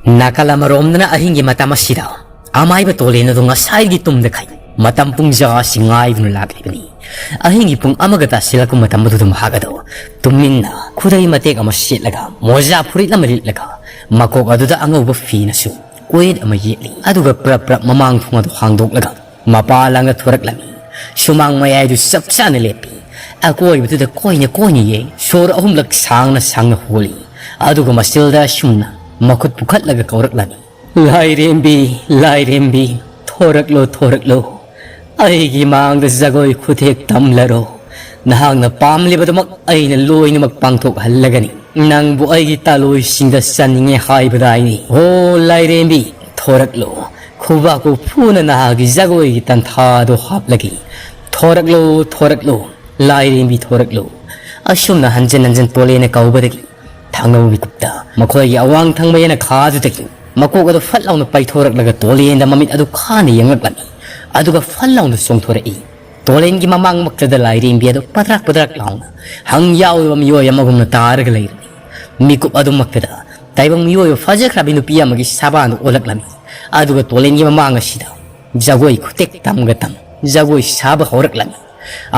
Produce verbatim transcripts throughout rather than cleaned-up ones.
ꯅꯥꯀꯜ ꯑꯃꯔꯣꯝꯗꯅ ꯑꯍꯤꯡꯒꯤ ꯃꯇꯝ ꯑꯁꯤꯗ ꯑꯃꯥꯏꯕ ꯇꯣꯂꯦꯟ ꯑꯗꯨ ꯉꯁꯥꯏꯒꯤ ꯇꯨꯝꯗ ꯈꯩ ꯃꯇꯝ ꯄꯨꯡꯖꯥ ꯑꯁꯤ ꯉꯥꯏꯗꯨꯅ ꯂꯥꯛꯂꯤꯕꯅꯤ꯫ ꯑꯍꯤꯡꯒꯤ ꯄꯨꯡ ꯑꯃꯒ ꯇꯥꯁꯤꯜꯂꯛꯄ ꯃꯇꯝ ꯑꯗꯨꯗ ꯃꯍꯥꯛ ꯑꯗꯨ ꯇꯨꯃꯤꯟꯅ ꯈꯨꯗꯩ ꯃꯇꯦꯛ ꯑꯃ ꯁꯦꯠꯂꯒ, ꯃꯣꯖꯥ ꯐꯨꯔꯤꯠ ꯑꯃ ꯂꯤꯠꯂꯒ, ꯃꯀꯣꯛ ꯑꯗꯨꯗ ꯑꯉꯧꯕ ꯐꯤꯅꯁꯨ ꯀꯣꯌꯦꯠ ꯑꯃ ꯌꯦꯠꯂꯤ꯫ ꯑꯗꯨꯒ ꯄ꯭ꯔꯞ ꯄ꯭ꯔꯞ ꯃꯃꯥꯡ ꯊꯣꯡ ꯑꯗꯨ ꯍꯥꯡꯗꯣꯛꯂꯒ ꯃꯄꯥ ꯂꯥꯡꯗ ꯊꯣꯔꯛꯂꯝꯃꯤ꯫ ꯁꯨꯃꯥꯡ ꯃꯌꯥꯏꯗꯨ ꯆꯞ ꯆꯥꯅ ꯂꯦꯞꯄꯤ꯫ ꯑꯀꯣꯏꯕꯗꯨꯗ ꯀꯣꯏꯅ ꯀꯣꯏꯅ ꯌꯦꯡ, ꯁꯣꯔ ꯑꯍꯨꯝꯂꯛ ꯁꯥꯡꯅ ꯁꯥꯡꯅ ꯍꯣꯜꯂꯤ꯫ ꯑꯗꯨꯒ ꯃꯆꯤꯜꯗ ꯑꯁꯨꯝꯅ ꯃꯈꯨꯠ ꯄꯨꯈꯠꯂꯒ ꯀꯧꯔꯛꯂꯝꯃꯤ, "ꯂꯥꯏꯔꯦꯝꯕꯤ, ꯂꯥꯏꯔꯦꯝꯕꯤ, ꯊꯣꯔꯛꯂꯣ, ꯊꯣꯔꯛꯂꯣ꯫ ꯑꯩꯒꯤ ꯃꯥꯡꯗ ꯖꯒꯣꯏ ꯈꯨꯊꯦꯛ ꯇꯝꯂꯔꯣ꯫ ꯅꯍꯥꯛꯅ ꯄꯥꯝꯂꯤꯕꯗꯨꯃꯛ ꯑꯩꯅ ꯂꯣꯏꯅꯃꯛ ꯄꯥꯡꯊꯣꯛꯍꯜꯂꯒꯅꯤ꯫ ꯅꯪꯕꯨ ꯑꯩꯒꯤ ꯇꯥꯂꯣꯏꯁꯤꯡꯗ ꯆꯟꯅꯤꯡꯉꯦ ꯍꯥꯏꯕꯗꯥꯏꯅꯤ꯫ ꯍꯣ ꯂꯥꯏꯔꯦꯝꯕꯤ, ꯊꯣꯔꯛꯂꯣ꯫ ꯈꯨꯕꯥꯛ ꯈꯨꯐꯨꯅ ꯅꯍꯥꯛꯀꯤ ꯖꯒꯣꯏꯒꯤ ꯇꯟꯊꯥꯗꯣ ꯍꯥꯞꯂꯒꯦ꯫ ꯊꯣꯔꯛꯂꯣ, ꯊꯣꯔꯛꯂꯣ, ꯂꯥꯏꯔꯦꯝꯕꯤ ꯊꯣꯔꯛꯂꯣ꯫" ꯑꯁꯨꯝꯅ ꯍꯟꯖꯤꯟ ꯍꯟꯖꯤꯟ ꯇꯣꯂꯦꯟꯅ ꯀꯧꯕꯗꯒꯤ ꯊꯥꯡꯅꯧ ꯃꯤꯀꯨꯞꯇ ꯃꯈꯣꯏꯒꯤ ꯑꯋꯥꯡ ꯊꯪꯕ ꯌꯦꯅꯈꯥꯗꯨꯗꯒꯤ ꯃꯀꯣꯛ ꯑꯗꯨ ꯐꯠ ꯂꯥꯎꯅ ꯄꯥꯏꯊꯣꯔꯛꯂꯒ ꯇꯣꯂꯦꯟꯗ ꯃꯃꯤꯠ ꯑꯗꯨ ꯈꯥꯅ ꯌꯦꯡꯂꯛꯂꯝꯃꯤ꯫ ꯑꯗꯨꯒ ꯐꯠ ꯂꯥꯎꯅ ꯆꯣꯡꯊꯣꯔꯛꯏ꯫ ꯇꯣꯂꯦꯟꯒꯤ ꯃꯃꯥꯡꯃꯛꯇꯗ ꯂꯥꯏꯔꯦꯝꯕꯤ ꯑꯗꯨ ꯄꯗ꯭ꯔꯛ ꯄꯗ꯭ꯔꯛ ꯂꯥꯎꯅ ꯍꯪ ꯌꯥꯎꯗꯕ ꯃꯤꯑꯣꯏ ꯑꯃꯒꯨꯝꯅ ꯇꯥꯔꯒ ꯂꯩꯔꯝꯃꯤ꯫ ꯃꯤꯀꯨꯞ ꯑꯗꯨꯃꯛꯇꯗ ꯇꯥꯏꯕꯪ ꯃꯤꯑꯣꯏꯕ ꯐꯖꯈ꯭ꯔꯕꯤ ꯅꯨꯄꯤ ꯑꯃꯒꯤ ꯁꯥꯕꯥꯟꯗꯨ ꯑꯣꯜꯂꯛꯂꯝꯃꯤ꯫ ꯑꯗꯨꯒ ꯇꯣꯂꯦꯟꯒꯤ ꯃꯃꯥꯡ ꯑꯁꯤꯗ ꯖꯒꯣꯏ ꯈꯨꯇꯦꯛ ꯇꯝꯒ ꯇꯝ ꯖꯒꯣꯏ ꯁꯥꯕ ꯍꯧꯔꯛꯂꯝꯃꯤ꯫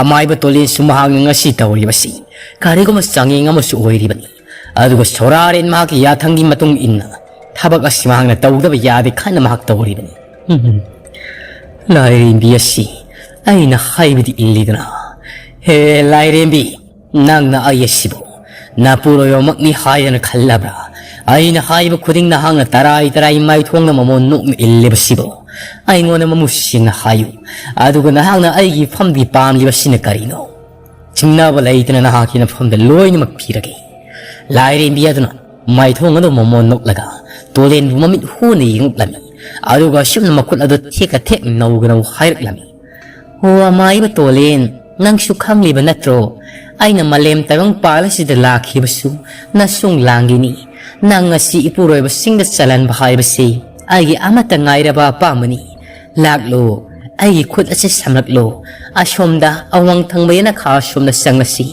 ꯑꯃꯥꯏꯕ ꯇꯣꯂꯦꯟꯁꯨ ꯃꯍꯥꯛꯅ ꯉꯁꯤ ꯇꯧꯔꯤꯕꯁꯤ ꯀꯔꯤꯒꯨꯝꯕ ꯆꯥꯡꯌꯦꯡ ꯑꯃꯁꯨ ꯑꯣꯏꯔꯤꯕꯅꯤ꯫ ꯑꯗꯨꯒ ꯁꯣꯔꯥꯔꯦꯟ ꯃꯍꯥꯛꯀꯤ ꯌꯥꯊꯪꯒꯤ ꯃꯇꯨꯡ ꯏꯟꯅ ꯊꯕꯛ ꯑꯁꯤ ꯃꯍꯥꯛꯅ ꯇꯧꯗꯕ ꯌꯥꯗꯦ ꯈꯟꯅ ꯃꯍꯥꯛ ꯇꯧꯔꯤꯕꯅꯤ꯫ ꯎꯝ, ꯂꯥꯏꯔꯦꯝꯕꯤ ꯑꯁꯤ ꯑꯩꯅ ꯍꯥꯏꯕꯗꯤ ꯏꯜꯂꯤꯗꯅ꯫ ꯍꯦ ꯂꯥꯏꯔꯦꯝꯕꯤ, ꯅꯪꯅ ꯑꯩ ꯑꯁꯤꯕꯨ ꯅꯄꯨꯔꯣꯏꯕꯃꯛꯅꯤ ꯍꯥꯏꯗꯅ ꯈꯜꯂꯕ꯭ꯔꯥ? ꯑꯩꯅ ꯍꯥꯏꯕ ꯈꯨꯗꯤꯡ ꯅꯍꯥꯛꯅ ꯇꯔꯥꯏ ꯇꯔꯥꯏ ꯃꯥꯏꯊꯣꯡꯗ ꯃꯃꯣꯟ ꯅꯣꯛꯅ ꯏꯜꯂꯤꯕꯁꯤꯕꯨ ꯑꯩꯉꯣꯟꯗ ꯃꯃꯨꯠ ꯁꯦꯡꯅ ꯍꯥꯏꯌꯨ꯫ ꯑꯗꯨꯒ ꯅꯍꯥꯛꯅ ꯑꯩꯒꯤ ꯐꯝꯗꯤ ꯄꯥꯝꯂꯤꯕꯁꯤꯅ ꯀꯔꯤꯅꯣ? ꯆꯤꯡꯅꯕ ꯂꯩꯇꯅ ꯅꯍꯥꯛꯀꯤ ꯅꯐꯝꯗ ꯂꯣꯏꯅꯃꯛ ꯄꯤꯔꯒꯦ꯫ ꯂꯥꯏꯔꯦꯝꯕꯤ ꯑꯗꯨꯅ ꯃꯥꯏꯊꯣꯡ ꯑꯗꯨ ꯃꯃꯣꯟ ꯅꯣꯛꯂꯒ ꯇꯣꯂꯦꯟꯕꯨ ꯃꯃꯤꯠ ꯍꯨꯅ ꯌꯦꯡꯂꯛꯂꯝꯃꯤ꯫ ꯑꯗꯨꯒ ꯑꯁꯨꯝꯅ ꯃꯈꯨꯠ ꯑꯗꯨ ꯊꯦꯛꯀ ꯊꯦꯛ ꯅꯧꯒꯅꯧ ꯍꯥꯏꯔꯛꯂꯝꯃꯤ꯫ "ꯑꯣ ꯑꯃꯥꯏꯕ ꯇꯣꯂꯦꯟ, ꯅꯪꯁꯨ ꯈꯪꯂꯤꯕ ꯅꯠꯇ꯭ꯔꯣ? ꯑꯩꯅ ꯃꯥꯂꯦꯝ ꯇꯥꯏꯕꯪ ꯄꯥꯜ ꯑꯁꯤꯗ ꯂꯥꯛꯈꯤꯕꯁꯨ ꯅꯁꯨꯡ ꯂꯥꯡꯒꯤꯅꯤ꯫ ꯅꯪ ꯑꯁꯤ ꯏꯄꯨꯔꯣꯏꯕꯁꯤꯡꯗ ꯆꯜꯍꯟꯕ ꯍꯥꯏꯕꯁꯤ ꯑꯩꯒꯤ ꯑꯃꯠꯇ ꯉꯥꯏꯔꯕ ꯑꯄꯥꯝꯕꯅꯤ꯫ ꯂꯥꯛꯂꯣ, ꯑꯩꯒꯤ ꯈꯨꯠ ꯑꯁꯤ ꯁꯝꯂꯛꯂꯣ꯫ ꯑꯁꯣꯝꯗ ꯑꯋꯥꯡ ꯊꯪꯕ ꯌꯦꯅꯈꯥ ꯑꯁꯣꯝꯗ ꯆꯪꯂꯁꯤ꯫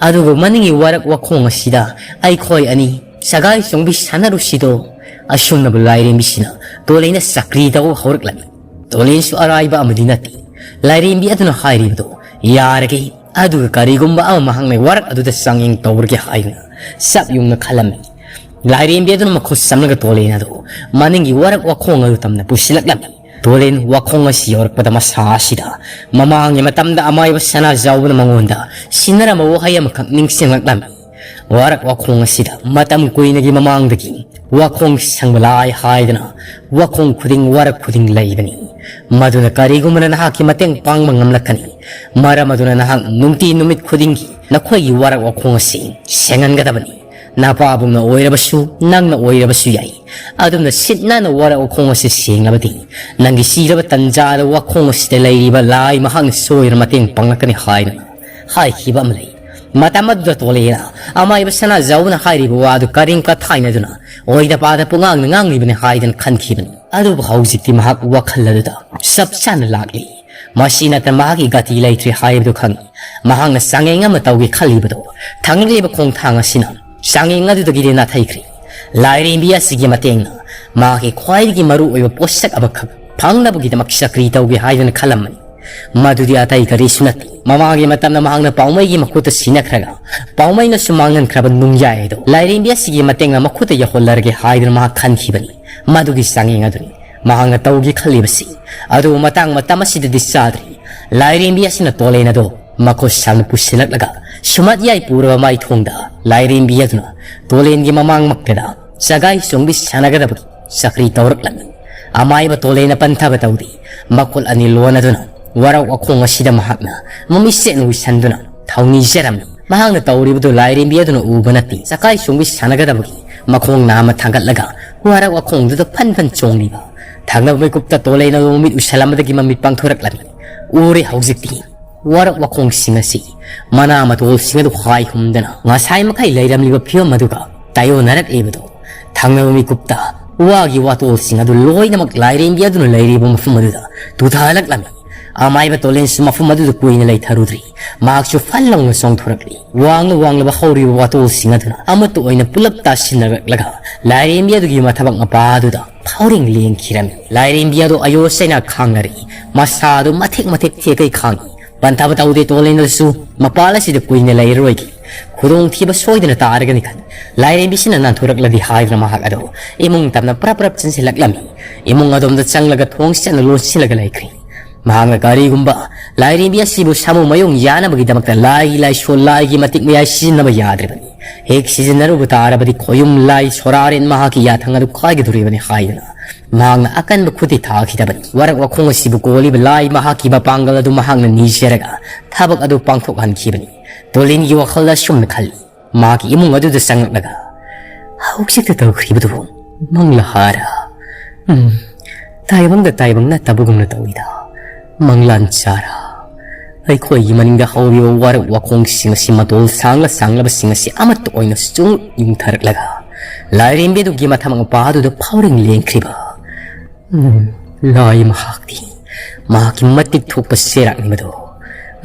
ꯑꯗꯨꯒ ꯃꯅꯤꯡꯒꯤ ꯋꯥꯔꯛ ꯋꯥꯈꯣꯡ ꯑꯁꯤꯗ ꯑꯩꯈꯣꯏ ꯑꯅꯤ ꯁꯒꯥꯏ ꯆꯣꯡꯕꯤ ꯁꯥꯟꯅꯔꯨꯁꯤꯗꯣ꯫ ꯑꯁꯨꯝꯅꯕꯨ ꯂꯥꯏꯔꯦꯝꯕꯤꯁꯤꯅ ꯇꯣꯂꯦꯟꯗ ꯆꯀ꯭ꯔꯤ ꯇꯧꯕ ꯍꯧꯔꯛꯂꯝꯃꯤ꯫ ꯇꯣꯂꯦꯟꯁꯨ ꯑꯔꯥꯏꯕ ꯑꯃꯗꯤ ꯅꯠꯇꯦ꯫ ꯂꯥꯏꯔꯦꯝꯕꯤ ꯑꯗꯨꯅ ꯍꯥꯏꯔꯤꯕꯗꯣ ꯌꯥꯔꯒꯦ, ꯑꯗꯨꯒ ꯀꯔꯤꯒꯨꯝꯕ ꯑꯃ ꯃꯍꯥꯛꯅ ꯋꯥꯔꯛ ꯑꯗꯨꯗ ꯆꯥꯡꯌꯦꯡ ꯇꯧꯔꯒꯦ ꯍꯥꯏꯗꯨꯅ ꯆꯞ ꯌꯨꯡꯅ ꯈꯜꯂꯝꯃꯤ꯫ ꯂꯥꯏꯔꯦꯝꯕꯤ ꯑꯗꯨꯅ ꯃꯈꯨꯠ ꯆꯝꯂꯒ ꯇꯣꯂꯦꯟ ꯑꯗꯨ ꯃꯅꯤꯡꯒꯤ ꯋꯥꯔꯛ ꯋꯥꯈꯣꯡ ꯑꯗꯨ ꯇꯝꯅ ꯄꯨꯁꯤꯜꯂꯛꯂꯝꯃꯤ꯫ ꯇꯣꯂꯦꯟ ꯋꯥꯈꯣꯡ ꯑꯁꯤ ꯌꯧꯔꯛꯄꯗ ꯃꯁꯥ ꯑꯁꯤꯗ ꯃꯃꯥꯡꯒꯤ ꯃꯇꯝꯗ ꯑꯃꯥꯏꯕ ꯁꯅꯥꯖꯥꯎꯕꯅ ꯃꯉꯣꯟꯗ ꯁꯤꯟꯅꯔꯝꯕ ꯋꯥꯍꯩ ꯑꯃꯈꯛ ꯅꯤꯡꯁꯤꯡꯂꯛꯂꯝꯃꯤ꯫ ꯋꯥꯔꯛ ꯋꯥꯈꯣꯡ ꯑꯁꯤꯗ ꯃꯇꯝ ꯀꯨꯏꯅꯒꯤ ꯃꯃꯥꯡꯗꯒꯤ ꯋꯥꯈꯣꯡ ꯁꯪꯕ ꯂꯥꯏ ꯍꯥꯏꯗꯅ ꯋꯥꯈꯣꯡ ꯈꯨꯗꯤꯡ ꯋꯥꯔꯛ ꯈꯨꯗꯤꯡ ꯂꯩꯕꯅꯤ꯫ ꯃꯗꯨꯅ ꯀꯔꯤꯒꯨꯝꯕꯅ ꯅꯍꯥꯛꯀꯤ ꯃꯇꯦꯡ ꯄꯥꯡꯕ ꯉꯝꯂꯛꯀꯅꯤ꯫ ꯃꯔꯝ ꯑꯗꯨꯅ ꯅꯍꯥꯛ ꯅꯨꯡꯇꯤ ꯅꯨꯃꯤꯠ ꯈꯨꯗꯤꯡꯒꯤ ꯅꯈꯣꯏꯒꯤ ꯋꯥꯔꯛ ꯋꯥꯈꯣꯡ ꯑꯁꯤ ꯁꯦꯡꯍꯟꯒꯗꯕꯅꯤ꯫ ꯅꯄꯥꯕꯨꯡꯅ ꯑꯣꯏꯔꯕꯁꯨ, ꯅꯪꯅ ꯑꯣꯏꯔꯕꯁꯨ ꯌꯥꯏ꯫ ꯑꯗꯨꯝꯅ ꯁꯤꯠ ꯅꯥꯟꯅ ꯋꯥꯔꯛ ꯋꯥꯈꯣꯡ ꯑꯁꯤ ꯁꯦꯡꯂꯕꯗꯤ ꯅꯪꯒꯤ ꯁꯤꯔꯕ ꯇꯟꯖꯥꯗ ꯋꯥꯈꯣꯡ ꯑꯁꯤꯗ ꯂꯩꯔꯤꯕ ꯂꯥꯏ ꯃꯍꯥꯛꯅ ꯁꯣꯏꯗꯅ ꯃꯇꯦꯡ ꯄꯥꯡꯂꯛꯀꯅꯤ ꯍꯥꯏꯅ ꯍꯥꯏꯈꯤꯕ ꯑꯃ ꯂꯩ꯫ ꯃꯇꯝ ꯑꯗꯨꯗ ꯇꯣꯂꯦꯅ ꯑꯃꯥꯏꯕ ꯁꯅꯥꯖꯥꯎꯅ ꯍꯥꯏꯔꯤꯕ ꯋꯥꯗꯨ ꯀꯔꯤꯝꯀ ꯊꯥꯏꯅꯗꯨꯅ ꯑꯣꯏꯗ ꯄꯥꯗ ꯄꯨꯡꯉꯥꯡꯗ ꯉꯥꯡꯂꯤꯕꯅꯤ ꯍꯥꯏꯗꯅ ꯈꯟꯈꯤꯕꯅꯤ꯫ ꯑꯗꯨꯕꯨ ꯍꯧꯖꯤꯛꯇꯤ ꯃꯍꯥꯛ ꯋꯥꯈꯜ ꯑꯗꯨꯗ ꯆꯞ ꯆꯥꯅ ꯂꯥꯛꯂꯤ꯫ ꯃꯁꯤ ꯅꯠꯇꯅ ꯃꯍꯥꯛꯀꯤ ꯒꯇꯤ ꯂꯩꯇ꯭ꯔꯦ ꯍꯥꯏꯕꯗꯨ ꯈꯪꯏ꯫ ꯃꯍꯥꯛꯅ ꯆꯥꯡꯌꯦꯡ ꯑꯃ ꯇꯧꯒꯦ ꯈꯜꯂꯤꯕꯗꯨ ꯊꯥꯡꯂꯛꯂꯤꯕ ꯈꯣꯡꯊꯥꯡ ꯑꯁꯤꯅ ꯆꯥꯡꯌꯦꯡ ꯑꯗꯨꯗꯒꯤꯗꯤ ꯅꯥꯊꯩꯈ꯭ꯔꯦ꯫ ꯂꯥꯏꯔꯦꯝꯕꯤ ꯑꯁꯤꯒꯤ ꯃꯇꯦꯡꯅ ꯃꯍꯥꯛꯀꯤ ꯈ꯭ꯋꯥꯏꯗꯒꯤ ꯃꯔꯨ ꯑꯣꯏꯕ ꯄꯣꯠꯁꯛ ꯑꯃꯈꯛ ꯐꯪꯅꯕꯒꯤꯗꯃꯛ ꯆꯀ꯭ꯔꯤ ꯇꯧꯒꯦ ꯍꯥꯏꯗꯨꯅ ꯈꯜꯂꯝꯕꯅꯤ꯫ ꯃꯗꯨꯗꯤ ꯑꯇꯩ ꯀꯔꯤꯁꯨ ꯅꯠꯇꯦ, ꯃꯃꯥꯡꯒꯤ ꯃꯇꯝꯗ ꯃꯍꯥꯛꯅ ꯄꯥꯎꯃꯩꯒꯤ ꯃꯈꯨꯠꯇ ꯁꯤꯟꯅꯈ꯭ꯔꯒ ꯄꯥꯎꯃꯩꯅꯁꯨ ꯃꯥꯡꯍꯟꯈ꯭ꯔꯕ ꯅꯨꯡꯌꯥꯏ ꯑꯗꯨ ꯂꯥꯏꯔꯦꯝꯕꯤ ꯑꯁꯤꯒꯤ ꯃꯇꯦꯡꯅ ꯃꯈꯨꯠꯇ ꯌꯧꯍꯜꯂꯔꯒꯦ ꯍꯥꯏꯗꯨꯅ ꯃꯍꯥꯛ ꯈꯟꯈꯤꯕꯅꯤ꯫ ꯃꯗꯨꯒꯤ ꯆꯥꯡꯌꯦꯡ ꯑꯗꯨꯅꯤ ꯃꯍꯥꯛꯅ ꯇꯧꯒꯦ ꯈꯜꯂꯤꯕꯁꯤ꯫ ꯑꯗꯨꯕꯨ ꯃꯇꯥꯡ ꯃꯇꯝ ꯑꯁꯤꯗꯗꯤ ꯆꯥꯗ꯭ꯔꯤ꯫ ꯂꯥꯏꯔꯦꯝꯕꯤ ꯑꯁꯤꯅ ꯇꯣꯂꯦꯟ ꯑꯗꯨ ꯃꯈꯨꯠ ꯁꯥꯡꯅ ꯄꯨꯁꯤꯜꯂꯛꯂꯒ ꯁꯨꯃꯥꯠ ꯌꯥꯏ ꯄꯨꯔꯕ ꯃꯥꯏꯊꯣꯡꯗ ꯂꯥꯏꯔꯦꯝꯕꯤ ꯑꯗꯨꯅ ꯇꯣꯂꯦꯟꯒꯤ ꯃꯃꯥꯡꯃꯛꯇꯗ ꯁꯒꯥꯏ ꯆꯣꯡꯕꯤ ꯁꯥꯟꯅꯒꯗꯕꯒꯤ ꯆꯀ꯭ꯔꯤ ꯇꯧꯔꯛꯂꯝꯃꯤ꯫ ꯑꯃꯥꯏꯕ ꯇꯣꯂꯦꯟꯅ ꯄꯟꯊꯕ ꯇꯧꯗꯦ꯫ ꯃꯈꯨꯠ ꯑꯅꯤ ꯂꯣꯟꯅꯗꯨꯅ ꯋꯥꯔꯛ ꯋꯥꯈꯣꯡ ꯑꯁꯤꯗ ꯃꯍꯥꯛꯅ ꯃꯃꯤꯠꯁꯦꯠꯅ ꯎꯏꯁꯟꯗꯨꯅ ꯊꯧꯅꯤꯖꯔꯝꯃꯤ꯫ ꯃꯍꯥꯛꯅ ꯇꯧꯔꯤꯕꯗꯨ ꯂꯥꯏꯔꯦꯝꯕꯤ ꯑꯗꯨꯅ ꯎꯕ ꯅꯠꯇꯦ꯫ ꯁꯒꯥꯏ ꯆꯣꯡꯕꯤ ꯁꯥꯟꯅꯒꯗꯕꯒꯤ ꯃꯈꯣꯡ ꯅꯥꯝꯃ ꯊꯥꯡꯒꯠꯂꯒ ꯋꯥꯔꯛ ꯋꯥꯈꯣꯡꯗꯨꯗ ꯐꯟ ꯐꯟ ꯆꯣꯡꯂꯤꯕ ꯊꯪꯅꯕ ꯃꯤꯀꯨꯞꯇ ꯇꯣꯂꯦꯟꯅ ꯃꯃꯤꯠ ꯎꯏꯁꯜꯂꯝꯕꯗꯒꯤ ꯃꯃꯤꯠ ꯄꯥꯡꯊꯣꯔꯛꯂꯝꯃꯤ꯫ ꯎꯔꯦ ꯍꯧꯖꯤꯛꯇꯤ꯫ ꯋꯥꯔꯛ ꯋꯥꯈꯣꯡꯁꯤꯡ ꯑꯁꯤ ꯃꯅꯥ ꯃꯇꯣꯜꯁꯤꯡ ꯑꯗꯨ ꯍꯥꯏ ꯍꯨꯝꯗꯅ ꯉꯁꯥꯏ ꯃꯈꯩ ꯂꯩꯔꯝꯂꯤꯕ ꯐꯤꯕꯝ ꯑꯗꯨꯒ ꯇꯥꯏꯑꯣꯟꯅꯔꯛꯂꯤꯕꯗꯨ ꯊꯪꯅꯕ ꯃꯤꯀꯨꯞꯇ ꯋꯥꯒꯤ ꯋꯥꯇꯣꯜꯁꯤꯡ ꯑꯗꯨ ꯂꯣꯏꯅꯃꯛ ꯂꯥꯏꯔꯦꯝꯕꯤ ꯑꯗꯨꯅ ꯂꯩꯔꯤꯕ ꯃꯐꯝ ꯑꯗꯨꯗ ꯇꯨꯊꯍꯜꯂꯛꯂꯝꯃꯤ꯫ ꯑꯃꯥꯏꯕ ꯇꯣꯂꯦꯟꯁꯨ ꯃꯐꯝ ꯑꯗꯨꯗ ꯀꯨꯏꯅ ꯂꯩꯊꯔꯨꯗ꯭ꯔꯤ꯫ ꯃꯍꯥꯛꯁꯨ ꯐꯟ ꯂꯥꯎꯅ ꯆꯣꯡꯊꯣꯔꯛꯂꯤ꯫ ꯋꯥꯡꯂ ꯋꯥꯡꯂꯕ ꯍꯧꯔꯤꯕ ꯋꯥꯇꯣꯜꯁꯤꯡ ꯑꯗꯨꯅ ꯑꯃꯠꯇ ꯑꯣꯏꯅ ꯄꯨꯂꯞ ꯇꯥꯁꯤꯟꯅꯔꯛꯂꯒ ꯂꯥꯏꯔꯦꯝꯕꯤ ꯑꯗꯨꯒꯤ ꯃꯊꯕꯥꯛ ꯃꯄꯥ ꯑꯗꯨꯗ ꯐꯥꯎꯔꯦꯡ ꯂꯦꯡꯈꯤꯔꯝꯃꯤ꯫ ꯂꯥꯏꯔꯦꯝꯕꯤ ꯑꯗꯨ ꯑꯌꯣ ꯆꯩꯅ ꯈꯥꯡꯅꯔꯛꯏ꯫ ꯃꯁꯥ ꯑꯗꯨ ꯃꯊꯦꯛ ꯃꯊꯦꯛ ꯊꯦꯛꯀꯩ ꯈꯥꯡꯏ꯫ ꯄꯟꯊꯕ ꯇꯧꯗꯦ ꯇꯣꯂꯦꯟ ꯑꯗꯨꯁꯨ ꯃꯄꯥꯜ ꯑꯁꯤꯗ ꯀꯨꯏꯅ ꯂꯩꯔꯔꯣꯏꯒꯦ꯫ ꯈꯨꯗꯣꯡꯊꯤꯕ ꯁꯣꯏꯗꯅ ꯇꯥꯔꯒꯅꯤ ꯈꯟ ꯂꯥꯏꯔꯦꯝꯕꯤꯁꯤꯅ ꯅꯥꯟꯊꯣꯔꯛꯂꯗꯤ ꯍꯥꯏꯗꯨꯅ ꯃꯍꯥꯛ ꯑꯗꯨ ꯏꯃꯨꯡ ꯇꯝꯅ ꯄ꯭ꯔꯞ ꯄ꯭ꯔꯞ ꯆꯪꯁꯤꯜꯂꯛꯂꯝꯃꯤ꯫ ꯏꯃꯨꯡ ꯑꯗꯣꯝꯗ ꯆꯪꯂꯒ ꯊꯣꯡ ꯆꯠꯅ ꯂꯣꯟꯁꯤꯜꯂꯒ ꯂꯩꯈ꯭ꯔꯦ꯫ ꯃꯍꯥꯛꯅ ꯀꯔꯤꯒꯨꯝꯕ ꯂꯥꯏꯔꯦꯝꯕꯤ ꯑꯁꯤꯕꯨ ꯁꯥꯃꯨ ꯃꯌꯨꯡ ꯌꯥꯅꯕꯒꯤꯗꯃꯛꯇ ꯂꯥꯏ ꯂꯥꯏꯁꯣ ꯂꯥꯏꯒꯤ ꯃꯇꯤꯛ ꯃꯌꯥꯏ ꯁꯤꯖꯤꯟꯅꯕ ꯌꯥꯗ꯭ꯔꯤꯕꯅꯤ꯫ ꯍꯦꯛ ꯁꯤꯖꯤꯟꯅꯔꯨꯕ ꯇꯥꯔꯕꯗꯤ ꯈꯣꯌꯨꯝ ꯂꯥꯏ ꯁꯣꯔꯥꯔꯦꯟ ꯃꯍꯥꯛꯀꯤ ꯌꯥꯊꯪ ꯑꯗꯨ ꯀꯥꯏꯒꯗꯧꯔꯤꯕꯅꯤ ꯍꯥꯏꯗꯨꯅ ꯃꯍꯥꯛꯅ ꯑꯀꯟꯕ ꯈꯨꯠꯇꯤ ꯊꯥꯈꯤꯗꯕꯅꯤ꯫ ꯋꯥꯔꯛ ꯋꯥꯈꯣꯡ ꯑꯁꯤꯕꯨ ꯀꯣꯜꯂꯤꯕ ꯂꯥꯏ ꯃꯍꯥꯛꯀꯤ ꯃꯄꯥꯡꯒꯜ ꯑꯗꯨ ꯃꯍꯥꯛꯅ ꯅꯤꯖꯔꯒ ꯊꯕꯛ ꯑꯗꯨ ꯄꯥꯡꯊꯣꯛꯍꯟꯈꯤꯕꯅꯤ꯫ ꯇꯣꯂꯤꯟꯒꯤ ꯋꯥꯈꯜꯗ ꯑꯁꯨꯝꯅ ꯈꯜꯂꯤ꯫ ꯃꯍꯥꯛꯀꯤ ꯏꯃꯨꯡ ꯑꯗꯨꯗ ꯆꯪꯂꯛꯂꯒ, "ꯍꯧꯖꯤꯛꯇ ꯇꯧꯈ꯭ꯔꯤꯕꯗꯨꯕꯨ ꯃꯪꯂꯥ ꯍꯥꯔꯥ? ꯎꯝ, ꯇꯥꯏꯕꯪꯗ ꯇꯥꯏꯕꯪ ꯅꯠꯇꯕꯒꯨꯝꯅ ꯇꯧꯏꯗ꯫ ꯃꯪꯂꯥꯟ ꯆꯥꯔꯥ?" ꯑꯩꯈꯣꯏꯒꯤ ꯃꯅꯤꯡꯗ ꯍꯧꯔꯤꯕ ꯋꯥꯔꯛ ꯋꯥꯈꯣꯡꯁꯤꯡ ꯑꯁꯤ ꯃꯇꯣꯜ ꯁꯥꯡꯂ ꯁꯥꯡꯂꯕꯁꯤꯡ ꯑꯁꯤ ꯑꯃꯠꯇ ꯑꯣꯏꯅ ꯁꯨꯝ ꯌꯨꯡꯊꯔꯛꯂꯒ ꯂꯥꯏꯔꯦꯝꯕꯤ ꯑꯗꯨꯒꯤ ꯃꯊꯛ ꯃꯄꯥ ꯑꯗꯨꯗ ꯐꯥꯎꯔꯦꯡ ꯂꯦꯡꯈ꯭ꯔꯤꯕ꯫ ꯎꯝ, ꯂꯥꯏ ꯃꯍꯥꯛꯇꯤ ꯃꯍꯥꯛꯀꯤ ꯃꯇꯤꯛ ꯊꯣꯛꯄ ꯆꯦꯔꯥꯛꯅꯤ ꯃꯗꯨ꯫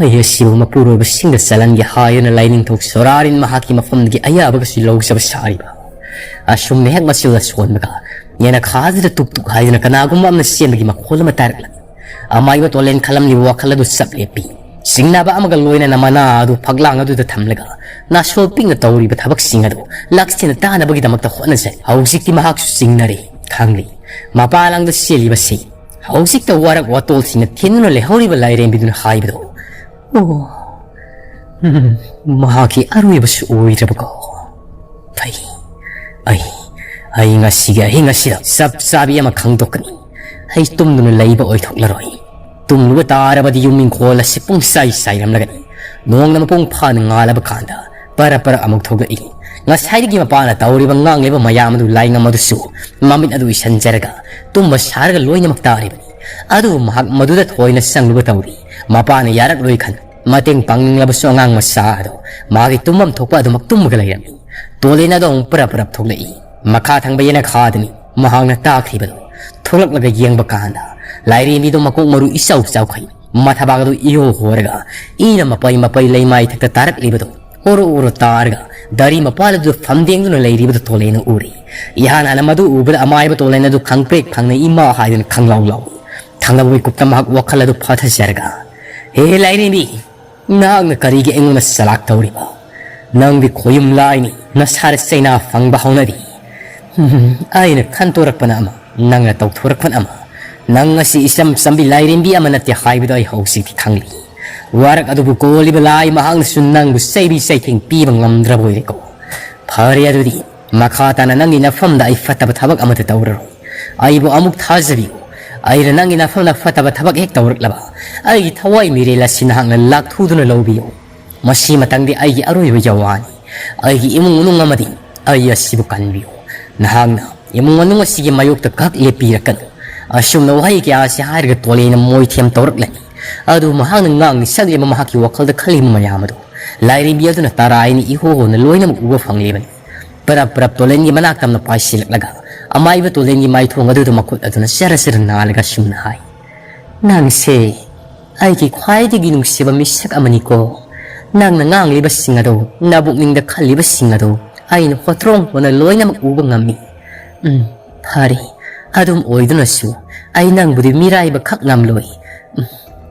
ꯑꯩ ꯑꯁꯤꯕꯨ ꯃꯄꯨꯔꯣꯏꯕꯁꯤꯡꯗ ꯆꯜꯍꯟꯒꯦ ꯍꯥꯏꯗꯨꯅ ꯂꯥꯏꯅꯤꯡꯊꯧ ꯁꯣꯔꯥꯔꯤꯟ ꯃꯍꯥꯛꯀꯤ ꯃꯐꯝꯗꯒꯤ ꯑꯌꯥꯕꯒꯁꯨ ꯂꯧꯖꯕ ꯁꯥꯔꯤꯕ꯫ ꯑꯁꯨꯝꯅ ꯍꯦꯛ ꯃꯆꯤꯜꯗ ꯁꯣꯟꯕꯒ ꯌꯦꯅꯈꯥꯁꯤꯗ ꯇꯨꯛ ꯇꯨꯛ ꯍꯥꯏꯗꯨꯅ ꯀꯅꯥꯒꯨꯝꯕ ꯑꯃꯅ ꯆꯦꯟꯕꯒꯤ ꯃꯈꯣꯜ ꯑꯃ ꯇꯥꯔꯛꯂꯝꯃꯤ꯫ ꯑꯃꯥꯏꯕ ꯇꯣꯂꯦꯟ ꯈꯜꯂꯝꯂꯤꯕ ꯋꯥꯈꯜ ꯑꯗꯨ ꯆꯞ ꯂꯦꯞꯄꯤ꯫ ꯆꯤꯡꯅꯕ ꯑꯃꯒ ꯂꯣꯏꯅꯅ ꯃꯅꯥ ꯑꯗꯨ ꯐꯛꯂꯥꯡ ꯑꯗꯨꯗ ꯊꯝꯂꯒ ꯅꯥꯁꯣ ꯄꯤꯛꯅ ꯇꯧꯔꯤꯕ ꯊꯕꯛꯁꯤꯡ ꯑꯗꯨ ꯂꯥꯛꯁꯤꯟꯅ ꯇꯥꯅꯕꯒꯤꯗꯃꯛꯇ ꯍꯣꯠꯅꯖꯩ꯫ ꯍꯧꯖꯤꯛꯇꯤ ꯃꯍꯥꯛꯁꯨ ꯆꯤꯡꯅꯔꯦ, ꯈꯪꯂꯤ꯫ ꯃꯄꯥꯟꯂꯥꯡꯗ ꯆꯦꯜꯂꯤꯕꯁꯤ ꯍꯧꯖꯤꯛꯇ ꯋꯥꯔꯛ ꯋꯥꯇꯣꯜꯁꯤꯡꯅ ꯊꯤꯟꯗꯨꯅ ꯂꯩꯍꯧꯔꯤꯕ ꯂꯥꯏꯔꯦꯝꯕꯤꯗꯨꯅ ꯍꯥꯏꯕꯗꯣ꯫ ꯑꯣ, ꯎꯝ, ꯃꯍꯥꯛꯀꯤ ꯑꯔꯣꯏꯕꯁꯨ ꯑꯣꯏꯗ꯭ꯔꯕꯀꯣ꯫ ꯐꯩ, ꯑꯩ, ꯑꯩ ꯉꯁꯤꯒꯤ ꯑꯍꯤꯡ ꯑꯁꯤꯗ ꯆꯞ ꯆꯥꯕꯤ ꯑꯃ ꯈꯪꯗꯣꯛꯀꯅꯤ꯫ ꯑꯩ ꯇꯨꯝꯗꯨꯅ ꯂꯩꯕ ꯑꯣꯏꯊꯣꯛꯂꯔꯣꯏ꯫ ꯇꯨꯝꯂꯨꯕ ꯇꯥꯔꯕꯗꯤ ꯌꯨꯝ ꯏꯪꯈꯣꯜ ꯑꯁꯤ ꯄꯨꯡꯆꯥꯏ ꯆꯥꯏꯔꯝꯂꯒꯅꯤ꯫ ꯅꯣꯡꯅ ꯃꯄꯨꯡ ꯐꯥꯅ ꯉꯥꯜꯂꯕ ꯀꯥꯟꯗ ꯄꯔꯞ ꯄꯔꯞ ꯑꯃꯨꯛ ꯊꯣꯛꯂꯛꯏ꯫ ꯉꯁꯥꯏꯗꯒꯤ ꯃꯄꯥꯅ ꯇꯧꯔꯤꯕ ꯉꯥꯡꯂꯤꯕ ꯃꯌꯥꯝ ꯑꯗꯨ ꯂꯥꯏꯉꯝ ꯑꯗꯨꯁꯨ ꯃꯃꯤꯠ ꯑꯗꯨ ꯎꯏꯁꯟꯖꯔꯒ ꯇꯨꯝꯕ ꯁꯥꯔꯒ ꯂꯣꯏꯅꯃꯛ ꯇꯥꯔꯤꯕꯅꯤ꯫ ꯑꯗꯨꯕꯨ ꯃꯍꯥꯛ ꯃꯗꯨꯗ ꯊꯣꯏꯅ ꯆꯪꯂꯨꯕ ꯇꯧꯔꯤ꯫ ꯃꯄꯥꯅ ꯌꯥꯔꯛꯂꯣꯏ ꯈꯟ ꯃꯇꯦꯡ ꯄꯥꯡꯅꯤꯡꯂꯕꯁꯨ ꯑꯉꯥꯡ ꯃꯆꯥ ꯑꯗꯣ ꯃꯥꯒꯤ ꯇꯨꯝꯐꯝ ꯊꯣꯛꯄ ꯑꯗꯨꯃꯛ ꯇꯨꯝꯃꯒ ꯂꯩꯔꯝꯃꯤ꯫ ꯇꯣꯂꯦꯟ ꯑꯗꯣ ꯑꯃꯨꯛ ꯄꯔꯞ ꯄꯔꯞ ꯊꯣꯛꯂꯛꯏ꯫ ꯃꯈꯥ ꯊꯪꯕ ꯌꯦꯅꯈꯥꯗꯅꯤ ꯃꯍꯥꯛꯅ ꯇꯥꯈ꯭ꯔꯤꯕꯗꯣ꯫ ꯊꯣꯛꯂꯛꯂꯒ ꯌꯦꯡꯕ ꯀꯥꯟꯗ ꯂꯥꯏꯔꯦꯝꯕꯤꯗꯣ ꯃꯀꯣꯛ ꯃꯔꯨ ꯏꯆꯥꯎ ꯆꯥꯎꯈꯩ ꯃꯊꯕꯥꯛ ꯑꯗꯨ ꯏꯍꯣ ꯍꯣꯔꯒ ꯏꯅ ꯃꯄꯩ ꯃꯄꯩ ꯂꯩꯃꯥꯏ ꯊꯛꯇ ꯇꯥꯔꯛꯂꯤꯕꯗꯨ ꯑꯣꯔꯣ ꯑꯣꯔꯣ ꯇꯥꯔꯒ ꯗꯥꯔꯤ ꯃꯄꯥꯜ ꯑꯗꯨ ꯐꯝꯗꯦꯡꯗꯨꯅ ꯂꯩꯔꯤꯕꯗꯨ ꯇꯣꯂꯦꯅ ꯎꯔꯤ꯫ ꯏꯍꯥꯟ ꯍꯥꯟꯅ ꯃꯗꯨ ꯎꯕꯗ ꯑꯃꯥꯏꯕ ꯇꯣꯂꯦꯟ ꯑꯗꯨ ꯈꯪꯄ꯭ꯔꯦꯛ ꯈꯪꯅ ꯏꯃꯥ ꯍꯥꯏꯗꯨꯅ ꯈꯪꯂꯥꯎ ꯂꯥꯎꯏ꯫ ꯊꯪꯅꯕ ꯃꯤꯀꯨꯞꯇ ꯃꯍꯥꯛ ꯋꯥꯈꯜ ꯑꯗꯨ ꯐꯥꯊꯖꯔꯒ, "ꯍꯦ ꯂꯥꯏꯔꯦꯝꯕꯤ, ꯅꯍꯥꯛꯅ ꯀꯔꯤꯒꯤ ꯑꯩꯉꯣꯟꯗ ꯆꯂꯥꯛ ꯇꯧꯔꯤꯕ? ꯅꯪꯗꯤ ꯈꯣꯌꯨꯝ ꯂꯥꯏꯅꯤ, ꯅꯁꯥꯗ ꯆꯩꯅꯥ ꯐꯪꯕ ꯍꯧꯅꯗꯦ꯫ ꯎꯝ, ꯑꯩꯅ ꯈꯟꯇꯣꯔꯛꯄꯅ ꯑꯃ, ꯅꯪꯅ ꯇꯧꯊꯣꯔꯛꯄꯅ ꯑꯃ꯫ ꯅꯪ ꯑꯁꯤ ꯏꯆꯝ ꯆꯝꯕꯤ ꯂꯥꯏꯔꯦꯝꯕꯤ ꯑꯃ ꯅꯠꯇꯦ ꯍꯥꯏꯕꯗꯨ ꯑꯩ ꯍꯧꯖꯤꯛꯇꯤ ꯈꯪꯂꯤ꯫ ꯋꯥꯔꯛ ꯑꯗꯨꯕꯨ ꯀꯣꯜꯂꯤꯕ ꯂꯥꯏ ꯃꯍꯥꯛꯅꯁꯨ ꯅꯪꯕꯨ ꯆꯩꯕꯤ ꯆꯩꯊꯦꯡ ꯄꯤꯕ ꯉꯝꯗ꯭ꯔꯕ ꯑꯣꯏꯔꯦꯀꯣ꯫ ꯐꯔꯦ ꯑꯗꯨꯗꯤ, ꯃꯈꯥ ꯇꯥꯅ ꯅꯪꯒꯤ ꯅꯐꯝꯗ ꯑꯩ ꯐꯠꯇꯕ ꯊꯕꯛ ꯑꯃꯠꯇ ꯇꯧꯔꯔꯣꯏ꯫ ꯑꯩꯕꯨ ꯑꯃꯨꯛ ꯊꯥꯖꯕꯤꯌꯨ꯫ ꯑꯩꯅ ꯅꯪꯒꯤ ꯅꯐꯝꯗ ꯐꯠꯇꯕ ꯊꯕꯛ ꯍꯦꯛ ꯇꯧꯔꯛꯂꯕ, ꯑꯩꯒꯤ ꯊꯋꯥꯏ ꯃꯤꯔꯦꯜ ꯑꯁꯤ ꯅꯍꯥꯛꯅ ꯂꯥꯛꯊꯨꯗꯨꯅ ꯂꯧꯕꯤꯌꯨ꯫ ꯃꯁꯤꯃꯇꯪꯗꯤ ꯑꯩꯒꯤ ꯑꯔꯣꯏꯕ ꯌꯥꯋꯥꯅꯤ꯫ ꯑꯩꯒꯤ ꯏꯃꯨꯡ ꯃꯅꯨꯡ ꯑꯃꯗꯤ ꯑꯩ ꯑꯁꯤꯕꯨ ꯀꯟꯕꯤꯌꯨ꯫ ꯅꯍꯥꯛꯅ ꯏꯃꯨꯡ ꯃꯅꯨꯡ ꯑꯁꯤꯒꯤ ꯃꯥꯌꯣꯛꯇ ꯀꯛ ꯂꯦꯞꯄꯤꯔꯛꯀꯅꯨ꯫" ꯑꯁꯨꯝꯅ ꯋꯥꯍꯩ ꯀꯌꯥ ꯑꯁꯤ ꯍꯥꯏꯔꯒ ꯇꯣꯂꯦꯅ ꯃꯣꯏꯊꯦꯝ ꯇꯧꯔꯛꯂꯅꯤ꯫ ꯑꯗꯨ ꯃꯍꯥꯛꯅ ꯉꯥꯡꯂꯤ ꯁꯛꯂꯤꯕ ꯃꯍꯥꯛꯀꯤ ꯋꯥꯈꯜꯗ ꯈꯜꯂꯤꯕ ꯃꯌꯥꯝ ꯑꯗꯨ ꯂꯥꯏꯔꯦꯝꯕꯤ ꯑꯗꯨꯅ ꯇꯔꯥꯏꯅ ꯏꯍꯣ ꯍꯣꯅ ꯂꯣꯏꯅꯃꯛ ꯎꯕ ꯐꯪꯂꯤꯕꯅꯤ꯫ ꯄꯔꯞ ꯄꯔꯞ ꯇꯣꯂꯦꯟꯒꯤ ꯃꯅꯥꯛ ꯇꯝꯅ ꯄꯥꯏꯁꯤꯜꯂꯛꯂꯒ ꯑꯃꯥꯏꯕ ꯇꯣꯂꯦꯟꯒꯤ ꯃꯥꯏꯊꯣꯡ ꯑꯗꯨꯗ ꯃꯈꯨꯠ ꯑꯗꯨꯅ ꯆꯔ ꯆꯔ ꯅꯥꯜꯂꯒ ꯑꯁꯨꯝꯅ ꯍꯥꯏ, "ꯅꯪꯁꯦ ꯑꯩꯒꯤ ꯈ꯭ꯋꯥꯏꯗꯒꯤ ꯅꯨꯡꯁꯤꯕ ꯃꯤꯁꯛ ꯑꯃꯅꯤꯀꯣ꯫ ꯅꯪꯅ ꯉꯥꯡꯂꯤꯕꯁꯤꯡ ꯑꯗꯨ ꯅꯕꯨꯛꯅꯤꯡꯗ ꯈꯜꯂꯤꯕꯁꯤꯡ ꯑꯗꯨ ꯑꯩꯅ ꯍꯣꯇ꯭ꯔꯣꯡ ꯍꯣꯅ ꯂꯣꯏꯅꯃꯛ ꯎꯕ ꯉꯝꯃꯤ꯫ ꯎꯝ, ꯐꯔꯦ꯫ ꯑꯗꯨꯝ ꯑꯣꯏꯗꯨꯅꯁꯨ ꯑꯩ ꯅꯪꯕꯨꯗꯤ ꯃꯤꯔꯥꯏꯕ ꯈꯛ ꯉꯝꯂꯣꯏ꯫ ꯎꯝ,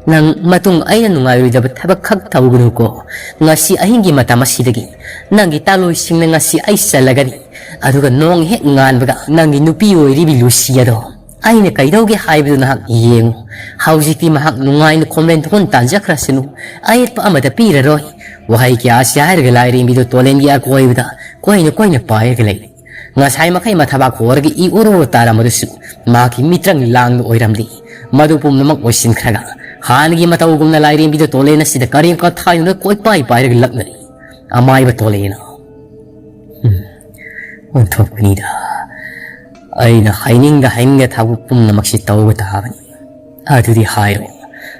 ꯅꯪ ꯃꯇꯨꯡ ꯑꯩꯅ ꯅꯨꯡꯉꯥꯏꯔꯣꯏꯗꯕ ꯊꯕꯛ ꯈꯛ ꯇꯧꯒꯅꯨꯀꯣ꯫ ꯉꯁꯤ ꯑꯍꯤꯡꯒꯤ ꯃꯇꯝ ꯑꯁꯤꯗꯒꯤ ꯅꯪꯒꯤ ꯇꯥꯂꯣꯏꯁꯤꯡꯅ ꯉꯁꯤ ꯑꯩ ꯆꯜꯂꯒꯅꯤ꯫ ꯑꯗꯨꯒ ꯅꯣꯡ ꯍꯦꯛ ꯉꯥꯟꯕꯒ ꯅꯪꯒꯤ ꯅꯨꯄꯤ ꯑꯣꯏꯔꯤꯕꯤ ꯂꯨꯁꯤ ꯑꯗꯣ ꯑꯩꯅ ꯀꯩꯗꯧꯒꯦ ꯍꯥꯏꯕꯗꯨ ꯅꯍꯥꯛ ꯌꯦꯡꯉꯨ꯫ ꯍꯧꯖꯤꯛꯇꯤ ꯃꯍꯥꯛ ꯅꯨꯡꯉꯥꯏꯅ ꯈꯣꯝꯂꯦꯟ ꯊꯣꯛꯍꯟ ꯇꯥꯟꯖꯈ꯭ꯔꯁꯅꯨ꯫ ꯑꯌꯦꯠꯄ ꯑꯃꯠꯇ ꯄꯤꯔꯔꯣꯏ꯫" ꯋꯥꯍꯩ ꯀꯌꯥ ꯑꯁꯤ ꯍꯥꯏꯔꯒ ꯂꯥꯏꯔꯦꯝꯕꯤꯗꯨ ꯇꯣꯂꯦꯟꯒꯤ ꯑꯀꯣꯏꯕꯗ ꯀꯣꯏꯅ ꯀꯣꯏꯅ ꯄꯥꯏꯔꯒ ꯂꯩ꯫ ꯉꯁꯥꯏ ꯃꯈꯩ ꯃꯊꯕꯥꯛ ꯍꯣꯔꯒ ꯏ ꯎꯔꯨ ꯎꯔꯨ ꯇꯥꯔꯝꯕꯗꯨꯁꯨ ꯃꯍꯥꯛꯀꯤ ꯃꯤꯇ꯭ꯔꯪ ꯂꯥꯡꯗ ꯑꯣꯏꯔꯝꯂꯤ꯫ ꯃꯗꯨ ꯄꯨꯝꯅꯃꯛ ꯑꯣꯏꯁꯤꯟꯈ꯭ꯔꯒ ꯍꯥꯟꯅꯒꯤ ꯃꯇꯧꯒꯨꯝꯅ ꯂꯥꯏꯔꯦꯝꯕꯤꯗ ꯇꯣꯂꯦꯟ ꯑꯁꯤꯗ ꯀꯔꯦꯝ ꯀꯊꯥꯏꯅꯗ ꯀꯣꯏꯄꯥꯏ ꯄꯥꯏꯔꯒ ꯂꯛꯅꯔꯤ꯫ ꯑꯃꯥꯏꯕ ꯇꯣꯂꯦꯟꯅ, "ꯎꯝ, ꯑꯣꯟꯊꯣꯛꯄꯅꯤꯗ꯫ ꯑꯩꯅ ꯍꯥꯏꯅꯤꯡꯗ ꯍꯥꯏꯅꯤꯡꯗ ꯊꯕꯛ ꯄꯨꯝꯅꯃꯛꯁꯤ ꯇꯧꯕ ꯇꯥꯕꯅꯤ꯫ ꯑꯗꯨꯗꯤ ꯍꯥꯏꯔꯣ,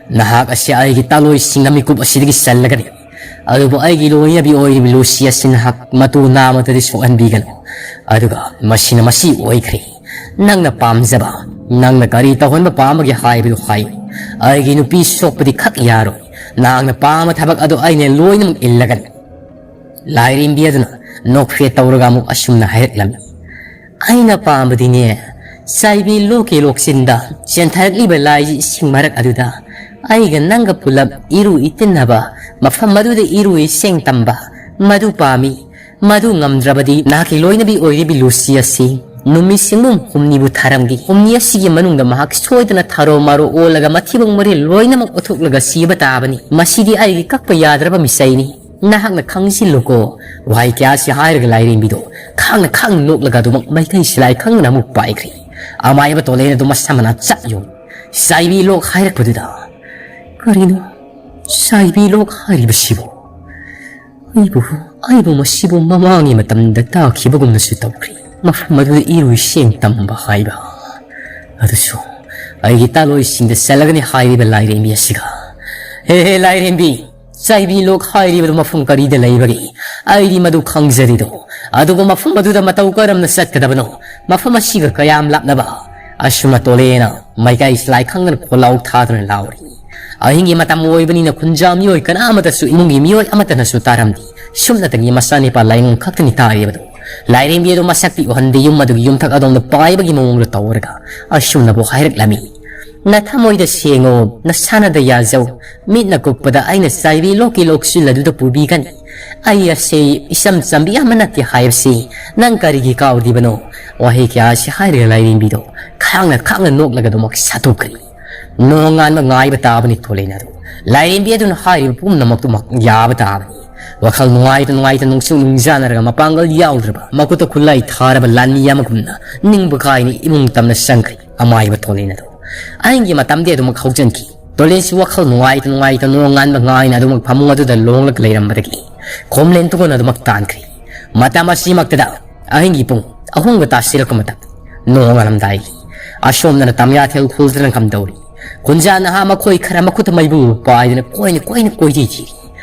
ꯅꯍꯥꯛ ꯑꯁꯤ ꯑꯩꯒꯤ ꯇꯥꯂꯣꯏꯁꯤꯡꯅ ꯃꯤꯀꯨꯞ ꯑꯁꯤꯗꯒꯤ ꯆꯜꯂꯒꯅꯤ꯫ ꯑꯗꯨꯕꯨ ꯑꯩꯒꯤ ꯂꯣꯏꯅꯕꯤ ꯑꯣꯏꯔꯤꯕ ꯂꯨꯁꯤ ꯑꯁꯤ ꯅꯍꯥꯛ ꯃꯇꯨ ꯅꯥꯃꯇꯗꯤ ꯁꯣꯛꯍꯟꯕꯤꯒꯅꯨ꯫ ꯑꯗꯨꯒ ꯃꯁꯤꯅ ꯃꯁꯤ ꯑꯣꯏꯈ꯭ꯔꯦ꯫ ꯅꯪꯅ ꯄꯥꯝꯖꯕ, ꯅꯪꯅ ꯀꯔꯤ ꯇꯧꯍꯟꯕ ꯄꯥꯝꯕꯒꯦ ꯍꯥꯏꯕꯗꯨ ꯍꯥꯏꯌꯨ꯫ ꯑꯩꯒꯤ ꯅꯨꯄꯤ ꯁꯣꯛꯄꯗꯤ ꯈꯛ ꯌꯥꯔꯣꯏ꯫ ꯅꯍꯥꯛꯅ ꯄꯥꯝꯕ ꯊꯕꯛ ꯑꯗꯨ ꯑꯩꯅ ꯂꯣꯏꯅꯃꯛ ꯏꯜꯂꯒꯅꯤ꯫ ꯂꯥꯏꯔꯦꯝꯕꯤ ꯑꯗꯨꯅ ꯅꯣꯛꯐꯦꯠ ꯇꯧꯔꯒ ꯑꯃꯨꯛ ꯑꯁꯨꯝꯅ ꯍꯥꯏꯔꯛꯂꯝꯃꯤ꯫ ꯑꯩꯅ ꯄꯥꯝꯕꯗꯤꯅꯦ, ꯆꯥꯏꯕꯤ ꯂꯣꯛꯀꯤ ꯂꯣꯛꯆꯤꯟꯗ ꯆꯦꯟꯊꯔꯛꯂꯤꯕ ꯂꯥꯏꯒꯤ ꯏꯁꯤꯡ ꯃꯔꯛ ꯑꯗꯨꯗ ꯑꯩꯒ ꯅꯪꯒ ꯄꯨꯂꯞ ꯏꯔꯨ ꯏꯇꯤꯟꯅꯕ, ꯃꯐꯝ ꯑꯗꯨꯗ ꯏꯔꯨ ꯏꯁꯤꯡ ꯇꯝꯕ, ꯃꯗꯨ ꯄꯥꯝꯃꯤ꯫ ꯃꯗꯨ ꯉꯝꯗ꯭ꯔꯕꯗꯤ ꯅꯍꯥꯛꯀꯤ ꯂꯣꯏꯅꯕꯤ ꯑꯣꯏꯔꯤꯕꯤ ꯂꯨꯁꯤ ꯑꯁꯤ ꯅꯨꯃꯤꯠ ꯁꯤꯡꯕꯨꯝ ꯍꯨꯝꯅꯤꯕꯨ ꯊꯥꯔꯝꯒꯦ꯫ ꯍꯨꯝꯅꯤ ꯑꯁꯤꯒꯤ ꯃꯅꯨꯡꯗ ꯃꯍꯥꯛ ꯁꯣꯏꯗꯅ ꯊꯔꯣ ꯃꯔꯣ ꯑꯣꯜꯂꯒ ꯃꯊꯤꯕꯣꯡ ꯃꯔꯤꯜ ꯂꯣꯏꯅꯃꯛ ꯎꯠꯊꯣꯛꯂꯒ ꯁꯤꯕ ꯇꯥꯕꯅꯤ꯫ ꯃꯁꯤꯗꯤ ꯑꯩꯒꯤ ꯀꯛꯄ ꯌꯥꯗ꯭ꯔꯕ ꯃꯤꯁꯛꯅꯤ꯫ ꯅꯍꯥꯛꯅ ꯈꯪꯖꯤꯜꯂꯨꯀꯣ꯫ ꯋꯥꯍꯩ ꯀꯌꯥꯁꯤ ꯍꯥꯏꯔꯒ ꯂꯥꯏꯔꯦꯝꯕꯤꯗꯣ ꯈꯥꯡꯅ ꯈꯥꯡꯅ ꯅꯣꯛꯂꯒ ꯑꯗꯨꯃꯛ ꯃꯥꯏꯀꯩ ꯁꯤꯂꯥꯏ ꯈꯪꯗꯅ ꯑꯃꯨꯛ ꯄꯥꯏꯈ꯭ꯔꯦ꯫ ꯑꯃꯥꯏꯕ ꯇꯣꯂꯦꯟ ꯑꯗꯨ ꯃꯁꯥ ꯃꯅꯥ ꯆꯠ ꯌꯨꯡ꯫ ꯆꯥꯏꯕꯤ ꯂꯣꯛ ꯍꯥꯏꯔꯛꯄꯗꯨꯗ, ꯀꯔꯤꯅꯣ ꯆꯥꯏꯕꯤ ꯂꯣꯛ ꯍꯥꯏꯔꯤꯕꯁꯤꯕꯨ? ꯑꯩꯕꯨ, ꯑꯩꯕꯨ ꯃꯁꯤꯕꯨ ꯃꯃꯥꯡꯒꯤ ꯃꯇꯝꯗ ꯇꯥꯈꯤꯕꯒꯨꯝꯅꯁꯨ ꯇꯧꯈ꯭ꯔꯦ꯫ ꯃꯐꯝ ꯑꯗꯨꯗ ꯏꯔꯨ ꯏꯁꯤꯡ ꯇꯝꯕ ꯍꯥꯏꯕ ꯑꯗꯨꯁꯨ ꯑꯩꯒꯤ ꯇꯥꯂꯣꯏꯁꯤꯡꯗ ꯆꯠꯂꯒꯅꯤ ꯍꯥꯏꯔꯤꯕ ꯂꯥꯏꯔꯦꯝꯕꯤ ꯑꯁꯤꯒ꯫ ꯍꯦ ꯍꯦ ꯂꯥꯏꯔꯦꯝꯕꯤ, ꯆꯥꯏꯕꯤ ꯂꯣꯛ ꯍꯥꯏꯔꯤꯕꯗꯨ ꯃꯐꯝ ꯀꯔꯤꯗ ꯂꯩꯕꯒꯦ? ꯑꯩꯗꯤ ꯃꯗꯨ ꯈꯪꯖꯔꯤꯗꯣ꯫ ꯑꯗꯨꯒ ꯃꯐꯝ ꯑꯗꯨꯗ ꯃꯇꯧ ꯀꯔꯝꯅ ꯆꯠꯀꯗꯕꯅꯣ? ꯃꯐꯝ ꯑꯁꯤꯒ ꯀꯌꯥꯝ ꯂꯥꯞꯅꯕ? ꯑꯁꯨꯝꯅ ꯇꯣꯂꯦꯅ ꯃꯥꯏꯀꯩ ꯁꯤꯂꯥꯏ ꯈꯪꯗꯅ ꯈꯣꯜꯂꯥꯎ ꯊꯥꯗꯨꯅ ꯂꯥꯎꯔꯤ꯫ ꯑꯍꯤꯡꯒꯤ ꯃꯇꯝ ꯑꯣꯏꯕꯅꯤꯅ ꯈꯨꯟꯖꯥ ꯃꯤꯑꯣꯏ ꯀꯅꯥ ꯑꯃꯠꯇꯁꯨ, ꯏꯃꯨꯡꯒꯤ ꯃꯤꯑꯣꯏ ꯑꯃꯠꯇꯅꯁꯨ ꯇꯥꯔꯝꯗꯦ꯫ ꯁꯨꯞꯅꯇꯒꯤ ꯃꯆꯥꯅꯤꯄꯥ ꯂꯥꯏꯉꯝ ꯈꯛꯇꯅꯤ ꯇꯥꯔꯤꯕꯗꯨ꯫ ꯂꯥꯏꯔꯦꯝꯕꯤ ꯑꯗꯨ ꯃꯁꯛꯇꯤ ꯎꯍꯟꯗꯦ, ꯌꯨꯝ ꯑꯗꯨꯒꯤ ꯌꯨꯝꯊꯛ ꯑꯗꯣꯝꯗ ꯄꯥꯏꯕꯒꯤ ꯃꯑꯣꯡꯗ ꯇꯧꯔꯒ ꯑꯁꯨꯝꯅꯕꯨ ꯍꯥꯏꯔꯛꯂꯝꯃꯤ꯫ ꯅꯊꯃꯣꯏꯗ ꯁꯦꯡꯉꯣ, ꯅꯁꯥꯅꯗ ꯌꯥꯖꯧ꯫ ꯃꯤꯠꯅ ꯀꯨꯞꯄꯗ ꯑꯩꯅ ꯆꯥꯏꯕꯤ ꯂꯣꯛꯀꯤ ꯂꯣꯛꯆꯤꯜ ꯑꯗꯨꯗ ꯄꯨꯕꯤꯒꯅꯤ꯫ ꯑꯩ ꯑꯁꯤ ꯏꯆꯝ ꯆꯝꯕꯤ ꯑꯃ ꯅꯠꯇꯦ ꯍꯥꯏꯕꯁꯤ ꯅꯪ ꯀꯔꯤꯒꯤ ꯀꯥꯎꯔꯤꯕꯅꯣ? ꯋꯥꯍꯩ ꯀꯌꯥ ꯑꯁꯤ ꯍꯥꯏꯔꯒ ꯂꯥꯏꯔꯦꯝꯕꯤꯗꯣ ꯈꯥꯡꯅ ꯈꯥꯡꯅ ꯅꯣꯛꯂꯒ ꯑꯗꯨꯃꯛ ꯁꯥꯊꯣꯛꯈ꯭ꯔꯤ꯫ ꯅꯣꯡꯉꯥꯟꯕ ꯉꯥꯏꯕ ꯇꯥꯕꯅꯤ ꯊꯣꯂꯦꯟ ꯑꯗꯨ꯫ ꯂꯥꯏꯔꯦꯝꯕꯤ ꯑꯗꯨꯅ ꯍꯥꯏꯔꯤꯕ ꯄꯨꯝꯅꯃꯛꯇꯨꯃꯛ ꯌꯥꯕ ꯇꯥꯕꯅꯤ꯫ ꯋꯥꯈꯜ ꯅꯨꯡꯉꯥꯏꯇ ꯅꯨꯡꯉꯥꯏꯇ ꯅꯨꯡꯁꯨ ꯅꯨꯡꯖꯥꯅꯔꯒ ꯃꯄꯥꯡꯒꯜ ꯌꯥꯎꯗ꯭ꯔꯕ, ꯃꯈꯨꯠꯇ ꯈꯨꯠꯂꯥꯏ ꯊꯥꯔꯕ ꯂꯥꯟꯃꯤ ꯑꯃꯒꯨꯝꯅ ꯅꯤꯡꯕ ꯀꯥꯏꯅ ꯏꯃꯨꯡ ꯇꯝꯅ ꯆꯪꯈ꯭ꯔꯤ ꯑꯃꯥꯏꯕ ꯊꯣꯂꯦꯟ ꯑꯗꯨ꯫ ꯑꯍꯤꯡꯒꯤ ꯃꯇꯝꯗꯤ ꯑꯗꯨꯃꯛ ꯍꯧꯖꯤꯟꯈꯤ꯫ ꯇꯣꯂꯦꯟꯁꯨ ꯋꯥꯈꯜ ꯅꯨꯡꯉꯥꯏꯇ ꯅꯨꯡꯉꯥꯏꯇ ꯅꯣꯡꯉꯥꯟꯕ ꯉꯥꯏꯅ ꯑꯗꯨꯃꯛ ꯐꯃꯨꯡ ꯑꯗꯨꯗ ꯂꯣꯡꯂꯒ ꯂꯩꯔꯝꯕꯗꯒꯤ ꯈꯣꯝꯂꯦꯟ ꯇꯨꯒꯣꯟ ꯑꯗꯨꯃꯛ ꯇꯥꯟꯈ꯭ꯔꯤ꯫ ꯃꯇꯝ ꯑꯁꯤꯃꯛꯇꯗ ꯑꯍꯤꯡꯒꯤ ꯄꯨꯡ ꯑꯍꯨꯝꯒ ꯇꯥꯁꯤꯜꯂꯛꯄ ꯃꯇꯝ, ꯅꯣꯡꯉꯥꯜꯂꯝꯗꯥꯏꯒꯤ꯫ ꯑꯁꯣꯝꯗꯅ ꯇꯝꯌꯥꯊꯦꯜ ꯈꯨꯜꯗꯅ ꯀꯝꯗꯧꯔꯤ? ꯈꯨꯟꯖꯥ ꯅꯍꯥ ꯃꯈꯣꯏ ꯈꯔ ꯃꯈꯨꯠꯇ ꯃꯩꯕꯨ ꯄꯥꯏꯗꯨꯅ ꯀꯣꯏꯅ ꯀꯣꯏꯅ ꯀꯣꯏꯊꯤ ꯊꯤꯔꯤ꯫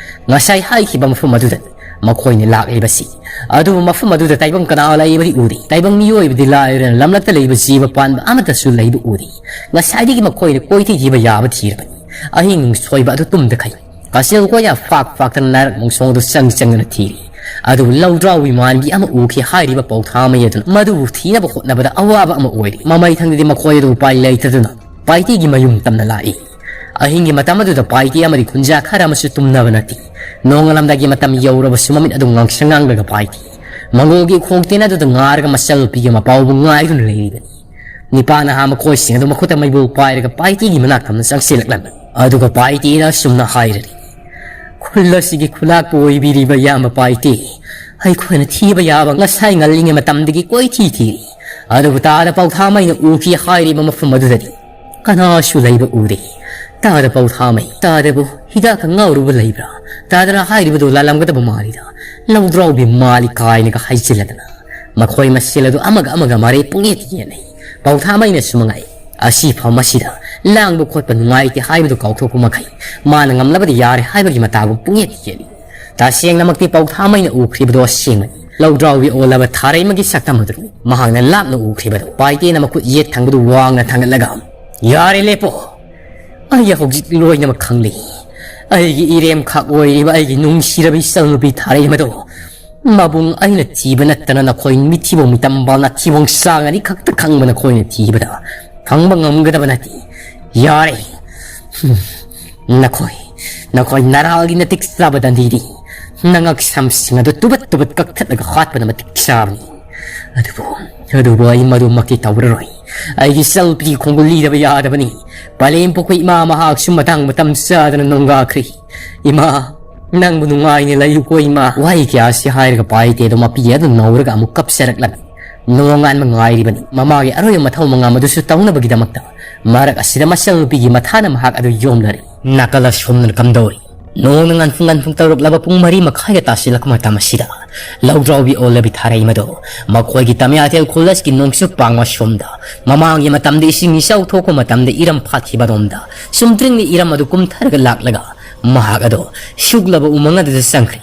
ꯉꯁꯥꯏ ꯍꯥꯏꯈꯤꯕ ꯃꯐꯝ ꯑꯗꯨꯗ ꯃꯈꯣꯏꯅ ꯂꯥꯛꯂꯤꯕꯁꯤ꯫ ꯑꯗꯨꯕꯨ ꯃꯐꯝ ꯑꯗꯨꯗ ꯇꯥꯏꯕꯪ ꯀꯅꯥ ꯂꯩꯕꯗꯤ ꯎꯗꯦ꯫ ꯇꯥꯏꯕꯪ ꯃꯤꯑꯣꯏꯕꯗꯤ ꯂꯥꯏꯔꯅ ꯂꯝꯂꯛꯇ ꯂꯩꯕ ꯖꯤꯕ ꯄꯥꯟꯕ ꯑꯃꯠꯇꯁꯨ ꯂꯩꯕ ꯎꯗꯦ꯫ ꯉꯁꯥꯏꯗꯒꯤ ꯃꯈꯣꯏꯅ ꯀꯣꯏꯊꯤ ꯊꯤꯕ ꯌꯥꯕ ꯊꯤꯔꯕꯅꯤ꯫ ꯑꯍꯤꯡ ꯁꯣꯏꯕ ꯑꯗꯨ ꯇꯨꯝꯗꯈꯩ ꯀꯥꯆꯤꯜ ꯀꯣꯏꯌꯥ ꯐꯥꯛ ꯐꯥꯛꯇꯅ ꯅꯥꯔꯛ ꯃꯣꯡꯁꯣꯡꯗꯨ ꯆꯪ ꯆꯪꯗꯨꯅ ꯊꯤꯔꯤ꯫ ꯑꯗꯨꯕꯨ ꯂꯧꯗ꯭ꯔꯥꯎꯕꯤ ꯃꯥꯟꯕꯤ ꯑꯃ ꯎꯈꯤ ꯍꯥꯏꯔꯤꯕ ꯄꯧꯊꯥꯃꯩ ꯑꯗꯨꯅ ꯃꯗꯨꯕꯨ ꯊꯤꯅꯕ ꯍꯣꯠꯅꯕꯗ ꯑꯋꯥꯕ ꯑꯃ ꯑꯣꯏꯔꯤ꯫ ꯃꯃꯩ ꯊꯪꯗꯗꯤ ꯃꯈꯣꯏ ꯑꯗꯨ ꯎꯄꯥꯏ ꯂꯩꯇꯗꯨꯅ ꯄꯥꯏꯇꯤꯒꯤ ꯃꯌꯨꯝ ꯇꯝꯅ ꯂꯥꯛꯏ꯫ ꯑꯍꯤꯡꯒꯤ ꯃꯇꯝ ꯑꯗꯨꯗ ꯄꯥꯏꯇꯤ ꯑꯃꯗꯤ ꯈꯨꯟꯖꯥ ꯈꯔ ꯑꯃꯁꯨ ꯇꯨꯝꯅꯕ ꯅꯠꯇꯦ꯫ ꯅꯣꯡꯉꯥꯜꯂꯝꯗꯥꯏꯒꯤ ꯃꯇꯝ ꯌꯧꯔꯕꯁꯨ ꯃꯃꯤꯠ ꯑꯗꯨ ꯉꯥꯡꯁꯪ ꯉꯥꯡꯂꯒ ꯄꯥꯏꯇꯤ ꯃꯪꯒꯣꯜꯒꯤ ꯈꯣꯡꯇꯦꯟ ꯑꯗꯨꯗ ꯉꯥꯔꯒ ꯃꯆꯜꯅꯨꯄꯤꯒꯤ ꯃꯄꯥꯎꯕꯨ ꯉꯥꯏꯗꯨꯅ ꯂꯩꯔꯤꯕꯅꯤ꯫ ꯅꯤꯄꯥ ꯅꯍꯥ ꯃꯈꯣꯏꯁꯤꯡ ꯑꯗꯨ ꯃꯈꯨꯠꯇ ꯃꯩꯕꯨꯜ ꯄꯥꯏꯔꯒ ꯄꯥꯏꯇꯤꯒꯤ ꯃꯅꯥꯛꯇ ꯑꯃꯨꯛ ꯆꯪꯁꯤꯜꯂꯛꯂꯝꯃꯤ꯫ ꯑꯗꯨꯒ ꯄꯥꯏꯇꯤꯅ ꯑꯁꯨꯝꯅ ꯍꯥꯏꯔꯤ, "ꯈꯨꯜ ꯑꯁꯤꯒꯤ ꯈꯨꯂꯥꯛꯄꯨ ꯑꯣꯏꯕꯤꯔꯤꯕ ꯏꯌꯥꯝꯕ ꯄꯥꯏꯇꯤ, ꯑꯩꯈꯣꯏꯅ ꯊꯤꯕ ꯌꯥꯕ ꯉꯁꯥꯏ ꯉꯜꯂꯤꯉꯩ ꯃꯇꯝꯗꯒꯤ ꯀꯣꯏꯊꯤ ꯊꯤꯔꯤ, ꯑꯗꯨꯕꯨ ꯇꯥꯗ ꯄꯧꯊꯥꯃꯩꯅ ꯎꯈꯤ ꯍꯥꯏꯔꯤꯕ ꯃꯐꯝ ꯑꯗꯨꯗꯗꯤ ꯀꯅꯥꯁꯨ ꯂꯩꯕ ꯎꯗꯦ꯫ ꯇꯥꯗ ꯄꯧꯊꯥꯃꯩ, ꯇꯥꯗꯕꯨ ꯍꯤꯗꯥꯛꯀ ꯉꯥꯎꯔꯨꯕ ꯂꯩꯕ꯭ꯔꯥ? ꯇꯥꯗꯅ ꯍꯥꯏꯔꯤꯕꯗꯨ ꯂꯥꯜꯂꯝꯒꯗꯕ ꯃꯥꯜꯂꯤꯗ꯫ ꯂꯧꯗ꯭ꯔꯥꯎꯕꯤ ꯃꯥꯜꯂꯤ" ꯀꯥꯏꯅꯒ ꯍꯥꯏꯖꯤꯜꯂꯗꯅ ꯃꯈꯣꯏ ꯃꯁꯦꯜ ꯑꯗꯨ ꯑꯃꯒ ꯑꯃꯒ ꯃꯔꯩ ꯄꯨꯡꯌꯦꯠ ꯌꯦꯠꯅꯩ꯫ ꯄꯧꯊꯥꯃꯩꯅꯁꯨ ꯃꯉꯥꯏ, ꯑꯁꯤ ꯐꯝ ꯑꯁꯤꯗ ꯂꯥꯡꯕ ꯈꯣꯠꯄ ꯅꯨꯡꯉꯥꯏꯇꯦ ꯍꯥꯏꯕꯗꯨ ꯀꯥꯎꯊꯣꯛꯄ ꯃꯈꯩ ꯃꯥꯅ ꯉꯝꯂꯕꯗꯤ ꯌꯥꯔꯦ ꯍꯥꯏꯕꯒꯤ ꯃꯇꯥꯒꯨꯝ ꯄꯨꯡꯌꯦꯠ ꯌꯦꯠꯂꯤ꯫ ꯇꯁꯦꯡꯅꯃꯛꯇꯤ ꯄꯧꯊꯥꯃꯩꯅ ꯎꯈ꯭ꯔꯤꯕꯗꯣ ꯑꯁꯦꯡꯕꯅꯤ꯫ ꯂꯧꯗ꯭ꯔꯥꯎꯕꯤ ꯑꯣꯜꯂꯕ ꯊꯥꯔꯩꯃꯒꯤ ꯁꯛꯇꯝ ꯑꯗꯨꯅꯤ ꯃꯍꯥꯛꯅ ꯂꯥꯞꯅ ꯎꯈ꯭ꯔꯤꯕꯗꯣ꯫ ꯄꯥꯏꯇꯦꯅ ꯃꯈꯨꯠ ꯌꯦꯠ ꯊꯪꯕꯗꯨ ꯋꯥꯡꯅ ꯊꯥꯡꯒꯠꯂꯒ, "ꯌꯥꯔꯦ, ꯂꯦꯞꯄꯣ꯫ ꯑꯩ ꯍꯧꯖꯤꯛ ꯂꯣꯏꯅꯃꯛ ꯈꯪꯂꯦ꯫ ꯑꯩꯒꯤ ꯏꯔꯦꯝꯈꯥꯛ ꯑꯣꯏꯔꯤꯕ ꯑꯩꯒꯤ ꯅꯨꯡꯁꯤꯔꯕ ꯏꯆꯜꯅꯨꯄꯤ ꯊꯥꯔꯩꯃꯗꯣ ꯃꯕꯨꯡ ꯑꯩꯅ ꯊꯤꯕ ꯅꯠꯇꯅ ꯅꯈꯣꯏ ꯃꯤꯊꯤꯕꯣꯡ ꯃꯤꯇꯝꯕꯥꯜ ꯅꯥꯊꯤꯕꯣꯡ ꯆꯥꯡ ꯑꯅꯤ ꯈꯛꯇ ꯈꯪꯕ ꯅꯈꯣꯏꯅ ꯊꯤꯕꯗ ꯐꯪꯕ ꯉꯝꯒꯗꯕ ꯅꯠꯇꯦ꯫ ꯌꯥꯔꯦ꯫ ꯅꯈꯣꯏ, ꯅꯈꯣꯏ ꯅꯔꯥꯜꯒꯤ ꯅꯇꯤꯛ ꯆꯥꯕ ꯗꯟꯗꯤꯗꯤ ꯅꯉꯛ ꯁꯝꯁꯤꯡ ꯑꯗꯨ ꯇꯨꯕꯠ ꯇꯨꯕꯠ ꯀꯛꯊꯠꯂꯒ ꯍꯥꯠꯄꯅ ꯃꯇꯤꯛ ꯆꯥꯕꯅꯤ꯫ ꯑꯗꯨꯕꯨ, ꯑꯗꯨꯕꯨ ꯑꯩ ꯃꯗꯨꯃꯛꯇꯤ ꯇꯧꯔꯔꯣꯏ꯫ ꯑꯩꯒꯤ ꯏꯆꯜꯅꯨꯄꯤꯒꯤ ꯈꯣꯡꯒꯨꯜ ꯂꯤꯗꯕ ꯌꯥꯗꯕꯅꯤ꯫ ꯄꯂꯦꯝ ꯄꯣꯛꯄ ꯏꯃꯥ ꯃꯍꯥꯛꯁꯨ ꯃꯇꯥꯡ ꯃꯇꯝ ꯆꯥꯗꯅ ꯅꯣꯡꯒꯥꯈ꯭ꯔꯦ꯫ ꯏꯃꯥ, ꯅꯪꯕꯨ ꯅꯨꯡꯉꯥꯏꯅ ꯂꯩꯌꯨꯀꯣ ꯏꯃꯥ꯫ ꯋꯥꯍꯩ ꯀꯌꯥ ꯑꯁꯤ ꯍꯥꯏꯔꯒ ꯄꯥꯏꯇꯦ ꯑꯗꯨ ꯃꯄꯤ ꯑꯗꯨ ꯅꯧꯔꯒ ꯑꯃꯨꯛ ꯀꯞꯆꯔꯛꯂꯝꯃꯤ꯫ ꯅꯣꯡꯉꯥꯟꯕ ꯉꯥꯏꯔꯤꯕꯅꯤ꯫ ꯃꯃꯥꯒꯤ ꯑꯔꯣꯏꯕ ꯃꯊꯧ ꯃꯉꯥꯝ ꯑꯗꯨꯁꯨ ꯇꯧꯅꯕꯒꯤꯗꯃꯛꯇ ꯃꯔꯛ ꯑꯁꯤꯗ ꯃꯆꯜꯅꯨꯄꯤꯒꯤ ꯃꯊꯥꯅ ꯃꯍꯥꯛ ꯑꯗꯨ ꯌꯣꯝꯂꯔꯤ꯫ ꯅꯥꯀꯜ ꯑꯁꯣꯝꯗꯅ ꯀꯝꯗꯧꯔꯤ? ꯅꯣꯡꯅ ꯉꯟꯐꯨꯡ ꯉꯟꯐꯨꯡ ꯇꯧꯔꯛꯂꯕ ꯄꯨꯡ ꯃꯔꯤ ꯃꯈꯥꯏꯒ ꯇꯥꯁꯤꯜꯂꯛꯄ ꯃꯇꯝ ꯑꯁꯤꯗ ꯂꯧꯗ꯭ꯔꯥꯎꯕꯤ ꯑꯣꯜꯂꯕꯤ ꯊꯥꯔꯩ ꯃꯗꯣ ꯃꯈꯣꯏꯒꯤ ꯇꯃꯤꯌꯥꯊꯦꯜ ꯈꯨꯜ ꯑꯁꯤꯒꯤ ꯅꯣꯡꯆꯨꯞ ꯄꯥꯡ ꯑꯁꯣꯝꯗ ꯃꯃꯥꯡꯒꯤ ꯃꯇꯝꯗ ꯏꯁꯤꯡ ꯏꯆꯥꯎ ꯊꯣꯛꯄ ꯃꯇꯝꯗ ꯏꯔꯝ ꯐꯥꯠꯈꯤꯕ ꯑꯗꯣꯝꯗ ꯆꯨꯝꯗ꯭ꯔꯤꯡꯅ ꯏꯔꯝ ꯑꯗꯨ ꯀꯨꯝꯊꯔꯒ ꯂꯥꯛꯂꯒ ꯃꯍꯥꯛ ꯑꯗꯣ ꯁꯨꯛꯂꯕ ꯎꯃꯪ ꯑꯗꯨꯗ ꯆꯪꯈ꯭ꯔꯦ꯫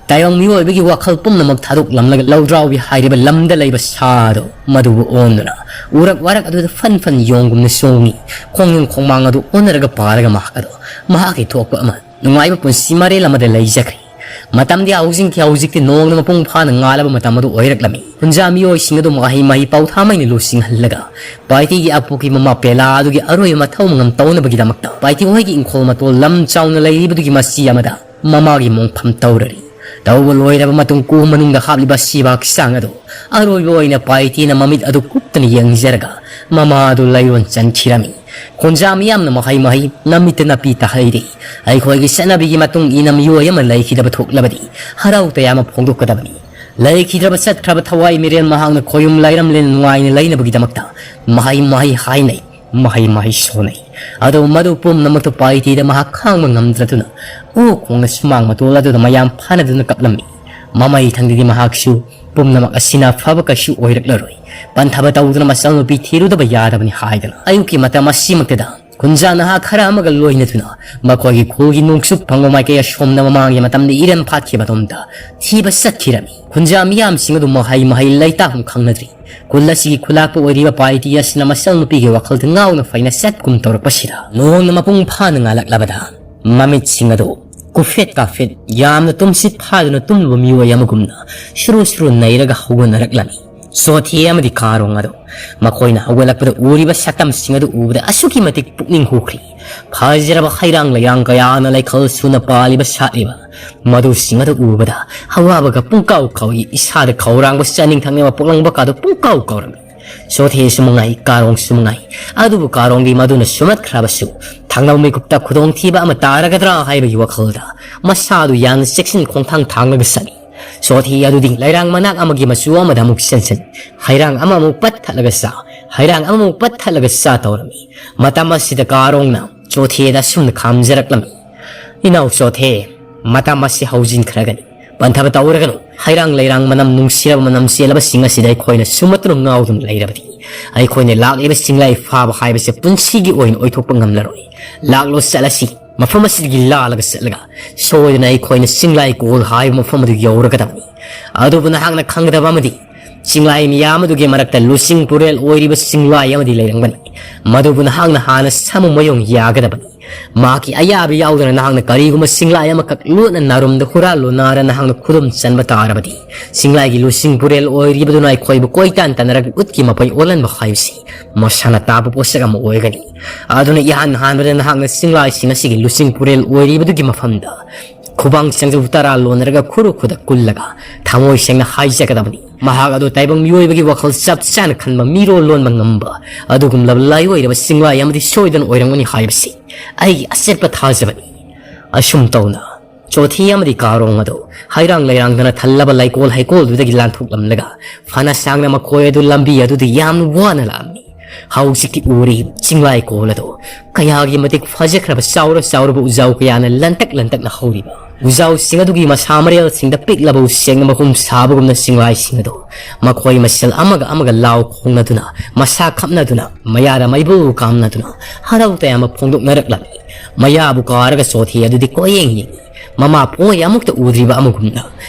ꯇꯥꯏꯕꯪ ꯃꯤꯑꯣꯏꯕꯒꯤ ꯋꯥꯈꯜ ꯄꯨꯝꯅꯃꯛ ꯊꯥꯗꯣꯛꯂꯝꯂꯒ ꯂꯧꯗ꯭ꯔꯥꯎꯕꯤ ꯍꯥꯏꯔꯤꯕ ꯂꯝꯗ ꯂꯩꯕ ꯁꯥ ꯑꯗꯣ ꯃꯗꯨꯕꯨ ꯑꯣꯟꯗꯨꯅ ꯎꯔꯛ ꯋꯥꯔꯛ ꯑꯗꯨꯗ ꯐꯟ ꯐꯟ ꯌꯣꯡꯒꯨꯝꯅ ꯆꯣꯡꯉꯤ꯫ ꯈꯣꯡꯅꯤꯡ ꯈꯣꯡꯃꯥꯡ ꯑꯗꯨ ꯑꯣꯟꯅꯔꯒ ꯄꯥꯔꯒ ꯃꯍꯥꯛ ꯑꯗꯣ ꯃꯍꯥꯛꯀꯤ ꯊꯣꯛꯄ ꯑꯃ ꯅꯨꯡꯉꯥꯏꯕ ꯄꯨꯟꯁꯤ ꯃꯔꯦꯜ ꯑꯃꯗ ꯂꯩꯖꯈ꯭ꯔꯦ꯫ ꯃꯇꯝꯗꯤ ꯍꯧꯖꯤꯛꯇꯤ ꯍꯧꯖꯤꯛꯇꯤ ꯅꯣꯡꯅ ꯃꯄꯨꯡ ꯐꯥꯅ ꯉꯥꯜꯂꯕ ꯃꯇꯝ ꯑꯗꯨ ꯑꯣꯏꯔꯛꯂꯝꯃꯤ꯫ ꯈꯨꯟꯖꯥ ꯃꯤꯑꯣꯏꯁꯤꯡ ꯑꯗꯨ ꯃꯍꯩ ꯃꯍꯩ ꯄꯥꯎꯊꯥꯃꯩꯅ ꯂꯨꯆꯤꯡꯍꯜꯂꯒ ꯄꯥꯏꯇꯤꯒꯤ ꯑꯄꯣꯛꯀꯤ ꯃꯃꯥ ꯄꯦꯂꯥ ꯑꯗꯨꯒꯤ ꯑꯔꯣꯏꯕ ꯃꯊꯧ ꯃꯉꯝ ꯇꯧꯅꯕꯒꯤꯗꯃꯛꯇ ꯄꯥꯏꯇꯤ ꯍꯣꯏꯒꯤ ꯏꯪꯈꯣꯜ ꯃꯇꯣꯜ ꯂꯝ ꯆꯥꯎꯅ ꯂꯩꯔꯤꯕꯗꯨꯒꯤ ꯃꯆꯤ ꯑꯃꯗ ꯃꯃꯥꯒꯤ ꯃꯣꯡꯐꯝ ꯇꯧꯔꯔꯤ꯫ ꯇꯧꯕ ꯂꯣꯏꯔꯕ ꯃꯇꯨꯡ ꯀꯨ ꯃꯅꯨꯡꯗ ꯍꯥꯞꯂꯤꯕ ꯁꯤꯕ ꯍꯛꯆꯥꯡ ꯑꯗꯨ ꯑꯔꯣꯏꯕ ꯑꯣꯏꯅ ꯄꯥꯏꯇꯤꯅ ꯃꯃꯤꯠ ꯑꯗꯨ ꯀꯨꯞꯇꯅ ꯌꯦꯡꯖꯔꯒ ꯃꯃꯥ ꯑꯗꯨ ꯂꯩꯔꯣꯟ ꯆꯟꯈꯤꯔꯝꯃꯤ꯫ ꯈꯣꯟꯖꯥ ꯃꯤꯌꯥꯝꯅ ꯃꯍꯩ ꯃꯍꯩ ꯅꯃꯤꯠꯇ ꯅꯥꯄꯤ ꯇꯥꯍꯩꯔꯦ꯫ ꯑꯩꯈꯣꯏꯒꯤ ꯆꯠꯅꯕꯤꯒꯤ ꯃꯇꯨꯡ ꯏꯟꯅ ꯃꯤꯑꯣꯏ ꯑꯃ ꯂꯩꯈꯤꯗꯕ ꯊꯣꯛꯂꯕꯗꯤ ꯍꯔꯥꯎ ꯇꯌꯥꯝꯕ ꯐꯣꯡꯗꯣꯛꯀꯗꯕꯅꯤ꯫ ꯂꯩꯈꯤꯗ꯭ꯔꯕ ꯆꯠꯈ꯭ꯔꯕ ꯊꯋꯥꯏ ꯃꯤꯔꯦꯜ ꯃꯍꯥꯛꯅ ꯈꯣꯌꯨꯝ ꯂꯥꯏꯔꯝꯂꯦꯟ ꯅꯨꯡꯉꯥꯏꯅ ꯂꯩꯅꯕꯒꯤꯗꯃꯛꯇ ꯃꯍꯩ ꯃꯍꯩ ꯍꯥꯏꯅꯩ꯫ ꯃꯍꯩ ꯃꯍꯩ ꯁꯣꯟꯅꯩ꯫ ꯑꯗꯨꯕꯨ ꯃꯗꯨ ꯄꯨꯝꯅꯃꯛꯇꯨ ꯄꯥꯏꯇꯤꯗ ꯃꯍꯥꯛ ꯈꯥꯡꯕ ꯉꯝꯗ꯭ꯔꯗꯨꯅ ꯑꯣꯛ ꯈꯣꯡꯅ ꯁꯨꯃꯥꯡ ꯃꯇꯣꯜ ꯑꯗꯨꯗ ꯃꯌꯥꯝ ꯐꯥꯅꯗꯨꯅ ꯀꯞꯂꯝꯃꯤ꯫ ꯃꯃꯩ ꯊꯪꯗꯗꯤ ꯃꯍꯥꯛꯁꯨ ꯄꯨꯝꯅꯃꯛ ꯑꯁꯤꯅ ꯑꯐꯕ ꯀꯩꯁꯨ ꯑꯣꯏꯔꯛꯂꯔꯣꯏ꯫ ꯄꯟꯊꯕ ꯇꯧꯗꯨꯅ ꯃꯆꯜꯅꯨꯄꯤ ꯊꯤꯔꯨꯗꯕ ꯌꯥꯗꯕꯅꯤ ꯍꯥꯏꯗꯅ ꯑꯌꯨꯛꯀꯤ ꯃꯇꯝ ꯑꯁꯤꯃꯛꯇꯗ ꯈꯨꯟꯖꯥ ꯅꯍꯥ ꯈꯔ ꯑꯃꯒ ꯂꯣꯏꯅꯗꯨꯅ ꯃꯈꯣꯏꯒꯤ ꯈꯨꯜꯒꯤ ꯅꯣꯡꯆꯨꯞ ꯐꯪꯕ ꯃꯥꯏꯀꯩ ꯑꯁꯣꯝꯗ ꯃꯃꯥꯡꯒꯤ ꯃꯇꯝꯗ ꯏꯔꯝ ꯐꯥꯠꯈꯤꯕ ꯑꯗꯣꯝꯗ ꯊꯤꯕ ꯆꯠꯈꯤꯔꯝꯃꯤ꯫ ꯈꯨꯟꯖꯥ ꯃꯤꯌꯥꯝꯁꯤꯡ ꯑꯗꯨ ꯃꯍꯩ ꯃꯍꯩ ꯂꯩꯇꯥꯐꯝ ꯈꯪꯅꯗ꯭ꯔꯤ꯫ ꯈꯨꯜ ꯑꯁꯤꯒꯤ ꯈꯨꯂꯥꯛꯄ ꯑꯣꯏꯔꯤꯕ ꯄꯥꯏꯇꯤ ꯑꯁꯤꯅ ꯃꯆꯜ ꯅꯨꯄꯤꯒꯤ ꯋꯥꯈꯜꯗ ꯉꯥꯎꯅ ꯐꯩꯅ ꯆꯠꯀꯨꯝ ꯇꯧꯔꯛꯄꯁꯤꯗ ꯅꯣꯡꯅ ꯃꯄꯨꯡ ꯐꯥꯅ ꯉꯥꯜꯂꯛꯂꯕꯗ ꯃꯃꯤꯠꯁꯤꯡ ꯑꯗꯨ ꯀꯨꯐꯦꯠ ꯀꯥꯐꯦꯠ ꯌꯥꯝꯅ ꯇꯨꯝꯁꯤꯠ ꯐꯥꯗꯨꯅ ꯇꯨꯝꯂꯨꯕ ꯃꯤꯑꯣꯏ ꯑꯃꯒꯨꯝꯅ ꯁꯨꯔꯨ ꯁꯨꯔꯨ ꯅꯩꯔꯒ ꯍꯧꯒꯠꯅꯔꯛꯂꯝꯃꯤ꯫ ꯆꯣꯊꯦ ꯑꯃꯗꯤ ꯀꯥꯔꯣꯡ ꯑꯗꯣ ꯃꯈꯣꯏꯅ ꯍꯧꯒꯠꯂꯛꯄꯗ ꯎꯔꯤꯕ ꯁꯛꯇꯝꯁꯤꯡ ꯑꯗꯨ ꯎꯕꯗ ꯑꯁꯨꯛꯀꯤ ꯃꯇꯤꯛ ꯄꯨꯛꯅꯤꯡ ꯍꯨꯈ꯭ꯔꯦ꯫ ꯐꯖꯔꯕ ꯍꯩꯔꯥꯡ ꯂꯩꯔꯥꯡ ꯀꯌꯥꯅ ꯂꯩꯈꯜ ꯁꯨꯅ ꯄꯥꯜꯂꯤꯕ ꯁꯥꯠꯂꯤꯕ ꯃꯗꯨꯁꯤꯡ ꯑꯗꯨ ꯎꯕꯗ ꯑꯋꯥꯕꯒ ꯄꯨꯡꯀꯥꯎ ꯀꯥꯎꯏ, ꯏꯁꯥꯗ ꯈꯧꯔꯥꯡꯕ ꯆꯥꯅꯤꯡ ꯊꯛꯅꯤꯡꯕ ꯄꯣꯛꯂꯝꯕ ꯀꯥꯗꯨ ꯄꯨꯡꯀꯥꯎ ꯀꯥꯎꯔꯝꯃꯤ꯫ ꯆꯣꯊꯦꯁꯨ ꯃꯉꯥꯏ, ꯀꯥꯔꯣꯡꯁꯨ ꯃꯉꯥꯏ꯫ ꯑꯗꯨꯕꯨ ꯀꯥꯔꯣꯡꯗꯤ ꯃꯗꯨꯅ ꯁꯨꯝꯃꯠꯈ꯭ꯔꯕꯁꯨ ꯊꯥꯡꯅꯧ ꯃꯤꯀꯨꯞꯇ ꯈꯨꯗꯣꯡꯊꯤꯕ ꯑꯃ ꯇꯥꯔꯒꯗ꯭ꯔꯥ ꯍꯥꯏꯕꯒꯤ ꯋꯥꯈꯜꯗ ꯃꯁꯥꯗꯨ ꯌꯥꯝꯅ ꯆꯦꯛꯁꯤꯟ ꯈꯣꯡꯊꯥꯡ ꯊꯥꯡꯂꯒ ꯆꯠꯂꯤ꯫ ꯆꯣꯊꯦ ꯑꯗꯨꯗꯤ ꯂꯩꯔꯥꯡ ꯃꯅꯥꯛ ꯑꯃꯒꯤ ꯃꯆꯨ ꯑꯃꯗ ꯑꯃꯨꯛ ꯆꯦꯟꯁꯤꯟ, ꯍꯩꯔꯥꯡ ꯑꯃꯃꯨꯛ ꯄꯠ ꯊꯠꯂꯒ ꯆꯥ, ꯍꯩꯔꯥꯡ ꯑꯃꯃꯨꯛ ꯄꯠ ꯊꯠꯂꯒ ꯆꯥ ꯇꯧꯔꯝꯃꯤ꯫ ꯃꯇꯝ ꯑꯁꯤꯗ ꯀꯥꯔꯣꯡꯅ ꯆꯣꯊꯦꯗ ꯑꯁꯨꯝꯅ ꯈꯥꯝꯖꯔꯛꯂꯝꯃꯤ, "ꯏꯅꯥꯎ ꯆꯣꯊꯦ, ꯃꯇꯝ ꯑꯁꯤ ꯍꯧꯖꯤꯟꯈ꯭ꯔꯒꯅꯤ꯫ ꯄꯟꯊꯕ ꯇꯧꯔꯒꯅꯨ꯫ ꯍꯩꯔꯥꯡ ꯂꯩꯔꯥꯡ ꯃꯅꯝ ꯅꯨꯡꯁꯤꯔꯕ ꯃꯅꯝ ꯆꯦꯜꯂꯕꯁꯤꯡ ꯑꯁꯤꯗ ꯑꯩꯈꯣꯏꯅ ꯁꯨꯝꯃꯠꯇꯨꯅ ꯉꯥꯎꯗꯨꯅ ꯂꯩꯔꯕꯗꯤ ꯑꯩꯈꯣꯏꯅ ꯂꯥꯛꯂꯤꯕ ꯆꯤꯡꯂꯩ ꯐꯥꯕ ꯍꯥꯏꯕꯁꯦ ꯄꯨꯟꯁꯤꯒꯤ ꯑꯣꯏꯅ ꯑꯣꯏꯊꯣꯛꯄ ꯉꯝꯂꯔꯣꯏ꯫ ꯂꯥꯛꯂꯣ ꯆꯠꯂꯁꯤ꯫ ꯃꯐꯝ ꯑꯁꯤꯗꯒꯤ ꯂꯥꯜꯂꯒ ꯆꯠꯂꯒ ꯁꯣꯏꯗꯅ ꯑꯩꯈꯣꯏꯅ ꯆꯤꯡꯂꯥꯏ ꯀꯣꯜ ꯍꯥꯏꯕ ꯃꯐꯝ ꯑꯗꯨ ꯌꯧꯔꯒꯗꯕꯅꯤ꯫ ꯑꯗꯨꯕꯨ ꯅꯍꯥꯛꯅ ꯈꯪꯒꯗꯕ ꯑꯃꯗꯤ, ꯆꯤꯡꯂꯥꯏ ꯃꯤꯌꯥꯝ ꯑꯗꯨꯒꯤ ꯃꯔꯛꯇ ꯂꯨꯆꯤꯡ ꯄꯨꯔꯦꯜ ꯑꯣꯏꯔꯤꯕ ꯆꯤꯡꯂꯥꯏ ꯑꯃꯗꯤ ꯂꯩꯔꯝꯒꯅꯤ꯫ ꯃꯗꯨꯕꯨ ꯅꯍꯥꯛꯅ ꯍꯥꯟꯅ ꯁꯥꯃꯨ ꯃꯌꯣꯡ ꯌꯥꯒꯗꯕꯅꯤ꯫ ꯃꯍꯥꯛꯀꯤ ꯑꯌꯥꯕ ꯌꯥꯎꯗꯅ ꯅꯍꯥꯛꯅ ꯀꯔꯤꯒꯨꯝꯕ ꯆꯤꯡꯂꯥꯏ ꯑꯃꯈꯛ ꯂꯣꯠꯅ ꯅꯥꯔꯨꯝꯗ ꯍꯨꯔꯥꯜꯂꯨ ꯅꯥꯔ ꯅꯍꯥꯛꯅ ꯈꯨꯗꯨꯝ ꯆꯟꯕ ꯇꯥꯔꯕꯗꯤ, ꯆꯤꯡꯂꯥꯏꯒꯤ ꯂꯨꯆꯤꯡ ꯄꯨꯔꯦꯜ ꯑꯣꯏꯔꯤꯕꯗꯨꯅ ꯑꯩꯈꯣꯏꯕꯨ ꯀꯣꯏꯇꯥꯟ ꯇꯥꯟꯅꯔꯒ ꯎꯠꯀꯤ ꯃꯄꯩ ꯑꯣꯜꯍꯟꯕ ꯍꯥꯏꯕꯁꯤ ꯃꯁꯥꯅ ꯇꯥꯕ ꯄꯣꯠꯁꯛ ꯑꯃ ꯑꯣꯏꯒꯅꯤ꯫ ꯑꯗꯨꯅ ꯏꯍꯥꯟ ꯍꯥꯟꯕꯗ ꯅꯍꯥꯛꯅ ꯆꯤꯡꯂꯥꯏꯁꯤꯡ ꯑꯁꯤꯒꯤ ꯂꯨꯆꯤꯡ ꯄꯨꯔꯦꯜ ꯑꯣꯏꯔꯤꯕꯗꯨꯒꯤ ꯃꯐꯝꯗ ꯈꯨꯕꯥꯡ ꯆꯪꯖꯧ ꯇꯔꯥ ꯂꯣꯟꯅꯔꯒ ꯈꯨꯔꯨ ꯈꯨꯗ ꯀꯨꯜꯂꯒ ꯊꯃꯣꯏ ꯁꯦꯡꯅ ꯍꯥꯏꯖꯒꯗꯕꯅꯤ꯫ ꯃꯍꯥꯛ ꯑꯗꯨ ꯇꯥꯏꯕꯪ ꯃꯤꯑꯣꯏꯕꯒꯤ ꯋꯥꯈꯜ ꯆꯞ ꯆꯥꯅ ꯈꯟꯕ ꯃꯤꯔꯣꯜ ꯂꯣꯟꯕ ꯉꯝꯕ ꯑꯗꯨꯒꯨꯝꯂꯕ ꯂꯥꯏꯑꯣꯏꯔꯕ ꯆꯤꯡꯂꯥꯏ ꯑꯃꯗꯤ ꯁꯣꯏꯗꯅ ꯑꯣꯏꯔꯝꯒꯅꯤ ꯍꯥꯏꯕꯁꯤ ꯑꯩꯒꯤ ꯑꯆꯦꯠꯄ ꯊꯥꯖꯕꯅꯤ꯫ ꯑꯁꯨꯝ ꯇꯧꯅ ꯆꯣꯊꯤ ꯑꯃꯗꯤ ꯀꯥꯔꯣꯡ ꯑꯗꯨ ꯍꯩꯔꯥꯡ ꯂꯩꯔꯥꯡꯗꯅ ꯊꯜꯂꯕ ꯂꯩꯀꯣꯜ ꯍꯩꯀꯣꯜꯗꯨꯗꯒꯤ ꯂꯥꯟꯊꯣꯛꯂꯝꯂꯒ ꯐꯅ ꯁꯥꯡꯅ ꯃꯈꯣꯏ ꯑꯗꯨ ꯂꯝꯕꯤ ꯑꯗꯨꯗ ꯌꯥꯝꯅ ꯋꯥꯅ ꯂꯥꯛꯂꯝꯃꯤ꯫ ꯍꯧꯖꯤꯛꯇꯤ ꯎꯔꯤ ꯆꯤꯡꯂꯥꯏ ꯀꯣꯜ ꯑꯗꯨ ꯀꯌꯥꯒꯤ ꯃꯇꯤꯛ ꯐꯖꯈ꯭ꯔꯕ ꯆꯥꯎꯔ ꯆꯥꯎꯔꯕ ꯎꯖꯥꯎ ꯀꯌꯥꯅ ꯂꯟꯇꯛ ꯂꯟꯇꯛꯅ ꯍꯧꯔꯤꯕ꯫ ꯎꯖꯥꯎꯁꯤꯡ ꯑꯗꯨꯒꯤ ꯃꯁꯥ ꯃꯔꯦꯜꯁꯤꯡꯗ ꯄꯤꯛꯂꯕ ꯎꯆꯦꯛꯅ ꯃꯍꯨꯝ ꯁꯥꯕꯒꯨꯝꯅ ꯆꯤꯡꯂꯥꯏꯁꯤꯡ ꯑꯗꯨ ꯃꯈꯣꯏ ꯃꯁꯦꯜ ꯑꯃꯒ ꯑꯃꯒ ꯂꯥꯎ ꯈꯣꯡꯅꯗꯨꯅ, ꯃꯁꯥ ꯈꯞꯅꯗꯨꯅ, ꯃꯌꯥꯗ ꯃꯩꯕꯨ ꯀꯥꯝꯅꯗꯨꯅ ꯍꯔꯥꯎ ꯇꯌꯥꯝꯕ ꯐꯣꯡꯗꯣꯛꯅꯔꯛꯂꯝꯃꯤ꯫ ꯃꯌꯥꯕꯨ ꯀꯥꯔꯒ ꯆꯣꯊꯤ ꯑꯗꯨꯗꯤ ꯀꯣꯌꯦꯡ ꯌꯦꯡꯏ꯫ ꯃꯃꯥ ꯄꯣꯛꯑꯣꯏ ꯑꯃꯨꯛꯇ ꯎꯗ꯭ꯔꯤꯕ ꯑꯃꯒꯨꯝꯅ꯫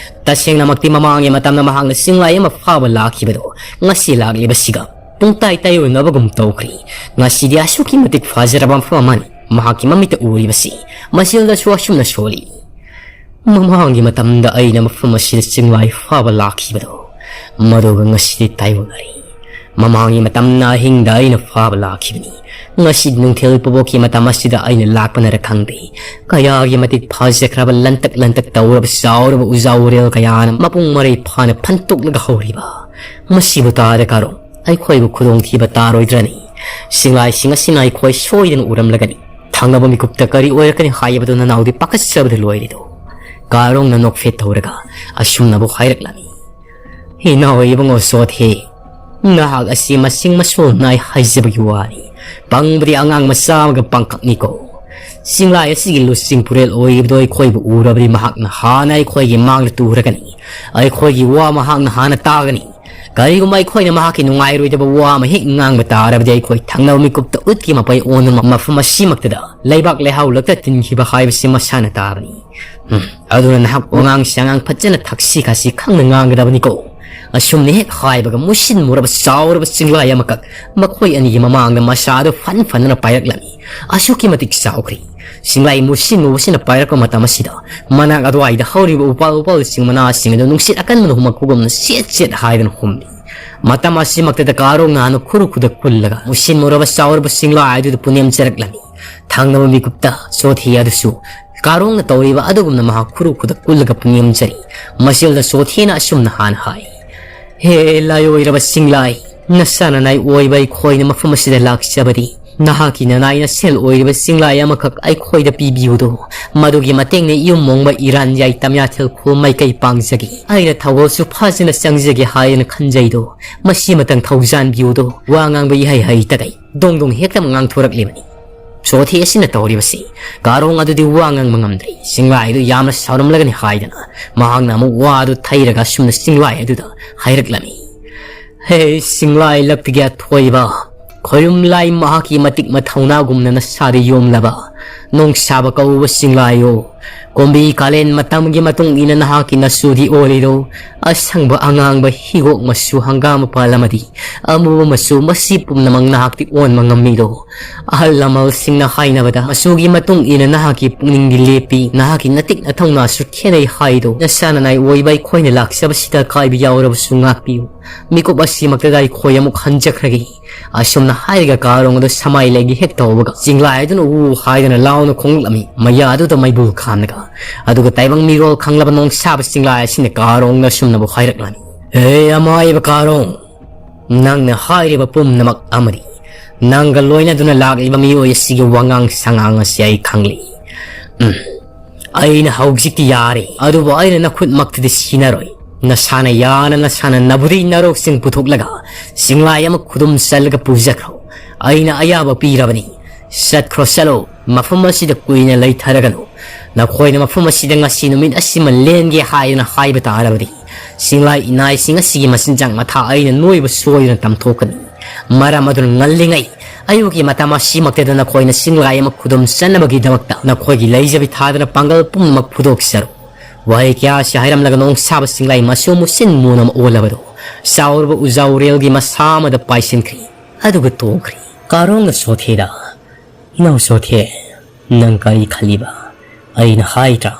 ꯇꯁꯦꯡꯅꯃꯛꯇꯤ ꯃꯃꯥꯡꯒꯤ ꯃꯇꯝꯗ ꯃꯍꯥꯛꯅ ꯆꯤꯡꯂꯥꯏ ꯑꯃ ꯐꯥꯕ ꯂꯥꯛꯈꯤꯕꯗꯣ ꯉꯁꯤ ꯂꯥꯛꯂꯤꯕꯁꯤꯒ ꯄꯨꯡꯇꯥꯏ ꯇꯥꯏꯑꯣꯟꯅꯕꯒꯨꯝ ꯇꯧꯈ꯭ꯔꯤ꯫ ꯉꯁꯤꯗꯤ ꯑꯁꯨꯛꯀꯤ ꯃꯇꯤꯛ ꯐꯖꯔꯕ ꯃꯐꯝ ꯑꯃꯅꯤ ꯃꯍꯥꯛꯀꯤ ꯃꯃꯤꯠꯇ ꯎꯔꯤꯕꯁꯤ꯫ ꯃꯁꯤꯗꯁꯨ ꯑꯁꯨꯝꯅ ꯁꯣꯜꯂꯤ꯫ ꯃꯃꯥꯡꯒꯤ ꯃꯇꯝꯗ ꯑꯩꯅ ꯃꯐꯝ ꯑꯁꯤꯗ ꯆꯤꯡꯂꯥꯏ ꯐꯥꯕ ꯂꯥꯛꯈꯤꯕꯗꯣ, ꯃꯗꯨꯒ ꯉꯁꯤꯗꯤ ꯇꯥꯏꯑꯣꯟꯅꯔꯤ꯫ ꯃꯃꯥꯡꯒꯤ ꯃꯇꯝꯅ ꯑꯍꯤꯡꯗ ꯑꯩꯅ ꯐꯥꯕ ꯂꯥꯛꯈꯤꯕꯅꯤ꯫ ꯉꯁꯤ ꯅꯨꯡꯊꯤꯜ ꯄꯨꯕꯣꯛꯀꯤ ꯃꯇꯝ ꯑꯁꯤꯗ ꯑꯩꯅ ꯂꯥꯛꯄꯅꯔ ꯈꯪꯗꯦ, ꯀꯌꯥꯒꯤ ꯃꯇꯤꯛ ꯐꯖꯈ꯭ꯔꯕ ꯂꯟꯇꯛ ꯂꯟꯇꯛ ꯇꯧꯔꯕ ꯆꯥꯎꯔꯕ ꯎꯖꯥꯎ ꯎꯔꯦꯜ ꯀꯌꯥꯅ ꯃꯄꯨꯡ ꯃꯔꯩ ꯐꯥꯅ ꯐꯟꯇꯣꯛꯂꯒ ꯍꯧꯔꯤꯕ꯫ ꯃꯁꯤꯕꯨ ꯇꯥꯔꯦ ꯀꯥꯔꯣ, ꯑꯩꯈꯣꯏꯕꯨ ꯈꯨꯗꯣꯡꯊꯤꯕ ꯇꯥꯔꯣꯏꯗ꯭ꯔꯅꯤ? ꯆꯤꯡꯂꯥꯏꯁꯤꯡ ꯑꯁꯤꯅ ꯑꯩꯈꯣꯏ ꯁꯣꯏꯗꯅ ꯎꯔꯝꯂꯒꯅꯤ꯫ ꯊꯪꯅꯕ ꯃꯤꯀꯨꯞꯇ ꯀꯔꯤ ꯑꯣꯏꯔꯛꯀꯅꯤ ꯍꯥꯏꯕꯗꯨ ꯅꯅꯥꯎꯗꯤ ꯄꯥꯈꯠꯆꯕꯗ ꯂꯣꯏꯔꯤꯗꯣ꯫ ꯀꯥꯔꯣꯡꯅ ꯅꯣꯛꯐꯦꯠ ꯇꯧꯔꯒ ꯑꯁꯨꯝꯅꯕꯨ ꯍꯥꯏꯔꯛꯂꯝꯃꯤ꯫ ꯏꯅꯥꯎ ꯏꯕꯨꯡꯉꯣ ꯆꯣꯊꯦ, ꯅꯍꯥꯛ ꯑꯁꯤ ꯃꯁꯤꯡ ꯃꯁꯣꯜ ꯅꯥꯏ ꯍꯥꯏꯖꯕꯒꯤ ꯋꯥꯅꯤ꯫ ꯄꯪꯕꯗꯤ ꯑꯉꯥꯡ ꯃꯆꯥ ꯑꯃꯒ ꯄꯪꯀꯛꯅꯤꯀꯣ꯫ ꯆꯤꯡꯂꯥꯏ ꯑꯁꯤꯒꯤ ꯂꯨꯆꯤꯡ ꯄꯨꯔꯦꯜ ꯑꯣꯏꯔꯤꯕꯗꯣ ꯑꯩꯈꯣꯏꯕꯨ ꯎꯔꯕꯗꯤ ꯃꯍꯥꯛꯅ ꯍꯥꯟꯅ ꯑꯩꯈꯣꯏꯒꯤ ꯃꯥꯡꯗ ꯇꯨꯔꯒꯅꯤ꯫ ꯑꯩꯈꯣꯏꯒꯤ ꯋꯥ ꯃꯍꯥꯛꯅ ꯍꯥꯟꯅ ꯇꯥꯒꯅꯤ꯫ ꯀꯔꯤꯒꯨꯝꯕ ꯑꯩꯈꯣꯏꯅ ꯃꯍꯥꯛꯀꯤ ꯅꯨꯡꯉꯥꯏꯔꯣꯏꯗꯕ ꯋꯥ ꯑꯃ ꯍꯦꯛ ꯉꯥꯡꯕ ꯇꯥꯔꯕꯗꯤ, ꯑꯩꯈꯣꯏ ꯊꯪꯅꯕ ꯃꯤꯀꯨꯞꯇ ꯎꯠꯀꯤ ꯃꯄꯩ ꯑꯣꯟꯗꯨꯅ ꯃꯐꯝ ꯑꯁꯤꯃꯛꯇꯗ ꯂꯩꯕꯥꯛ ꯂꯩꯍꯥꯎ ꯂꯛꯇ ꯇꯤꯟꯈꯤꯕ ꯍꯥꯏꯕꯁꯤ ꯃꯁꯥꯅ ꯇꯥꯕꯅꯤ꯫ ꯎꯝ, ꯑꯗꯨꯅ ꯅꯍꯥꯛ ꯋꯥꯉꯥꯡ ꯁꯉꯥꯡ ꯐꯖꯅ ꯊꯛꯁꯤ ꯈꯥꯁꯤ ꯈꯪꯅ ꯉꯥꯡꯒꯗꯕꯅꯤꯀꯣ꯫ ꯑꯁꯨꯝꯅ ꯍꯦꯛ ꯍꯥꯏꯕꯒ ꯃꯨꯁꯤꯟ ꯃꯨꯔꯕ ꯆꯥꯎꯔꯕ ꯆꯤꯡꯂꯥꯏ ꯑꯃꯈꯛ ꯃꯈꯣꯏ ꯑꯅꯤꯒꯤ ꯃꯃꯥꯡꯗ ꯃꯁꯥꯗꯨ ꯐꯟ ꯐꯟꯗꯨꯅ ꯄꯥꯏꯔꯛꯂꯝꯃꯤ꯫ ꯑꯁꯨꯛꯀꯤ ꯃꯇꯤꯛ ꯆꯥꯎꯈ꯭ꯔꯦ꯫ ꯆꯤꯡꯂꯥꯏ ꯃꯨꯁꯤꯟ ꯃꯨꯕꯁꯤꯅ ꯄꯥꯏꯔꯛꯄ ꯃꯇꯝ ꯑꯁꯤꯗ ꯃꯅꯥꯛ ꯑꯗꯨꯋꯥꯏꯗ ꯍꯧꯔꯤꯕ ꯎꯄꯥꯜ ꯎꯄꯥꯜꯁꯤꯡ ꯃꯅꯥꯁꯤꯡ ꯑꯗꯨ ꯅꯨꯡꯁꯤꯠ ꯑꯀꯟꯕꯅ ꯍꯨꯝꯃꯛꯄꯒꯨꯝꯅ ꯆꯦꯠ ꯆꯦꯠ ꯍꯥꯏꯗꯨꯅ ꯍꯨꯝꯂꯤ꯫ ꯃꯇꯝ ꯑꯁꯤꯃꯛꯇꯗ ꯀꯥꯔꯣꯡꯅ ꯍꯥꯟꯅ ꯈꯨꯔꯨ ꯈꯨꯗ ꯀꯨꯜꯂꯒ ꯃꯨꯁꯤꯟ ꯃꯨꯔꯕ ꯆꯥꯎꯔꯕ ꯆꯤꯡꯂꯥꯏ ꯑꯗꯨꯗ ꯄꯨꯅꯦꯝ ꯆꯔꯛꯂꯝꯃꯤ꯫ ꯊꯪꯅꯕ ꯃꯤꯀꯨꯞꯇ ꯆꯣꯊꯤ ꯑꯗꯨꯁꯨ ꯀꯥꯔꯣꯡꯅ ꯇꯧꯔꯤꯕ ꯑꯗꯨꯒꯨꯝꯅ ꯃꯍꯥꯛ ꯈꯨꯔꯨ ꯈꯨꯗ ꯀꯨꯜꯂꯒ ꯄꯨꯅꯦꯝ ꯆꯔꯤ꯫ ꯃꯁꯤꯗ ꯆꯣꯊꯤꯅ ꯑꯁꯨꯝꯅ ꯍꯥꯟꯅ ꯍꯥꯏ, "ꯍꯦ ꯂꯥꯏꯑꯣꯏꯔꯕ ꯆꯤꯡꯂꯥꯏ, ꯅꯁꯥꯅ ꯅꯥꯏ ꯑꯣꯏꯕ ꯑꯩꯈꯣꯏꯅ ꯃꯐꯝ ꯑꯁꯤꯗ ꯂꯥꯛꯆꯕꯗꯤ ꯅꯍꯥꯛꯀꯤ ꯅꯅꯥꯏ ꯅꯁꯦꯜ ꯑꯣꯏꯔꯤꯕ ꯆꯤꯡꯂꯥꯏ ꯑꯃꯈꯛ ꯑꯩꯈꯣꯏꯗ ꯄꯤꯕꯤꯌꯨꯗꯣ꯫ ꯃꯗꯨꯒꯤ ꯃꯇꯦꯡꯅ ꯏꯌꯨꯝ ꯃꯣꯡꯕ ꯏꯔꯥꯟ ꯌꯥꯏ ꯇꯝꯌꯥꯊꯦꯜ ꯈꯨ ꯃꯥꯏꯀꯩ ꯄꯥꯡꯖꯒꯦ꯫ ꯑꯩꯅ ꯊꯧꯒꯜꯁꯨ ꯐꯖꯅ ꯆꯪꯖꯒꯦ ꯍꯥꯏꯗꯅ ꯈꯟꯖꯩꯗꯣ꯫ ꯃꯁꯤꯃꯇꯪ ꯊꯧꯖꯥꯟꯕꯤꯌꯨꯗꯣ"꯫ ꯋꯥ ꯉꯥꯡꯕ ꯏꯍꯩ ꯍꯩꯇꯈꯩ ꯗꯣꯡ ꯗꯣꯡ ꯍꯦꯛꯇ ꯉꯥꯡꯊꯣꯔꯛꯂꯤꯕꯅꯤ꯫ ꯆꯣꯊꯤ ꯑꯁꯤꯅ ꯇꯧꯔꯤꯕꯁꯤ ꯀꯥꯔꯣꯡ ꯑꯗꯨꯗꯤ ꯋꯥ ꯉꯥꯡꯕ ꯉꯝꯗ꯭ꯔꯦ꯫ ꯆꯤꯡꯂꯥꯏꯗꯨ ꯌꯥꯝꯅ ꯁꯥꯎꯔꯝꯂꯒꯅꯤ ꯍꯥꯏꯗꯅ ꯃꯍꯥꯛꯅ ꯑꯃꯨꯛ ꯋꯥꯗꯨ ꯊꯩꯔꯒ ꯑꯁꯨꯝꯅ ꯆꯤꯡꯂꯥꯏ ꯑꯗꯨꯗ ꯍꯥꯏꯔꯛꯂꯝꯃꯤ, "ꯍꯦ ꯆꯤꯡꯂꯥꯏ ꯂꯛꯇꯒꯤ ꯑꯊꯣꯏꯕ, ꯈꯣꯏꯔꯨꯝ ꯂꯥꯏ ꯃꯍꯥꯛꯀꯤ ꯃꯇꯤꯛ ꯃꯊꯧꯅꯥꯒꯨꯝꯅ ꯅꯁꯥꯗ ꯌꯣꯝꯂꯕ ꯅꯣꯡꯁꯥꯕ ꯀꯧꯕ ꯆꯤꯡꯂꯥꯏꯌꯣ, ꯀꯨꯝꯕꯤ ꯀꯥꯂꯦꯟ ꯃꯇꯝꯒꯤ ꯃꯇꯨꯡ ꯏꯟꯅ ꯅꯍꯥꯛꯀꯤ ꯅꯆꯨꯗꯤ ꯑꯣꯜꯂꯤꯗꯣ꯫ ꯑꯁꯪꯕ ꯑꯉꯥꯡꯕ ꯍꯤꯒꯣꯛ ꯃꯆꯨ ꯍꯪꯒꯥꯝ ꯃꯄꯥꯜ ꯑꯃꯗꯤ ꯑꯃꯨꯕ ꯃꯆꯨ, ꯃꯁꯤ ꯄꯨꯝꯅꯃꯛ ꯅꯍꯥꯛꯇꯤ ꯑꯣꯟꯕ ꯉꯝꯃꯤꯗꯣ꯫ ꯑꯍꯜ ꯂꯃꯟꯁꯤꯡꯅ ꯍꯥꯏꯅꯕꯗ ꯃꯆꯨꯒꯤ ꯃꯇꯨꯡ ꯏꯟꯅ ꯅꯍꯥꯛꯀꯤ ꯄꯨꯛꯅꯤꯡꯗꯤ ꯂꯦꯞꯄꯤ, ꯅꯍꯥꯛꯀꯤ ꯅꯇꯤꯛ ꯅꯊꯧꯅꯥꯁꯨ ꯈꯦꯠꯅꯩ ꯍꯥꯏꯗꯣ꯫ ꯅꯁꯥ ꯅꯅꯥꯏ ꯑꯣꯏꯕ ꯑꯩꯈꯣꯏꯅ ꯂꯥꯛꯆꯕꯁꯤꯗ ꯑꯀꯥꯏꯕ ꯌꯥꯎꯔꯕꯁꯨ ꯉꯥꯛꯄꯤꯌꯨ꯫ ꯃꯤꯀꯨꯞ ꯑꯁꯤꯃꯛꯇꯗ ꯑꯩꯈꯣꯏ ꯑꯃꯨꯛ ꯍꯟꯖꯈ꯭ꯔꯒꯦ"꯫ ꯑꯁꯨꯝꯅ ꯍꯥꯏꯔꯒ ꯀꯥꯔꯣꯡ ꯑꯗꯨ ꯁꯃꯥꯏ ꯂꯩꯒꯤ ꯍꯦꯛ ꯇꯧꯕꯒ ꯆꯤꯡꯂꯥꯏ ꯑꯗꯨꯅ ꯎ ꯍꯥꯏꯗꯅ ꯂꯥꯎꯅ ꯈꯣꯡꯂꯛꯂꯝꯃꯤ꯫ ꯃꯌꯥ ꯑꯗꯨꯗ ꯃꯩꯕꯨꯜ ꯈꯥꯝꯂꯒ ꯑꯗꯨꯒ ꯇꯥꯏꯕꯪ ꯃꯤꯔꯣꯜ ꯈꯪꯂꯕ ꯅꯣꯡꯁꯥꯕ ꯆꯤꯡꯂꯥꯏ ꯑꯁꯤꯅ ꯀꯥꯔꯣꯡꯗ ꯑꯁꯨꯝꯅꯕꯨ ꯍꯥꯏꯔꯛꯂꯝꯃꯤ, "ꯑꯦ ꯑꯃꯥꯏꯕ ꯀꯥꯔꯣꯡ, ꯅꯪꯅ ꯍꯥꯏꯔꯤꯕ ꯄꯨꯝꯅꯃꯛ ꯑꯃꯗꯤ ꯅꯪꯒ ꯂꯣꯏꯅꯗꯨꯅ ꯂꯥꯛꯂꯤꯕ ꯃꯤꯑꯣꯏ ꯑꯁꯤꯒꯤ ꯋꯥꯉꯥꯡ ꯁꯉꯥꯡ ꯑꯁꯤ ꯑꯩ ꯈꯪꯂꯤ꯫ ꯎꯝ, ꯑꯩꯅ ꯍꯧꯖꯤꯛꯇꯤ ꯌꯥꯔꯦ, ꯑꯗꯨꯕꯨ ꯑꯩꯅ ꯅꯈꯨꯠꯃꯛꯇꯗꯤ ꯁꯤꯟꯅꯔꯣꯏ꯫ ꯅꯁꯥꯅ ꯌꯥꯅ ꯅꯁꯥꯅ ꯅꯕꯨꯗꯤ ꯅꯔꯣꯛꯁꯤꯡ ꯄꯨꯊꯣꯛꯂꯒ ꯆꯤꯡꯂꯥꯏ ꯑꯃ ꯈꯨꯗꯨꯝ ꯆꯜꯂꯒ ꯄꯨꯖꯈ꯭ꯔꯣ꯫ ꯑꯩꯅ ꯑꯌꯥꯕ ꯄꯤꯔꯕꯅꯤ꯫ ꯆꯠꯈ꯭ꯔꯣ, ꯆꯠꯂꯣ꯫ ꯃꯐꯝ ꯑꯁꯤꯗ ꯀꯨꯏꯅ ꯂꯩꯊꯔꯒꯅꯨ꯫ ꯅꯈꯣꯏꯅ ꯃꯐꯝ ꯑꯁꯤꯗ ꯉꯁꯤ ꯅꯨꯃꯤꯠ ꯑꯁꯤꯃ ꯂꯦꯟꯒꯦ ꯍꯥꯏꯗꯅ ꯍꯥꯏꯕ ꯇꯥꯔꯕꯗꯤ ꯆꯤꯡꯂꯥꯏ ꯏꯅꯥꯏꯁꯤꯡ ꯑꯁꯤꯒꯤ ꯃꯆꯤꯟꯖꯥꯛ ꯃꯊꯥ ꯑꯩꯅ ꯅꯣꯏꯕ ꯁꯣꯏꯗꯅ ꯇꯝꯊꯣꯛꯀꯅꯤ꯫ ꯃꯔꯝ ꯑꯗꯨꯅ ꯉꯜꯂꯤꯉꯩ ꯑꯌꯨꯛꯀꯤ ꯃꯇꯝ ꯑꯁꯤꯃꯛꯇꯗ ꯅꯈꯣꯏꯅ ꯆꯤꯡꯂꯥꯏ ꯑꯃ ꯈꯨꯗꯨꯝ ꯆꯟꯅꯕꯒꯤꯗꯃꯛꯇ ꯅꯈꯣꯏꯒꯤ ꯂꯩꯖꯕꯤ ꯊꯥꯗꯅ ꯄꯥꯡꯒꯜ ꯄꯨꯝꯅꯃꯛ ꯐꯨꯗꯣꯛꯆꯔꯨ꯫ ꯋꯥꯍꯩ ꯀꯌꯥ ꯑꯁꯤ ꯍꯥꯏꯔꯝꯂꯒ ꯅꯣꯡꯁꯥꯕ ꯆꯤꯡꯂꯥꯏ ꯃꯆꯨ ꯃꯨꯁꯤꯟ ꯃꯨꯅ ꯑꯃ ꯑꯣꯜꯂꯕꯗꯨ ꯆꯥꯎꯔꯕ ꯎꯖꯥ ꯎꯔꯦꯜꯒꯤ ꯃꯁꯥ ꯑꯃꯗ ꯄꯥꯏꯁꯤꯟꯈ꯭ꯔꯤ꯫ ꯑꯗꯨꯒ ꯇꯣꯡꯈ꯭ꯔꯤ꯫ ꯀꯥꯔꯣꯡꯅ ꯁꯣꯊꯦꯗ, "ꯏꯅꯥꯎ ꯁꯣꯊꯦ, ꯅꯪ ꯀꯔꯤ ꯈꯜꯂꯤꯕ? ꯑꯩꯅ ꯍꯥꯏꯗ꯭ꯔꯥ,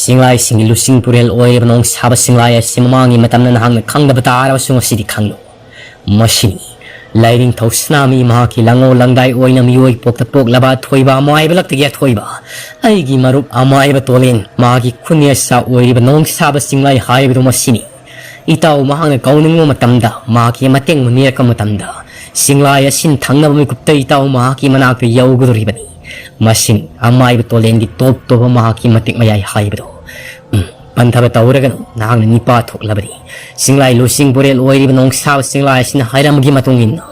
ꯆꯤꯡꯂꯥꯏꯁꯤꯡꯒꯤ ꯂꯨꯆꯤꯡ ꯄꯨꯔꯦꯜ ꯑꯣꯏꯔꯤꯕ ꯅꯣꯡꯁꯥꯕ ꯆꯤꯡꯂꯥꯏ ꯑꯁꯤ ꯃꯃꯥꯡꯒꯤ ꯃꯇꯝꯗ ꯅꯍꯥꯛꯅ ꯈꯪꯗꯕ ꯇꯥꯔꯕꯁꯨ ꯉꯁꯤꯗꯤ ꯈꯪꯂꯨ꯫ ꯃꯁꯤꯅꯤ ꯂꯥꯏꯅꯤꯡꯊꯧ ꯁꯅꯥꯃꯍꯤ ꯃꯍꯥꯛꯀꯤ ꯂꯥꯡꯉꯧ ꯂꯪꯗꯥꯏ ꯑꯣꯏꯅ ꯃꯤꯑꯣꯏ ꯄꯣꯛꯇ ꯄꯣꯛꯂꯕ ꯑꯊꯣꯏꯕ ꯑꯃꯥꯏꯕ ꯂꯛꯇꯒꯤ ꯑꯊꯣꯏꯕ ꯑꯩꯒꯤ ꯃꯔꯨꯞ ꯑꯃꯥꯏꯕ ꯇꯣꯂꯦꯟ, ꯃꯍꯥꯛꯀꯤ ꯈꯨꯟꯌꯥꯁꯥ ꯑꯣꯏꯔꯤꯕ ꯅꯣꯡꯁꯥꯕ ꯆꯤꯡꯂꯥꯏ ꯍꯥꯏꯕꯗꯨ ꯃꯁꯤꯅꯤ꯫ ꯏꯇꯥꯎ ꯃꯍꯥꯛꯅ ꯀꯧꯅꯤꯡꯕ ꯃꯇꯝꯗ, ꯃꯍꯥꯛꯀꯤ ꯃꯇꯦꯡ ꯃꯅꯤꯔꯛꯄ ꯃꯇꯝꯗ, ꯆꯤꯡꯂꯥꯏ ꯑꯁꯤꯟ ꯊꯪꯅꯕ ꯃꯤꯀꯨꯞꯇ ꯏꯇꯥꯎ ꯃꯍꯥꯛꯀꯤ ꯃꯅꯥꯛꯇ ꯌꯧꯒꯗꯧꯔꯤꯕꯅꯤ꯫ ꯃꯁꯤꯅꯤ ꯑꯃꯥꯏꯕ ꯇꯣꯂꯦꯟꯒꯤ ꯇꯣꯞ ꯇꯣꯞꯄ ꯃꯍꯥꯛꯀꯤ ꯃꯇꯤꯛ ꯃꯌꯥꯏ ꯍꯥꯏꯕꯗꯨ꯫ ꯎꯝ, ꯄꯟꯊꯕ ꯇꯧꯔꯒꯅꯨ, ꯅꯍꯥꯛꯅ ꯅꯤꯄꯥ ꯊꯣꯛꯂꯕꯅꯤ꯫ ꯆꯤꯡꯂꯥꯏ ꯂꯨꯆꯤꯡ ꯄꯨꯔꯦꯜ ꯑꯣꯏꯔꯤꯕ ꯅꯣꯡꯁꯥꯕ ꯆꯤꯡꯂꯥꯏ ꯑꯁꯤꯅ ꯍꯥꯏꯔꯝꯕꯒꯤ ꯃꯇꯨꯡ ꯏꯟꯅ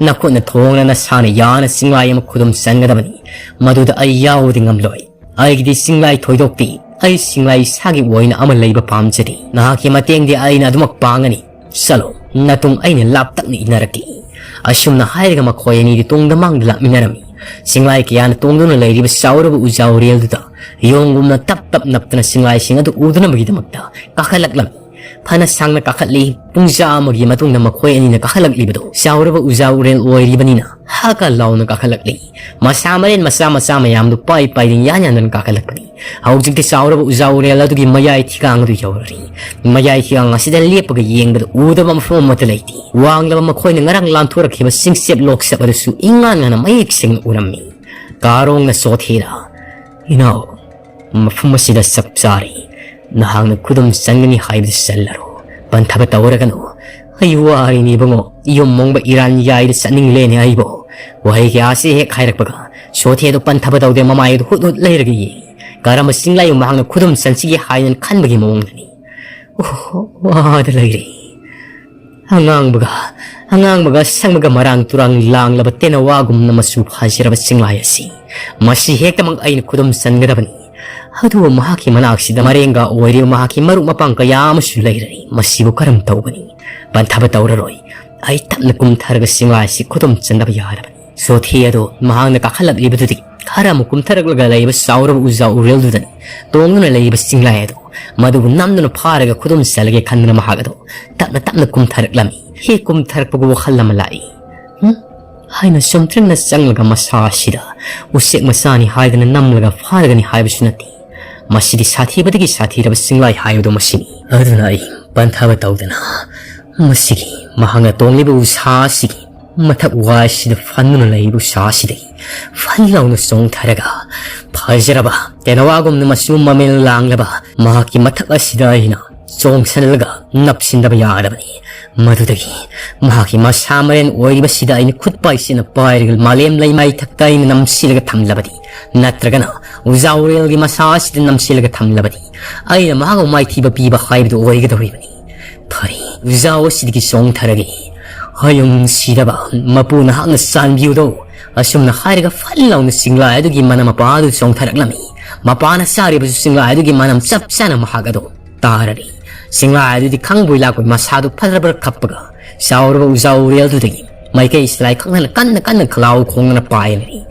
ꯅꯈꯨꯠꯅ ꯊꯣꯡꯅ ꯅꯁꯥꯅ ꯌꯥꯅ ꯆꯤꯡꯂꯥꯏ ꯑꯃ ꯈꯨꯗꯨꯝ ꯆꯟꯒꯗꯕꯅꯤ꯫ ꯃꯗꯨꯗ ꯑꯩ ꯌꯥꯎꯕꯗꯤ ꯉꯝꯂꯣꯏ꯫ ꯑꯩꯒꯤꯗꯤ ꯆꯤꯡꯂꯥꯏ ꯊꯣꯏꯗꯣꯛꯇꯦ꯫ ꯑꯩ ꯆꯤꯡꯂꯥꯏ ꯏꯁꯥꯒꯤ ꯑꯣꯏꯅ ꯑꯃ ꯂꯩꯕ ꯄꯥꯝꯖꯗꯦ꯫ ꯅꯍꯥꯛꯀꯤ ꯃꯇꯦꯡꯗꯤ ꯑꯩꯅ ꯑꯗꯨꯃꯛ ꯄꯥꯡꯒꯅꯤ꯫ ꯆꯠꯂꯣ, ꯅꯇꯨꯡ ꯑꯩꯅ ꯂꯥꯞꯇꯛꯅ ꯏꯟꯅꯔꯛꯀꯦ꯫ ꯑꯁꯨꯝꯅ ꯍꯥꯏꯔꯒ ꯃꯈꯣꯏ ꯑꯅꯤꯗꯤ ꯇꯨꯡꯗ ꯃꯥꯡꯗ ꯂꯥꯛꯃꯤꯟꯅꯔꯝꯃꯤ꯫ ꯆꯤꯡꯂꯥꯏ ꯀꯌꯥꯅ ꯇꯣꯡꯗꯨꯅ ꯂꯩꯔꯤꯕ ꯆꯥꯎꯔꯕ ꯎꯖꯥ ꯎꯔꯦꯜꯗꯨꯗ ꯌꯣꯡꯒꯨꯝꯅ ꯇꯞ ꯇꯞ ꯅꯞꯇꯅ ꯆꯤꯡꯂꯥꯏꯁꯤꯡ ꯑꯗꯨ ꯎꯗꯅꯕꯒꯤꯗꯃꯛꯇ ꯀꯥꯈꯠꯂꯛꯂꯝꯃꯤ꯫ ꯐꯅ ꯁꯥꯡꯅ ꯀꯥꯈꯠꯂꯤ꯫ ꯄꯨꯡꯖꯥ ꯑꯃꯒꯤ ꯃꯇꯨꯡꯗ ꯃꯈꯣꯏ ꯑꯅꯤꯅ ꯀꯥꯈꯠꯂꯛꯂꯤꯕꯗꯨ ꯆꯥꯎꯔꯕ ꯎꯖꯥ ꯎꯔꯦꯜ ꯑꯣꯏꯔꯤꯕꯅꯤꯅ ꯍꯥꯀ ꯂꯥꯎꯅ ꯀꯥꯈꯠꯂꯛꯂꯤ꯫ ꯃꯁꯥ ꯃꯔꯦꯟ ꯃꯆꯥ ꯃꯆꯥ ꯃꯌꯥꯝꯗꯨ ꯄꯥꯏ ꯄꯥꯏꯗꯨꯅ ꯌꯥꯟ ꯌꯥꯟꯗꯨꯅ ꯀꯥꯈꯠꯂꯛꯄꯅꯤ꯫ ꯍꯧꯖꯤꯛꯇꯤ ꯆꯥꯎꯔꯕ ꯎꯖꯥ ꯎꯔꯦꯜ ꯑꯗꯨꯒꯤ ꯃꯌꯥꯏ ꯊꯤꯒꯥꯡ ꯑꯗꯨ ꯌꯧꯔꯔꯤ꯫ ꯃꯌꯥꯏ ꯊꯤꯒꯥꯡ ꯑꯁꯤꯗ ꯂꯦꯞꯄꯒ ꯌꯦꯡꯕꯗ ꯎꯗꯕ ꯃꯐꯝ ꯑꯃꯠꯇ ꯂꯩꯇꯦ꯫ ꯋꯥꯡꯂꯕ ꯃꯈꯣꯏꯅ ꯉꯔꯥꯡ ꯂꯥꯟꯊꯣꯔꯛꯈꯤꯕ ꯆꯤꯡꯆꯦꯞ ꯂꯣꯛꯆꯦꯞ ꯑꯗꯨꯁꯨ ꯏꯉꯥꯟ ꯉꯥꯟꯅ ꯃꯌꯦꯛ ꯁꯦꯡꯅ ꯎꯔꯝꯃꯤ꯫ ꯀꯥꯔꯣꯡꯅ ꯁꯣꯊꯦꯗ, "ꯏꯅꯥꯎ, ꯃꯐꯝ ꯑꯁꯤꯗ ꯆꯞ ꯆꯥꯔꯦ꯫ ꯅꯍꯥꯛꯅ ꯈꯨꯗꯨꯝ ꯆꯟꯒꯅꯤ ꯍꯥꯏꯕꯗꯨ ꯆꯜꯂꯔꯣ꯫ ꯄꯟꯊꯕ ꯇꯧꯔꯒꯅꯨ꯫ ꯑꯩ ꯋꯥꯔꯤꯅꯤ ꯏꯕꯨꯡꯉꯣ꯫ ꯌꯨꯝ ꯃꯣꯡꯕ ꯏꯔꯥꯟ ꯌꯥꯏꯗ ꯆꯠꯅꯤꯡꯂꯦꯅꯦ ꯑꯩꯕꯨ"꯫ ꯋꯥꯍꯩ ꯀꯌꯥ ꯑꯁꯤ ꯍꯦꯛ ꯍꯥꯏꯔꯛꯄꯒ ꯁꯣꯊꯦ ꯑꯗꯨ ꯄꯟꯊꯕ ꯇꯧꯗꯦ, ꯃꯃꯥꯏ ꯑꯗꯨ ꯍꯨꯠ ꯍꯨꯠ ꯂꯩꯔꯒ ꯌꯦꯡꯉꯤ꯫ ꯀꯔꯝꯕ ꯆꯤꯡꯂꯥꯏꯕꯨ ꯃꯍꯥꯛꯅ ꯈꯨꯗꯨꯝ ꯆꯟꯁꯤꯒꯦ ꯍꯥꯏꯅ ꯈꯟꯕꯒꯤ ꯃꯑꯣꯡꯗꯅꯤ꯫ ꯑꯣꯍꯣ, ꯋꯥꯗ ꯂꯩꯔꯦ꯫ ꯑꯉꯥꯡꯕꯒ, ꯑꯉꯥꯡꯕꯒ ꯑꯁꯪꯕꯒ ꯃꯔꯥꯡ ꯇꯨꯔꯥꯡ ꯂꯥꯡꯂꯕ ꯇꯦꯅꯋꯥꯒꯨꯝꯅ ꯃꯆꯨ ꯐꯖꯔꯕ ꯆꯤꯡꯂꯥꯏ ꯑꯁꯤ, ꯃꯁꯤ ꯍꯦꯛꯇꯃꯛ ꯑꯩꯅ ꯈꯨꯗꯨꯝ ꯆꯟꯒꯗꯕꯅꯤ꯫ ꯑꯗꯨꯕꯨ ꯃꯍꯥꯛꯀꯤ ꯃꯅꯥꯛꯁꯤꯗ ꯃꯔꯦꯡꯒ ꯑꯣꯏꯔꯤꯕ ꯃꯍꯥꯛꯀꯤ ꯃꯔꯨꯞ ꯃꯄꯥꯡ ꯀꯌꯥ ꯑꯃꯁꯨ ꯂꯩꯔꯤ꯫ ꯃꯁꯤꯕꯨ ꯀꯔꯝ ꯇꯧꯒꯅꯤ? ꯄꯟꯊꯕ ꯇꯧꯔꯔꯣꯏ꯫ ꯑꯩ ꯇꯞꯅ ꯀꯨꯝꯊꯔꯒ ꯆꯤꯡꯂꯥꯏ ꯑꯁꯤ ꯈꯨꯗꯨꯝ ꯆꯟꯗꯕ ꯌꯥꯔꯕꯅꯤ꯫ ꯆꯣꯊꯦ ꯑꯗꯣ ꯃꯍꯥꯛꯅ ꯀꯥꯈꯠꯂꯛꯂꯤꯕꯗꯨꯗꯒꯤ ꯈꯔ ꯑꯃꯨꯛ ꯀꯨꯝꯊꯔꯛꯂꯒ ꯂꯩꯕ ꯆꯥꯎꯔꯕ ꯎꯖꯥ ꯎꯔꯦꯜꯗꯨꯗꯅꯤ ꯇꯣꯡꯗꯨꯅ ꯂꯩꯕ ꯆꯤꯡꯂꯥꯏ ꯑꯗꯣ, ꯃꯗꯨꯕꯨ ꯅꯝꯗꯨꯅ ꯐꯥꯔꯒ ꯈꯨꯗꯨꯝ ꯆꯜꯂꯒꯦ ꯈꯟꯗꯨꯅ ꯃꯍꯥꯛ ꯑꯗꯣ ꯇꯞꯅ ꯇꯞꯅ ꯀꯨꯝꯊꯔꯛꯂꯝꯃꯤ꯫ ꯍꯦꯛ ꯀꯨꯝꯊꯔꯛꯄꯒ ꯋꯥꯈꯜ ꯑꯃ ꯂꯥꯛꯏ꯫ ꯍꯨꯝ? ꯍꯥꯏꯅ ꯆꯨꯝꯇ꯭ꯔꯤꯡꯅ ꯆꯪꯂꯒ ꯃꯁꯥ ꯑꯁꯤꯗ ꯎꯆꯦꯛ ꯃꯆꯥꯅꯤ ꯍꯥꯏꯗꯅ ꯅꯝꯂꯒ ꯐꯥꯔꯒꯅꯤ ꯍꯥꯏꯕꯁꯨ ꯅꯠꯇꯦ꯫ ꯃꯁꯤꯗꯤ ꯁꯥꯊꯤꯕꯗꯒꯤ ꯁꯥꯊꯤꯔꯕ ꯆꯤꯡꯂꯥꯏ ꯍꯥꯏꯕꯗꯣ ꯃꯁꯤꯅꯤ꯫ ꯑꯗꯨꯅ ꯑꯩ ꯄꯟꯊꯕ ꯇꯧꯗꯅ ꯃꯁꯤꯒꯤ ꯃꯍꯥꯛꯅ ꯇꯣꯡꯂꯤꯕ ꯎꯁꯥ ꯑꯁꯤꯒꯤ ꯃꯊꯛ ꯋꯥꯏꯁꯤꯗ ꯐꯟꯗꯨꯅ ꯂꯩꯔꯤꯕ ꯎꯁꯥ ꯑꯁꯤꯗꯒꯤ ꯐꯟ ꯂꯥꯎꯅ ꯆꯣꯡꯊꯔꯒ ꯐꯖꯔꯕ ꯇꯦꯅꯋꯥꯒꯨꯝꯅ ꯃꯆꯨ ꯃꯃꯦꯟ ꯂꯥꯡꯂꯕ ꯃꯍꯥꯛꯀꯤ ꯃꯊꯛ ꯑꯁꯤꯗ ꯑꯩꯅ ꯆꯣꯡꯁꯤꯜꯂꯒ ꯅꯞꯁꯤꯟꯗꯕ ꯌꯥꯗꯕꯅꯤ꯫ ꯃꯗꯨꯗꯒꯤ ꯃꯍꯥꯛꯀꯤ ꯃꯁꯥ ꯃꯔꯦꯟ ꯑꯣꯏꯔꯤꯕꯁꯤꯗ ꯑꯩꯅ ꯈꯨꯠ ꯄꯥꯏꯁꯤꯅ ꯄꯥꯏꯔꯒ ꯃꯥꯂꯦꯝ ꯂꯩꯃꯥꯏ ꯊꯛꯇ ꯑꯩꯅ ꯅꯝꯁꯤꯜꯂꯒ ꯊꯝꯂꯕꯗꯤ, ꯅꯠꯇ꯭ꯔꯒꯅ ꯎꯖꯥ ꯎꯔꯦꯜꯒꯤ ꯃꯁꯥ ꯑꯁꯤꯗ ꯅꯝꯁꯤꯜꯂꯒ ꯊꯝꯂꯕꯗꯤ, ꯑꯩꯅ ꯃꯍꯥꯛꯄꯨ ꯃꯥꯏꯊꯤꯕ ꯄꯤꯕ ꯍꯥꯏꯕꯗꯨ ꯑꯣꯏꯒꯗꯧꯔꯤꯕꯅꯤ꯫ ꯐꯔꯦ, ꯎꯖꯥ ꯑꯁꯤꯗꯒꯤ ꯆꯣꯡꯊꯔꯒꯦ꯫ ꯍꯌꯨꯝ ꯁꯤꯗꯕ ꯃꯄꯨ ꯅꯍꯥꯛꯅ ꯆꯥꯟꯕꯤꯌꯨꯗꯣ꯫ ꯑꯁꯨꯝꯅ ꯍꯥꯏꯔꯒ ꯐꯠ ꯂꯥꯎꯅ ꯆꯤꯡꯂꯥꯏ ꯑꯗꯨꯒꯤ ꯃꯅꯥ ꯃꯄꯥ ꯑꯗꯨ ꯆꯣꯡꯊꯔꯛꯂꯝꯃꯤ꯫ ꯃꯄꯥꯅ ꯆꯥꯔꯤꯕꯁꯨ ꯆꯤꯡꯂꯥꯏ ꯑꯗꯨꯒꯤ ꯃꯅꯝ ꯆꯞ ꯆꯥꯅ ꯃꯍꯥꯛ ꯑꯗꯣ ꯇꯥꯔꯔꯤ꯫ ꯆꯤꯡꯂꯥꯏ ꯑꯗꯨꯗꯤ ꯈꯪꯕꯣꯏ ꯂꯥꯛꯄꯣꯏ ꯃꯁꯥꯗꯨ ꯐꯔꯕ꯭ꯔ ꯈꯞꯄꯒ ꯆꯥꯎꯔꯕ ꯎꯖꯥ ꯎꯔꯦꯜꯗꯨꯗꯒꯤ ꯃꯥꯏꯀꯩ ꯁꯤꯂꯥꯏ ꯈꯪꯗꯅ ꯀꯟꯅ ꯀꯟꯅ ꯈꯂꯥꯎ ꯈꯣꯡꯗꯅ ꯄꯥꯏꯂꯩꯔꯤ꯫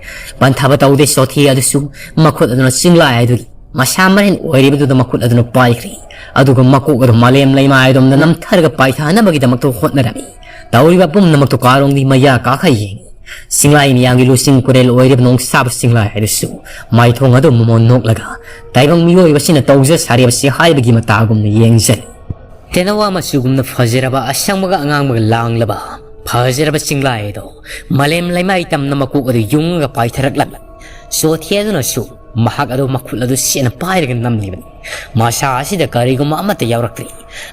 ꯄꯟꯊꯕ ꯇꯧꯗꯦ ꯆꯣꯊꯦ ꯑꯗꯨꯁꯨ ꯃꯈꯨꯠ ꯑꯗꯨꯅ ꯆꯤꯡꯂꯥꯏ ꯑꯗꯨꯒꯤ ꯃꯁꯥ ꯃꯔꯦꯟ ꯑꯣꯏꯔꯤꯕꯗꯨꯗ ꯃꯈꯨꯠ ꯑꯗꯨꯅ ꯄꯥꯏꯈ꯭ꯔꯤ꯫ ꯑꯗꯨꯒ ꯃꯀꯣꯛ ꯑꯗꯨ ꯃꯥꯂꯦꯝ ꯂꯩꯃꯥꯏꯗꯣꯝꯗ ꯅꯝꯊꯔꯒ ꯄꯥꯏꯊꯅꯕꯒꯤꯗꯃꯛꯇ ꯍꯣꯠꯅꯔꯝꯃꯤ꯫ ꯇꯧꯔꯤꯕ ꯄꯨꯝꯅꯃꯛꯇꯨ ꯀꯥꯔꯣꯡꯗꯤ ꯃꯌꯥ ꯀꯥꯈꯩ ꯌꯦꯡꯉꯤ꯫ ꯆꯤꯡꯂꯥꯏ ꯃꯤꯌꯥꯝꯒꯤ ꯂꯨꯆꯤꯡ ꯀꯨꯔꯦꯜ ꯑꯣꯏꯔꯤꯕ ꯅꯣꯡꯁꯥꯕ ꯆꯤꯡꯂꯥꯏ ꯍꯥꯏꯗꯨꯁꯨ ꯃꯥꯏꯊꯣꯡ ꯑꯗꯨ ꯃꯃꯣꯟ ꯅꯣꯛꯂꯒ ꯇꯥꯏꯕꯪ ꯃꯤꯑꯣꯏꯕꯁꯤꯅ ꯇꯧꯖ ꯁꯥꯔꯤꯕꯁꯤ ꯍꯥꯏꯕꯒꯤ ꯃꯇꯥꯒꯨꯝꯅ ꯌꯦꯡꯖꯔꯤ꯫ ꯇꯦꯅꯋꯥ ꯃꯆꯨꯒꯨꯝꯅ ꯐꯖꯔꯕ ꯑꯁꯪꯕꯒ ꯑꯉꯥꯡꯕꯒ ꯂꯥꯡꯂꯕ ꯐꯖꯔꯕ ꯆꯤꯡꯂꯥꯏ ꯑꯗꯣ ꯃꯥꯂꯦꯝ ꯂꯩꯃꯥꯏ ꯇꯝꯅ ꯃꯀꯣꯛ ꯑꯗꯨ ꯌꯨꯡꯉꯒ ꯄꯥꯏꯊꯔꯛꯂꯝꯃꯤ꯫ ꯆꯣꯊꯦ ꯑꯗꯨꯅꯁꯨ ꯃꯍꯥꯛ ꯑꯗꯨ ꯃꯈꯨꯠ ꯑꯗꯨ ꯆꯦꯠꯅ ꯄꯥꯏꯔꯒ ꯅꯝꯂꯤꯕꯅꯤ꯫ ꯃꯁꯥ ꯑꯁꯤꯗ ꯀꯔꯤꯒꯨꯝꯕ ꯑꯃꯠꯇ ꯌꯥꯎꯔꯛꯇ꯭ꯔꯤ꯫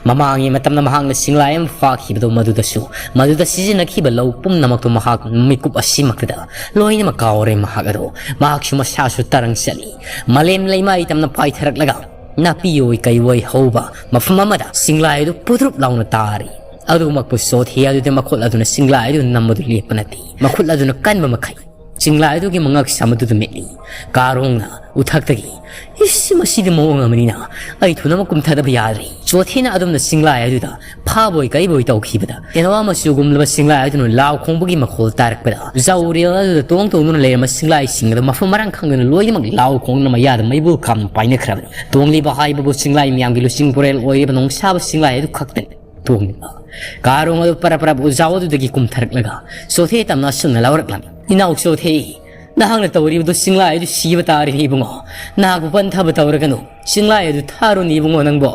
ꯃꯃꯥꯡꯒꯤ ꯃꯇꯝꯗ ꯃꯍꯥꯛꯅ ꯆꯤꯡꯂꯥꯏ ꯑꯃ ꯐꯥꯈꯤꯕꯗꯣ ꯃꯗꯨꯗꯁꯨ, ꯃꯗꯨꯗ ꯁꯤꯖꯤꯟꯅꯈꯤꯕ ꯂꯧ ꯄꯨꯝꯅꯃꯛꯇꯣ ꯃꯍꯥꯛ ꯃꯤꯀꯨꯞ ꯑꯁꯤꯃꯛꯇꯗ ꯂꯣꯏꯅꯃꯛ ꯀꯥꯎꯔꯦ꯫ ꯃꯍꯥꯛ ꯑꯗꯣ, ꯃꯍꯥꯛꯁꯨ ꯃꯁꯥꯁꯨ ꯇꯔꯪ ꯆꯠꯂꯤ꯫ ꯃꯥꯂꯦꯝ ꯂꯩꯃꯥꯏ ꯇꯝꯅ ꯄꯥꯏꯊꯔꯛꯂꯒ ꯅꯥꯄꯤ ꯑꯣꯏ ꯀꯩ ꯑꯣꯏ ꯍꯧꯕ ꯃꯐꯝ ꯑꯃꯗ ꯆꯤꯡꯂꯥꯏ ꯑꯗꯨ ꯄꯨꯗ꯭ꯔꯨꯞ ꯂꯥꯎꯅ ꯇꯥꯔꯤ꯫ ꯑꯗꯨꯃꯛꯄꯨ ꯆꯣꯊꯦ ꯑꯗꯨꯗꯤ ꯃꯈꯨꯠ ꯑꯗꯨꯅ ꯆꯤꯡꯂꯥꯏ ꯑꯗꯨ ꯅꯝꯕꯗꯨ ꯂꯦꯞꯄ ꯅꯠꯇꯦ꯫ ꯃꯈꯨꯠ ꯑꯗꯨꯅ ꯀꯟꯕ ꯃꯈꯩ ꯆꯤꯡꯂꯥꯏ ꯑꯗꯨꯒꯤ ꯃꯉꯛ ꯁꯝ ꯑꯗꯨꯗ ꯃꯤꯠꯂꯤ꯫ ꯀꯥꯔꯣꯡꯅ ꯎꯊꯛꯇꯒꯤ, "ꯏꯁ, ꯃꯁꯤꯗꯤ ꯃꯑꯣꯡ ꯑꯃꯅꯤꯅ, ꯑꯩ ꯊꯨꯅꯃꯛ ꯀꯨꯝꯊꯗꯕ ꯌꯥꯗ꯭ꯔꯦ"꯫ ꯆꯣꯊꯦꯅ ꯑꯗꯨꯝꯅ ꯆꯤꯡꯂꯥꯏ ꯑꯗꯨꯗ ꯐꯥꯕꯣꯏ ꯀꯩꯕꯣꯏ ꯇꯧꯈꯤꯕꯗ, ꯇꯦꯅꯋꯥ ꯃꯆꯨꯒꯨꯝꯂꯕ ꯆꯤꯡꯂꯥꯏ ꯑꯗꯨꯅ ꯂꯥꯎ ꯈꯣꯡꯕꯒꯤ ꯃꯈꯣꯜ ꯇꯥꯔꯛꯄꯗ, ꯖꯧꯔꯦꯜ ꯑꯗꯨꯗ ꯇꯣꯡ ꯇꯣꯡꯗꯨꯅ ꯂꯩꯔꯝꯕ ꯆꯤꯡꯂꯥꯏꯁꯤꯡ ꯑꯗꯨ ꯃꯐꯝ ꯃꯔꯥꯡ ꯈꯪꯗꯅ ꯂꯣꯏꯅꯃꯛ ꯂꯥꯎ ꯈꯣꯡꯗꯨꯅ ꯃꯌꯥꯗ ꯃꯩꯕꯨꯜ ꯀꯥꯝꯅ ꯄꯥꯏꯅꯈ꯭ꯔꯕꯅꯤ꯫ ꯇꯣꯡꯂꯤꯕ ꯍꯥꯏꯕꯕꯨ ꯆꯤꯡꯂꯥꯏ ꯃꯤꯌꯥꯝꯒꯤ ꯂꯨꯆꯤꯡ ꯄꯨꯔꯦꯜ ꯑꯣꯏꯔꯤꯕ ꯅꯣꯡꯁꯥꯕ ꯆꯤꯡꯂꯥꯏ ꯑꯗꯨ ꯈꯛꯇꯅꯤ꯫ ꯇꯣꯡꯂꯤꯕ ꯀꯥꯔꯣꯡ ꯑꯗꯨ ꯄꯔꯞ ꯄꯔꯞ ꯎꯖꯥꯎ ꯑꯗꯨꯗꯒꯤ ꯀꯨꯝꯊꯔꯛꯂꯒ ꯆꯣꯊꯦ ꯇꯝꯅ ꯑꯁꯨꯝꯅ ꯂꯥꯎꯔꯛꯂꯝꯃꯤ, "ꯏꯅꯥꯎ ꯆꯣꯊꯦ, ꯅꯍꯥꯛꯅ ꯇꯧꯔꯤꯕꯗꯨ ꯆꯤꯡꯂꯥꯏ ꯑꯗꯨ ꯁꯤꯕ ꯇꯥꯔꯦ ꯏꯕꯨꯡꯉꯣ꯫ ꯅꯍꯥꯛꯄꯨ ꯄꯟꯊꯕ ꯇꯧꯔꯒꯅꯨ꯫ ꯆꯤꯡꯂꯥꯏ ꯑꯗꯨ ꯊꯥꯔꯨꯅꯤ ꯏꯕꯨꯡꯉꯣ ꯅꯪꯕꯣ"꯫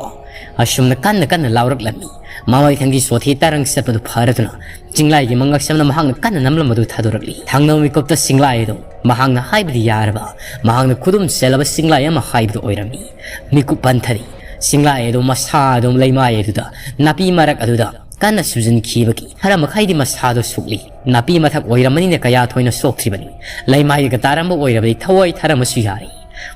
ꯑꯁꯨꯝꯅ ꯀꯟꯅ ꯀꯟꯅ ꯂꯥꯎꯔꯛꯂꯝꯃꯤ꯫ ꯃꯃꯩꯊꯪꯒꯤ ꯆꯣꯊꯦ ꯇꯔꯪ ꯆꯠꯄꯗꯨ ꯐꯔꯗꯨꯅ ꯆꯤꯡꯂꯥꯏꯒꯤ ꯃꯉꯛꯁꯝꯅ ꯃꯍꯥꯛꯅ ꯀꯟꯅ ꯅꯝꯂꯝꯕꯗꯨ ꯊꯥꯗꯣꯔꯛꯂꯤ꯫ ꯊꯪꯅꯕ ꯃꯤꯀꯨꯞꯇ ꯆꯤꯡꯂꯥꯏ ꯑꯗꯨ ꯃꯍꯥꯛꯅ ꯍꯥꯏꯕꯗꯤ ꯌꯥꯔꯕ, ꯃꯍꯥꯛꯅ ꯈꯨꯗꯨꯝ ꯆꯦꯜꯂꯕ ꯆꯤꯡꯂꯥꯏ ꯑꯃ ꯍꯥꯏꯕꯗꯨ ꯑꯣꯏꯔꯝꯃꯤ꯫ ꯃꯤꯀꯨꯞ ꯄꯟꯊꯔꯤ꯫ ꯆꯤꯡꯂꯥꯏ ꯑꯗꯨ ꯃꯁꯥ ꯑꯗꯨꯝ ꯂꯩꯃꯥꯏ ꯑꯗꯨꯗ, ꯅꯥꯄꯤ ꯃꯔꯛ ꯑꯗꯨꯗ ꯀꯟꯅ ꯁꯨꯖꯤꯟꯈꯤꯕꯒꯤ ꯈꯔ ꯃꯈꯩꯗꯤ ꯃꯁꯥꯗꯣ ꯁꯣꯛꯂꯤ꯫ ꯅꯥꯄꯤ ꯃꯊꯛ ꯑꯣꯏꯔꯝꯕꯅꯤꯅ ꯀꯌꯥ ꯊꯣꯏꯅ ꯁꯣꯛꯇ꯭ꯔꯤꯕꯅꯤ꯫ ꯂꯩꯃꯥꯏꯗꯒ ꯇꯥꯔꯝꯕ ꯑꯣꯏꯔꯕꯗꯤ ꯊꯋꯥꯏ ꯊꯥꯔꯝꯕꯁꯨ ꯌꯥꯔꯤ꯫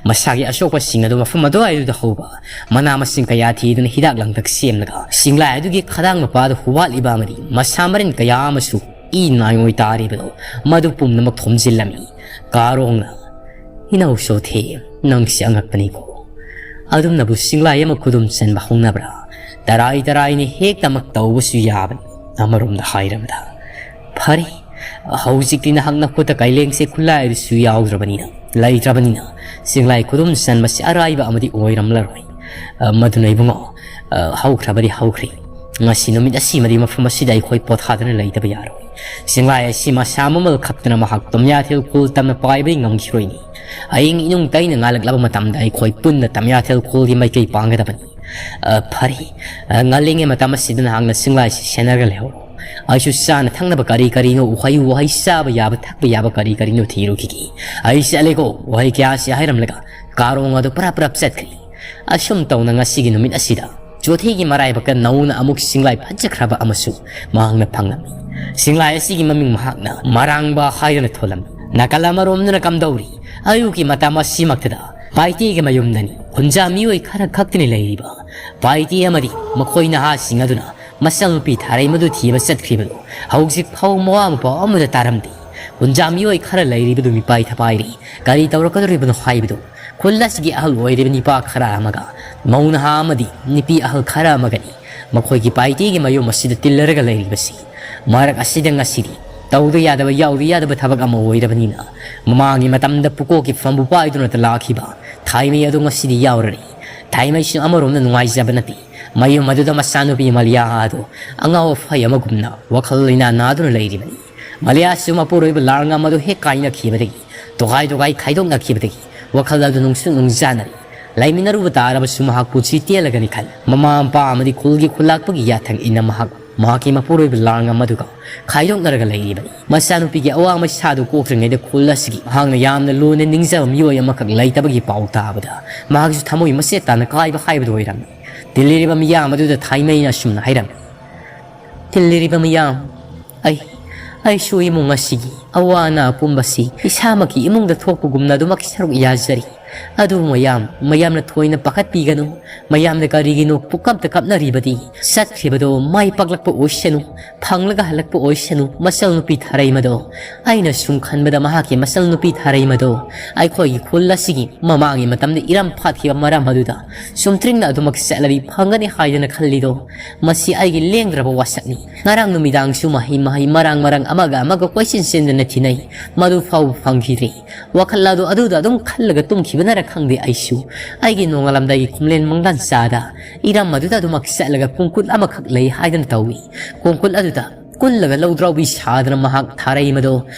ꯃꯁꯥꯒꯤ ꯑꯁꯣꯛꯄꯁꯤꯡ ꯑꯗꯨ ꯃꯐꯝ ꯑꯗꯨꯋꯥꯏꯗꯨꯗ ꯍꯧꯕ ꯃꯅꯥ ꯃꯁꯤꯡ ꯀꯌꯥ ꯊꯤꯗꯨꯅ ꯍꯤꯗꯥꯛ ꯂꯥꯡꯊꯛ ꯁꯦꯝꯂꯒ ꯆꯤꯡꯂꯥꯏ ꯑꯗꯨꯒꯤ ꯈꯗꯥꯡ ꯃꯄꯥꯗ ꯍꯨꯋꯥꯠꯂꯤꯕ ꯑꯃꯗꯤ ꯃꯁꯥ ꯃꯔꯤꯟ ꯀꯌꯥ ꯑꯃꯁꯨ ꯏ ꯅꯥꯏꯉꯣꯏ ꯇꯥꯔꯤꯕꯗꯣ, ꯃꯗꯨ ꯄꯨꯝꯅꯃꯛ ꯊꯣꯝꯖꯤꯜꯂꯝꯃꯤ꯫ ꯀꯥꯔꯣꯡꯅ, "ꯏꯅꯥꯎ ꯆꯣꯊꯦ, ꯅꯪꯁꯦ ꯑꯉꯛꯄꯅꯤꯀꯣ꯫ ꯑꯗꯨꯝꯅꯕꯨ ꯆꯤꯡꯂꯥꯏ ꯑꯃ ꯈꯨꯗꯨꯝ ꯆꯟꯕ ꯍꯧꯅꯕ꯭ꯔꯥ? ꯇꯔꯥꯏ ꯇꯔꯥꯏꯅ ꯍꯦꯛꯇꯃꯛ ꯇꯧꯕꯁꯨ ꯌꯥꯕꯅꯤ, ꯑꯃꯔꯣꯝꯗ ꯍꯥꯏꯔꯕꯗ꯫ ꯐꯔꯦ, ꯍꯧꯖꯤꯛꯇꯤ ꯅꯍꯥꯛ ꯅꯈꯨꯠꯇ ꯀꯥꯏꯂꯦꯡꯁꯦ ꯈꯨꯠꯂꯥꯏ ꯑꯗꯨꯁꯨ ꯌꯥꯎꯗ꯭ꯔꯕꯅꯤꯅ, ꯂꯩꯇ꯭ꯔꯕꯅꯤꯅ, ꯆꯤꯡꯂꯥꯏ ꯈꯨꯗꯨꯝ ꯆꯟꯕꯁꯤ ꯑꯔꯥꯏꯕ ꯑꯃꯗꯤ ꯑꯣꯏꯔꯝꯂꯔꯣꯏ꯫ ꯑ, ꯃꯗꯨꯅ ꯏꯕꯨꯡꯉꯣ, ꯑ, ꯍꯧꯈ꯭ꯔꯕꯗꯤ ꯍꯧꯈ꯭ꯔꯦ꯫ ꯉꯁꯤ ꯅꯨꯃꯤꯠ ꯑꯁꯤꯃꯗꯤ ꯃꯐꯝ ꯑꯁꯤꯗ ꯑꯩꯈꯣꯏ ꯄꯣꯊꯥꯗꯨꯅ ꯂꯩꯇꯕ ꯌꯥꯔꯣꯏ꯫ ꯆꯤꯡꯂꯥꯏ ꯑꯁꯤ ꯃꯁꯥ ꯃꯃꯜ ꯈꯛꯇꯅ ꯃꯍꯥꯛ ꯇꯝꯌꯥꯊꯦꯜ ꯈꯨꯜ ꯇꯝꯅ ꯄꯥꯏꯕꯗꯤ ꯉꯝꯈꯤꯔꯣꯏꯅꯤ꯫ ꯑꯏꯪ ꯏꯅꯨꯡ ꯇꯩꯅ ꯉꯥꯜꯂꯛꯂꯕ ꯃꯇꯝꯗ ꯑꯩꯈꯣꯏ ꯄꯨꯟꯅ ꯇꯝꯌꯥꯊꯦꯜ ꯈꯨꯜꯒꯤ ꯃꯥꯏꯀꯩ ꯄꯥꯡꯒꯗꯕꯅꯤ꯫ ꯑ, ꯐꯔꯦ꯫ ꯑ, ꯉꯜꯂꯤꯉꯩ ꯃꯇꯝ ꯑꯁꯤꯗ ꯅꯍꯥꯛꯅ ꯆꯤꯡꯂꯥꯏꯁꯤ ꯁꯦꯟꯅꯔꯒ ꯂꯩꯍꯧꯔꯣ꯫ ꯑꯩꯁꯨ ꯆꯥꯅ ꯊꯛꯅꯕ ꯀꯔꯤ ꯀꯔꯤꯅꯣ, ꯎꯍꯩ ꯋꯥꯍꯩ ꯆꯥꯕ ꯌꯥꯕ ꯊꯛꯄ ꯌꯥꯕ ꯀꯔꯤ ꯀꯔꯤꯅꯣ ꯊꯤꯔꯨꯈꯤꯒꯦ꯫ ꯑꯩ ꯆꯠꯂꯦꯀꯣ", ꯋꯥꯍꯩ ꯀꯌꯥꯁꯤ ꯍꯥꯏꯔꯝꯂꯒ ꯀꯥꯔꯣꯡ ꯑꯗꯨ ꯄꯔꯞ ꯄꯔꯞ ꯆꯠꯈ꯭ꯔꯤ꯫ ꯑꯁꯨꯝ ꯇꯧꯅ ꯉꯁꯤꯒꯤ ꯅꯨꯃꯤꯠ ꯑꯁꯤꯗ ꯆꯣꯊꯦꯒꯤ ꯃꯔꯥꯏꯕꯛꯇ ꯅꯧꯅ ꯑꯃꯨꯛ ꯆꯤꯡꯂꯥꯏ ꯐꯖꯈ꯭ꯔꯕ ꯑꯃꯁꯨ ꯃꯍꯥꯛꯅ ꯐꯪꯂꯝꯃꯤ꯫ ꯆꯤꯡꯂꯥꯏ ꯑꯁꯤꯒꯤ ꯃꯃꯤꯡ ꯃꯍꯥꯛꯅ ꯃꯔꯥꯡꯕ ꯍꯥꯏꯗꯨꯅ ꯊꯣꯜꯂꯝꯃꯤ꯫ ꯅꯥꯀꯜ ꯑꯃꯔꯣꯝꯗꯅ ꯀꯝꯗꯧꯔꯤ? ꯑꯌꯨꯛꯀꯤ ꯃꯇꯝ ꯑꯁꯤꯃꯛꯇꯗ ꯄꯥꯏꯇꯦꯒꯤ ꯃꯌꯨꯝꯗꯅꯤ ꯈꯨꯟꯖꯥ ꯃꯤꯑꯣꯏ ꯈꯔ ꯈꯛꯇꯅꯤ ꯂꯩꯔꯤꯕ꯫ ꯄꯥꯏꯇꯦ ꯑꯃꯗꯤ ꯃꯈꯣꯏ ꯅꯍꯥꯁꯤꯡ ꯑꯗꯨꯅ ꯃꯆꯜꯅꯨꯄꯤ ꯊꯥꯔꯩ ꯃꯗꯨ ꯊꯤꯕ ꯆꯠꯈ꯭ꯔꯤꯕꯗꯨ ꯍꯧꯖꯤꯛ ꯐꯥꯎ ꯃꯋꯥ ꯃꯄꯥ ꯑꯃꯗ ꯇꯥꯔꯝꯗꯦ꯫ ꯒꯨꯟꯖꯥ ꯃꯤꯑꯣꯏ ꯈꯔ ꯂꯩꯔꯤꯕꯗꯨ ꯃꯤꯄꯥꯏ ꯊꯄꯥꯏꯔꯤ꯫ ꯀꯔꯤ ꯇꯧꯔꯛꯀꯗꯧꯔꯤꯕꯅꯣ ꯍꯥꯏꯕꯗꯨ ꯈꯨꯜ ꯑꯁꯤꯒꯤ ꯑꯍꯜ ꯑꯣꯏꯔꯤꯕ ꯅꯤꯄꯥ ꯈꯔ ꯑꯃꯒ ꯃꯧ ꯅꯍꯥ ꯑꯃꯗꯤ ꯅꯨꯄꯤ ꯑꯍꯜ ꯈꯔ ꯑꯃꯒꯅꯤ꯫ ꯃꯈꯣꯏꯒꯤ ꯄꯥꯏꯇꯤꯒꯤ ꯃꯌꯨꯝ ꯑꯁꯤꯗ ꯇꯤꯜꯂꯔꯒ ꯂꯩꯔꯤꯕꯁꯤ꯫ ꯃꯔꯛ ꯑꯁꯤꯗ ꯉꯁꯤꯗꯤ ꯇꯧꯗ ꯌꯥꯗꯕ ꯌꯥꯎꯗ ꯌꯥꯗꯕ ꯊꯕꯛ ꯑꯃ ꯑꯣꯏꯔꯕꯅꯤꯅ, ꯃꯃꯥꯡꯒꯤ ꯃꯇꯝꯗ ꯄꯨꯀꯣꯛꯀꯤ ꯐꯝꯕꯨ ꯄꯥꯏꯗꯨꯅ ꯂꯥꯛꯈꯤꯕ ꯊꯥꯏꯃꯩ ꯑꯗꯨ ꯉꯁꯤꯗꯤ ꯌꯥꯎꯔꯔꯤ꯫ ꯊꯥꯏꯃꯩꯁꯨ ꯑꯃꯔꯣꯝꯗ ꯅꯨꯡꯉꯥꯏꯖꯕ ꯅꯠꯇꯦ꯫ ꯃꯌꯨꯝ ꯑꯗꯨꯗ ꯃꯆꯥꯅꯨꯄꯤ ꯃꯂꯤꯌꯥ ꯑꯗꯨ ꯑꯉꯥꯎ ꯑꯐꯩ ꯑꯃꯒꯨꯝꯅ ꯋꯥꯈꯜ ꯂꯩꯅꯥ ꯅꯥꯗꯨꯅ ꯂꯩꯔꯤꯕꯅꯤ꯫ ꯃꯂꯤꯌꯥꯁꯨ ꯃꯄꯨꯔꯣꯏꯕ ꯂꯥꯡꯉꯝ ꯑꯗꯨ ꯍꯦꯛ ꯀꯥꯏꯅꯈꯤꯕꯗꯒꯤ, ꯇꯣꯈꯥꯏ ꯇꯣꯈꯥꯏ ꯈꯥꯏꯗꯣꯛꯅꯈꯤꯕꯗꯒꯤ ꯋꯥꯈꯜ ꯑꯗꯨ ꯅꯨꯡꯁꯨ ꯅꯨꯡꯖꯥꯅꯔꯤ꯫ ꯂꯩꯃꯤꯟꯅꯔꯨꯕ ꯇꯥꯔꯕꯁꯨ ꯃꯍꯥꯛ ꯄꯨꯟꯁꯤ ꯇꯦꯜꯂꯒꯅꯤ ꯈꯜꯂꯤ꯫ ꯃꯃꯥ ꯃꯄꯥ ꯑꯃꯗꯤ ꯈꯨꯜꯒꯤ ꯈꯨꯜꯂꯥꯛꯄꯒꯤ ꯌꯥꯊꯪ ꯏꯟꯅ ꯃꯍꯥꯛ ꯃꯍꯥꯛꯀꯤ ꯃꯄꯨꯔꯣꯏꯕ ꯂꯥꯡꯉꯝ ꯑꯗꯨꯒ ꯈꯥꯏꯗꯣꯛꯅꯔꯒ ꯂꯩꯔꯤꯕꯅꯤ꯫ ꯃꯆꯥꯅꯨꯄꯤꯒꯤ ꯑꯋꯥ ꯃꯩꯁꯥꯗꯨ ꯀꯣꯛꯇ꯭ꯔꯤꯉꯩꯗ ꯈꯨꯜ ꯑꯁꯤꯒꯤ ꯃꯍꯥꯛꯅ ꯌꯥꯝꯅ ꯂꯨꯅ ꯅꯤꯡꯖꯕ ꯃꯤꯑꯣꯏ ꯑꯃꯈꯛ ꯂꯩꯇꯕꯒꯤ ꯄꯥꯎ ꯇꯥꯕꯗ ꯃꯍꯥꯛꯁꯨ ꯊꯃꯣꯏ ꯃꯆꯦꯠ ꯇꯥꯅ ꯀꯥꯏꯕ ꯍꯥꯏꯕꯗꯨ ꯑꯣꯏꯔꯝꯃꯤ꯫ ꯇꯤꯜꯂꯤꯔꯤꯕ ꯃꯤꯌꯥꯝ ꯑꯗꯨꯗ ꯊꯥꯏꯃꯩꯅ ꯑꯁꯨꯝꯅ ꯍꯥꯏꯔꯝꯃꯤ, ꯇꯤꯜꯂꯤꯔꯤꯕ ꯃꯤꯌꯥꯝ, ꯑꯩ, ꯑꯩꯁꯨ ꯏꯃꯨꯡ ꯑꯁꯤꯒꯤ ꯑꯋꯥ ꯑꯅꯥ ꯄꯨꯝꯕꯁꯤ ꯏꯁꯥꯃꯛꯀꯤ ꯏꯃꯨꯡꯗ ꯊꯣꯛꯄꯒꯨꯝꯅ ꯑꯗꯨꯃꯛ ꯁꯔꯨꯛ ꯌꯥꯖꯔꯤ꯫ ꯑꯗꯨꯕꯨ ꯃꯌꯥꯝ, ꯃꯌꯥꯝꯅ ꯊꯣꯏꯅ ꯄꯥꯈꯠꯄꯤꯒꯅꯨ꯫ ꯃꯌꯥꯝꯅ ꯀꯔꯤꯒꯤꯅꯣ ꯄꯨꯀꯞꯇ ꯀꯞꯅꯔꯤꯕꯗꯤ? ꯆꯠꯈ꯭ꯔꯤꯕꯗꯣ ꯃꯥꯏ ꯄꯥꯛꯂꯛꯄ ꯑꯣꯏꯁꯅꯨ, ꯐꯪꯂꯒ ꯍꯜꯂꯛꯄ ꯑꯣꯏꯁꯅꯨ꯫ ꯃꯆꯜ ꯅꯨꯄꯤ ꯊꯥꯔꯩꯃꯗꯣ, ꯑꯩꯅ ꯁꯨꯝ ꯈꯟꯕꯗ ꯃꯍꯥꯛꯀꯤ ꯃꯆꯜ ꯅꯨꯄꯤ ꯊꯥꯔꯩꯃꯗꯣ ꯑꯩꯈꯣꯏꯒꯤ ꯈꯨꯜ ꯑꯁꯤꯒꯤ ꯃꯃꯥꯡꯒꯤ ꯃꯇꯝꯗ ꯏꯔꯝ ꯐꯥꯠꯈꯤꯕ ꯃꯔꯝ ꯑꯗꯨꯗ ꯆꯨꯝꯇ꯭ꯔꯤꯡꯅ ꯑꯗꯨꯃꯛ ꯆꯠꯂꯗꯤ ꯐꯪꯒꯅꯤ ꯍꯥꯏꯗꯅ ꯈꯜꯂꯤꯗꯣ꯫ ꯃꯁꯤ ꯑꯩꯒꯤ ꯂꯦꯡꯗ꯭ꯔꯕ ꯋꯥꯁꯛꯅꯤ꯫ ꯉꯔꯥꯡ ꯅꯨꯃꯤꯗꯥꯡꯁꯨ ꯃꯍꯩ ꯃꯍꯩ ꯃꯔꯥꯡ ꯃꯔꯥꯡ ꯑꯃꯒ ꯑꯃꯒ ꯀꯣꯏꯆꯦꯟ ꯆꯦꯟꯗꯅ ꯊꯤꯅꯩ꯫ ꯃꯗꯨ ꯐꯥꯎꯕ ꯐꯪꯈꯤꯗ꯭ꯔꯤ꯫ ꯋꯥꯈꯜ ꯑꯗꯨ ꯑꯗꯨꯗ ꯑꯗꯨꯝ ꯈꯜꯂꯒ ꯇꯨꯝꯈꯤꯕꯅꯔ ꯈꯪꯗꯦ, ꯑꯩꯁꯨ ꯑꯩꯒꯤ ꯅꯣꯡꯉꯥꯂꯝꯗꯥꯏꯒꯤ ꯈꯨꯝꯂꯦꯟ ꯃꯪꯂꯥꯟ ꯆꯥꯗ ꯏꯔꯝ ꯑꯗꯨꯗ ꯑꯗꯨꯃꯛ ꯆꯠꯂꯒ ꯀꯣꯡꯀꯨꯠ ꯑꯃꯈꯛ ꯂꯩ ꯍꯥꯏꯗꯅ ꯇꯧꯏ꯫ ꯀꯣꯡꯀꯨꯠ ꯑꯗꯨꯗ ꯀꯨꯜꯂꯒ ꯂꯧꯗ꯭ꯔꯥꯎꯕꯤ ꯁꯥꯗꯅ ꯃꯍꯥꯛ ꯊꯥꯔꯩꯃꯗꯣ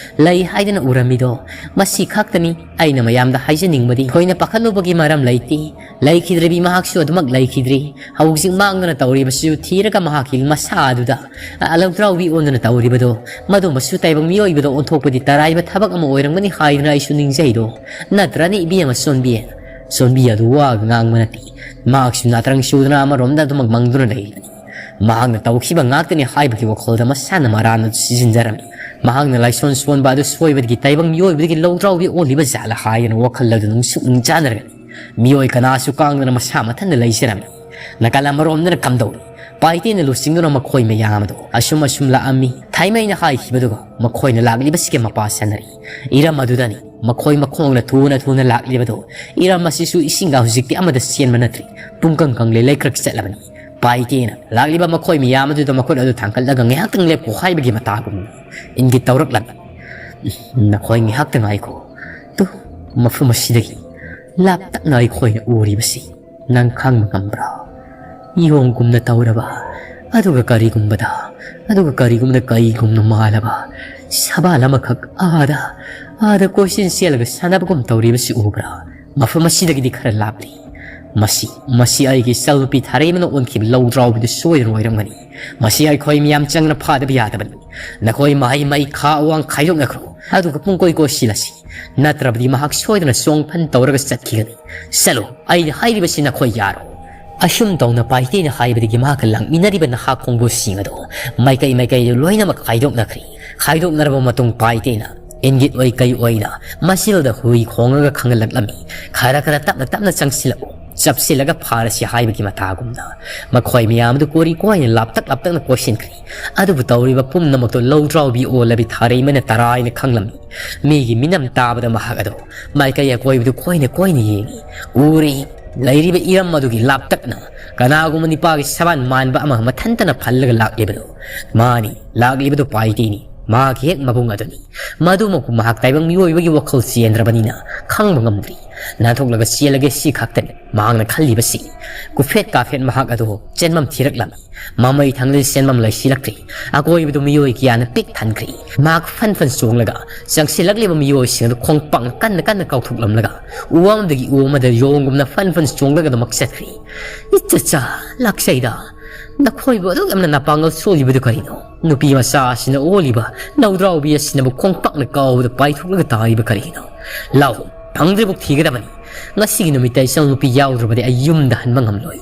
ꯂꯩ ꯍꯥꯏꯗꯅ ꯎꯔꯝꯃꯤꯗꯣ꯫ ꯃꯁꯤ ꯈꯛꯇꯅꯤ ꯑꯩꯅ ꯃꯌꯥꯝꯗ ꯍꯥꯏꯖꯅꯤꯡꯕꯗꯤ꯫ ꯊꯣꯏꯅ ꯄꯥꯈꯠꯂꯨꯕꯒꯤ ꯃꯔꯝ ꯂꯩꯇꯦ꯫ ꯂꯩꯈꯤꯗ꯭ꯔꯕꯤ ꯃꯍꯥꯛꯁꯨ ꯑꯗꯨꯃꯛ ꯂꯩꯈꯤꯗ꯭ꯔꯤ꯫ ꯍꯧꯖꯤꯛ ꯃꯥꯡꯗꯅ ꯇꯧꯔꯤꯕꯁꯤꯁꯨ ꯊꯤꯔꯒ ꯃꯍꯥꯛꯀꯤ ꯃꯁꯥ ꯑꯗꯨꯗ ꯂꯧꯗ꯭ꯔꯥꯎꯕꯤ ꯑꯣꯟꯗꯨꯅ ꯇꯧꯔꯤꯕꯗꯣ, ꯃꯗꯨꯃꯁꯨ ꯇꯥꯏꯕꯪ ꯃꯤꯑꯣꯏꯕꯗ ꯑꯣꯟꯊꯣꯛꯄꯗꯤ ꯇꯔꯥꯏꯕ ꯊꯕꯛ ꯑꯃ ꯑꯣꯏꯔꯝꯒꯅꯤ ꯍꯥꯏꯗꯨꯅ ꯑꯩꯁꯨ ꯅꯤꯡꯖꯩꯗꯣ꯫ ꯅꯠꯇ꯭ꯔꯅꯤ ꯏꯕꯦꯝꯃ ꯁꯣꯟꯕꯤ? ꯁꯣꯟꯕꯤ ꯑꯗꯨ ꯋꯥꯒ ꯉꯥꯡꯕ ꯅꯠꯇꯦ꯫ ꯃꯍꯥꯛꯁꯨ ꯅꯥꯇ꯭ꯔꯪ ꯆꯨꯗꯨꯅ ꯑꯃꯔꯣꯝꯗ ꯑꯗꯨꯃꯛ ꯃꯪꯗꯨꯅ ꯂꯩꯔꯤꯕꯅꯤ꯫ ꯃꯍꯥꯛꯅ ꯇꯧꯈꯤꯕ ꯉꯥꯛꯇꯅꯤ ꯍꯥꯏꯕꯒꯤ ꯋꯥꯈꯜꯗ ꯃꯁꯥꯅ ꯃꯔꯥꯟ ꯑꯗꯨ ꯁꯤꯖꯤꯟꯖꯔꯝꯃꯤ꯫ ꯃꯍꯥꯛꯅ ꯂꯥꯏꯁꯣꯟ ꯁꯣꯟꯕ ꯑꯗꯨ ꯁꯣꯏꯕꯗꯒꯤ ꯇꯥꯏꯕꯪ ꯃꯤꯑꯣꯏꯕꯗꯒꯤ ꯂꯧꯗ꯭ꯔꯥꯎꯕꯤ ꯑꯣꯜꯂꯤꯕ ꯖꯥꯠꯂ ꯍꯥꯏꯗꯅ ꯋꯥꯈꯜ ꯑꯗꯨ ꯅꯨꯡꯁꯨꯛ ꯅꯨꯡꯖꯥꯅꯔꯒꯅꯤ꯫ ꯃꯤꯑꯣꯏ ꯀꯅꯥꯁꯨ ꯀꯥꯡꯗꯅ ꯃꯁꯥ ꯃꯊꯟꯇ ꯂꯩꯖꯔꯝꯃꯤ꯫ ꯅꯥꯀꯜ ꯑꯃꯔꯣꯝꯗꯅ ꯀꯝꯗꯧꯔꯤ? ꯄꯥꯏꯇꯦꯅ ꯂꯨꯆꯤꯡꯗꯨꯅ ꯃꯈꯣꯏ ꯃꯌꯥꯝ ꯑꯗꯨ ꯑꯁꯨꯝ ꯑꯁꯨꯝ ꯂꯥꯛꯑꯝꯃꯤ꯫ ꯊꯥꯏꯃꯩꯅ ꯍꯥꯏꯈꯤꯕꯗꯨꯒ ꯃꯈꯣꯏꯅ ꯂꯥꯛꯂꯤꯕꯁꯤꯒ ꯃꯄꯥ ꯁꯥꯟꯅꯔꯤ꯫ ꯏꯔꯝ ꯑꯗꯨꯗꯅꯤ ꯃꯈꯣꯏ ꯃꯈꯣꯡꯅ ꯊꯨꯅ ꯊꯨꯅ ꯂꯥꯛꯂꯤꯕꯗꯨ꯫ ꯏꯔꯝ ꯑꯁꯤꯁꯨ ꯏꯁꯤꯡꯒ ꯍꯧꯖꯤꯛꯇꯤ ꯑꯃꯗ ꯆꯦꯟꯕ ꯅꯠꯇ꯭ꯔꯤ꯫ ꯄꯨꯡꯀꯪ ꯀꯪꯂꯦ, ꯂꯩꯀ꯭ꯔꯛ ꯆꯠꯂꯕꯅꯤ꯫ ꯄꯥꯏꯇꯦꯅ ꯂꯥꯛꯂꯤꯕ ꯃꯈꯣꯏ ꯃꯌꯥꯝ ꯑꯗꯨꯗ ꯃꯈꯨꯠ ꯑꯗꯨ ꯊꯥꯡꯒꯠꯂꯒ ꯉꯥꯏꯍꯥꯛꯇꯪ ꯂꯦꯞꯄꯨ ꯍꯥꯏꯕꯒꯤ ꯃꯇꯥꯒꯨꯝꯅ ꯏꯪꯒꯤꯠ ꯇꯧꯔꯛꯂꯝꯃꯤ꯫ "ꯅꯈꯣꯏ ꯉꯥꯏꯍꯥꯛꯇ ꯉꯥꯏꯈꯣ꯫ ꯇꯨ, ꯃꯐꯝ ꯑꯁꯤꯗꯒꯤ ꯂꯥꯞꯇꯛꯅ ꯑꯩꯈꯣꯏꯅ ꯎꯔꯤꯕꯁꯤ ꯅꯪ ꯈꯪꯕ ꯉꯝꯕ꯭ꯔꯥ? ꯌꯣꯡꯒꯨꯝꯅ ꯇꯧꯔꯕ, ꯑꯗꯨꯒ ꯀꯔꯤꯒꯨꯝꯕꯗ, ꯑꯗꯨꯒ ꯀꯔꯤꯒꯨꯝꯕꯗ ꯀꯩꯒꯨꯝꯅ ꯃꯥꯜꯂꯕ ꯁꯕꯥꯜ ꯑꯃꯈꯛ ꯑꯥꯗ, ꯑꯥꯗ ꯀꯣꯏꯆꯦꯟ ꯆꯦꯜꯂꯒ ꯁꯥꯟꯅꯕꯒꯨꯝ ꯇꯧꯔꯤꯕꯁꯤ ꯎꯕ꯭ꯔꯥ? ꯃꯐꯝ ꯑꯁꯤꯗꯒꯤꯗꯤ ꯈꯔ ꯂꯥꯞꯂꯤ꯫ ꯃꯁꯤ, ꯃꯁꯤ ꯑꯩꯒꯤ ꯏꯆꯜꯅꯨꯄꯤ ꯊꯥꯔꯩꯃꯅ ꯑꯣꯟꯈꯤꯕ ꯂꯧꯗ꯭ꯔꯥꯎꯕꯤꯗꯨ ꯁꯣꯏꯗꯅ ꯑꯣꯏꯔꯝꯒꯅꯤ꯫ ꯃꯁꯤ ꯑꯩꯈꯣꯏ ꯃꯤꯌꯥꯝ ꯆꯪꯅ ꯐꯥꯗꯕ ꯌꯥꯗꯕꯅꯤ꯫ ꯅꯈꯣꯏ ꯃꯍꯩ ꯃꯩ ꯈꯥ ꯑꯋꯥꯡ ꯈꯥꯏꯗꯣꯛꯅꯈ꯭ꯔꯣ, ꯑꯗꯨꯒ ꯄꯨꯡꯀꯣꯏ ꯀꯣꯏꯁꯤꯜꯂꯁꯤ꯫ ꯅꯠꯇ꯭ꯔꯕꯗꯤ ꯃꯍꯥꯛ ꯁꯣꯏꯗꯅ ꯆꯣꯡ ꯐꯟ ꯇꯧꯔꯒ ꯆꯠꯈꯤꯒꯅꯤ꯫ ꯆꯠꯂꯣ, ꯑꯩꯅ ꯍꯥꯏꯔꯤꯕꯁꯤ ꯅꯈꯣꯏ ꯌꯥꯔꯣ?" ꯑꯁꯨꯝ ꯇꯧꯅ ꯄꯥꯏꯇꯦꯅ ꯍꯥꯏꯕꯗꯒꯤ ꯃꯍꯥꯛꯀ ꯂꯥꯛꯃꯤꯟꯅꯔꯤꯕ ꯅꯍꯥ ꯈꯣꯡꯕꯨꯁꯤꯡ ꯑꯗꯣ ꯃꯥꯏꯀꯩ ꯃꯥꯏꯀꯩꯗ ꯂꯣꯏꯅꯃꯛ ꯈꯥꯏꯗꯣꯛꯅꯈ꯭ꯔꯤ꯫ ꯈꯥꯏꯗꯣꯛꯅꯔꯕ ꯃꯇꯨꯡ ꯄꯥꯏꯇꯦꯅ ꯏꯪꯒꯤꯠ ꯑꯣꯏ ꯀꯩ ꯑꯣꯏꯅ ꯃꯆꯤꯜꯗ ꯍꯨꯏ ꯈꯣꯡꯉꯒ ꯈꯪꯍꯜꯂꯛꯂꯝꯃꯤ꯫ "ꯈꯔ ꯈꯔ ꯇꯞꯅ ꯇꯞꯅ ꯆꯪꯁꯤꯜꯂꯛꯎ, ꯆꯞꯁꯤꯜꯂꯒ ꯐꯥꯔꯁꯤ" ꯍꯥꯏꯕꯒꯤ ꯃꯇꯥꯒꯨꯝꯅ ꯃꯈꯣꯏ ꯃꯌꯥꯝ ꯑꯗꯨ ꯀꯣꯔꯤ ꯀꯣꯏꯅ ꯂꯥꯞꯇꯛ ꯂꯥꯞꯇꯛꯅ ꯀꯣꯏꯁꯤꯟꯈ꯭ꯔꯤ꯫ ꯑꯗꯨꯕꯨ ꯇꯧꯔꯤꯕ ꯄꯨꯝꯅꯃꯛꯇꯨ ꯂꯧꯗ꯭ꯔꯥꯎꯕꯤ ꯑꯣꯜꯂꯕꯤ ꯊꯥꯔꯩꯃꯅ ꯇꯔꯥꯏꯅ ꯈꯪꯂꯝꯃꯤ꯫ ꯃꯤꯒꯤ ꯃꯤꯅꯝ ꯇꯥꯕꯗ ꯃꯍꯥꯛ ꯑꯗꯨ ꯃꯥꯏꯀꯩ ꯑꯀꯣꯏꯕꯗꯨ ꯀꯣꯏꯅ ꯀꯣꯏꯅ ꯌꯦꯡꯉꯤ꯫ ꯎꯔꯤ, ꯂꯩꯔꯤꯕ ꯏꯔꯝ ꯑꯗꯨꯒꯤ ꯂꯥꯞꯇꯛꯅ ꯀꯅꯥꯒꯨꯝꯕ ꯅꯤꯄꯥꯒꯤ ꯁꯕꯥꯟ ꯃꯥꯟꯕ ꯑꯃ ꯃꯊꯟꯇꯅ ꯐꯜꯂꯒ ꯂꯥꯛꯂꯤꯕꯗꯨ꯫ ꯃꯥꯅꯤ, ꯂꯥꯛꯂꯤꯕꯗꯨ ꯄꯥꯏꯇꯦꯅꯤ꯫ ꯃꯍꯥꯛꯀꯤ ꯍꯦꯛ ꯃꯕꯨꯡ ꯑꯗꯨꯅꯤ꯫ ꯃꯗꯨꯃꯛꯄꯨ ꯃꯍꯥꯛ ꯇꯥꯏꯕꯪ ꯃꯤꯑꯣꯏꯕꯒꯤ ꯋꯥꯈꯜ ꯆꯦꯟꯗ꯭ꯔꯕꯅꯤꯅ ꯈꯪꯕ ꯉꯝꯗ꯭ꯔꯤ꯫ ꯅꯥꯟꯊꯣꯛꯂꯒ ꯆꯦꯜꯂꯒꯦ ꯁꯤ ꯈꯛꯇꯅꯤ ꯃꯍꯥꯛꯅ ꯈꯜꯂꯤꯕꯁꯤ꯫ ꯀꯨꯐꯦꯠ ꯀꯥꯐꯦꯠ ꯃꯍꯥꯛ ꯑꯗꯨ ꯆꯦꯟꯐꯝ ꯊꯤꯔꯛꯂꯝꯃꯤ꯫ ꯃꯃꯩ ꯊꯪꯂꯗꯤ ꯆꯦꯟꯐꯝ ꯂꯩꯁꯤꯜꯂꯛꯇ꯭ꯔꯤ꯫ ꯑꯀꯣꯏꯕꯗꯨ ꯃꯤꯑꯣꯏ ꯀꯌꯥꯅ ꯄꯤꯛ ꯊꯟꯈ꯭ꯔꯤ꯫ ꯃꯍꯥꯛ ꯐꯟ ꯐꯟ ꯆꯣꯡꯂꯒ ꯆꯪꯁꯤꯜꯂꯛꯂꯤꯕ ꯃꯤꯑꯣꯏꯁꯤꯡ ꯑꯗꯨ ꯈꯣꯡꯄꯥꯛꯅ ꯀꯟꯅ ꯀꯟꯅ ꯀꯥꯎꯊꯣꯛꯂꯝꯂꯒ ꯎ ꯑꯃꯗꯒꯤ ꯎ ꯑꯃꯗ ꯌꯣꯡꯒꯨꯝꯅ ꯐꯟ ꯐꯟ ꯆꯣꯡꯂꯒ ꯑꯗꯨꯃꯛ ꯆꯠꯈ꯭ꯔꯤ꯫ "ꯏꯆꯆꯥ, ꯂꯥꯛꯆꯩꯗ꯫ ꯅꯈꯣꯏꯕꯨ ꯑꯗꯨꯛ ꯌꯥꯝꯅ ꯅꯄꯥꯡꯒꯜ ꯁꯣꯜꯂꯤꯕꯗꯨ ꯀꯔꯤꯅꯣ? ꯅꯨꯄꯤ ꯃꯆꯥ ꯑꯁꯤꯅ ꯑꯣꯜꯂꯤꯕ ꯂꯧꯗ꯭ꯔꯥꯎꯕꯤ ꯑꯁꯤꯅꯕꯨ ꯈꯣꯡꯄꯥꯛꯅ ꯀꯥꯎꯕꯗ ꯄꯥꯏꯊꯣꯛꯂꯒ ꯇꯥꯔꯤꯕ ꯀꯔꯤꯒꯤꯅꯣ? ꯂꯥꯛꯎ, ꯐꯪꯗ꯭ꯔꯤꯕꯨꯛ ꯊꯤꯒꯗꯕꯅꯤ꯫ ꯉꯁꯤꯒꯤ ꯅꯨꯃꯤꯠꯇ ꯏꯆꯜ ꯅꯨꯄꯤ ꯌꯥꯎꯗ꯭ꯔꯕꯗꯤ ꯑꯩ ꯌꯨꯝꯗ ꯍꯟꯕ ꯉꯝꯂꯣꯏ꯫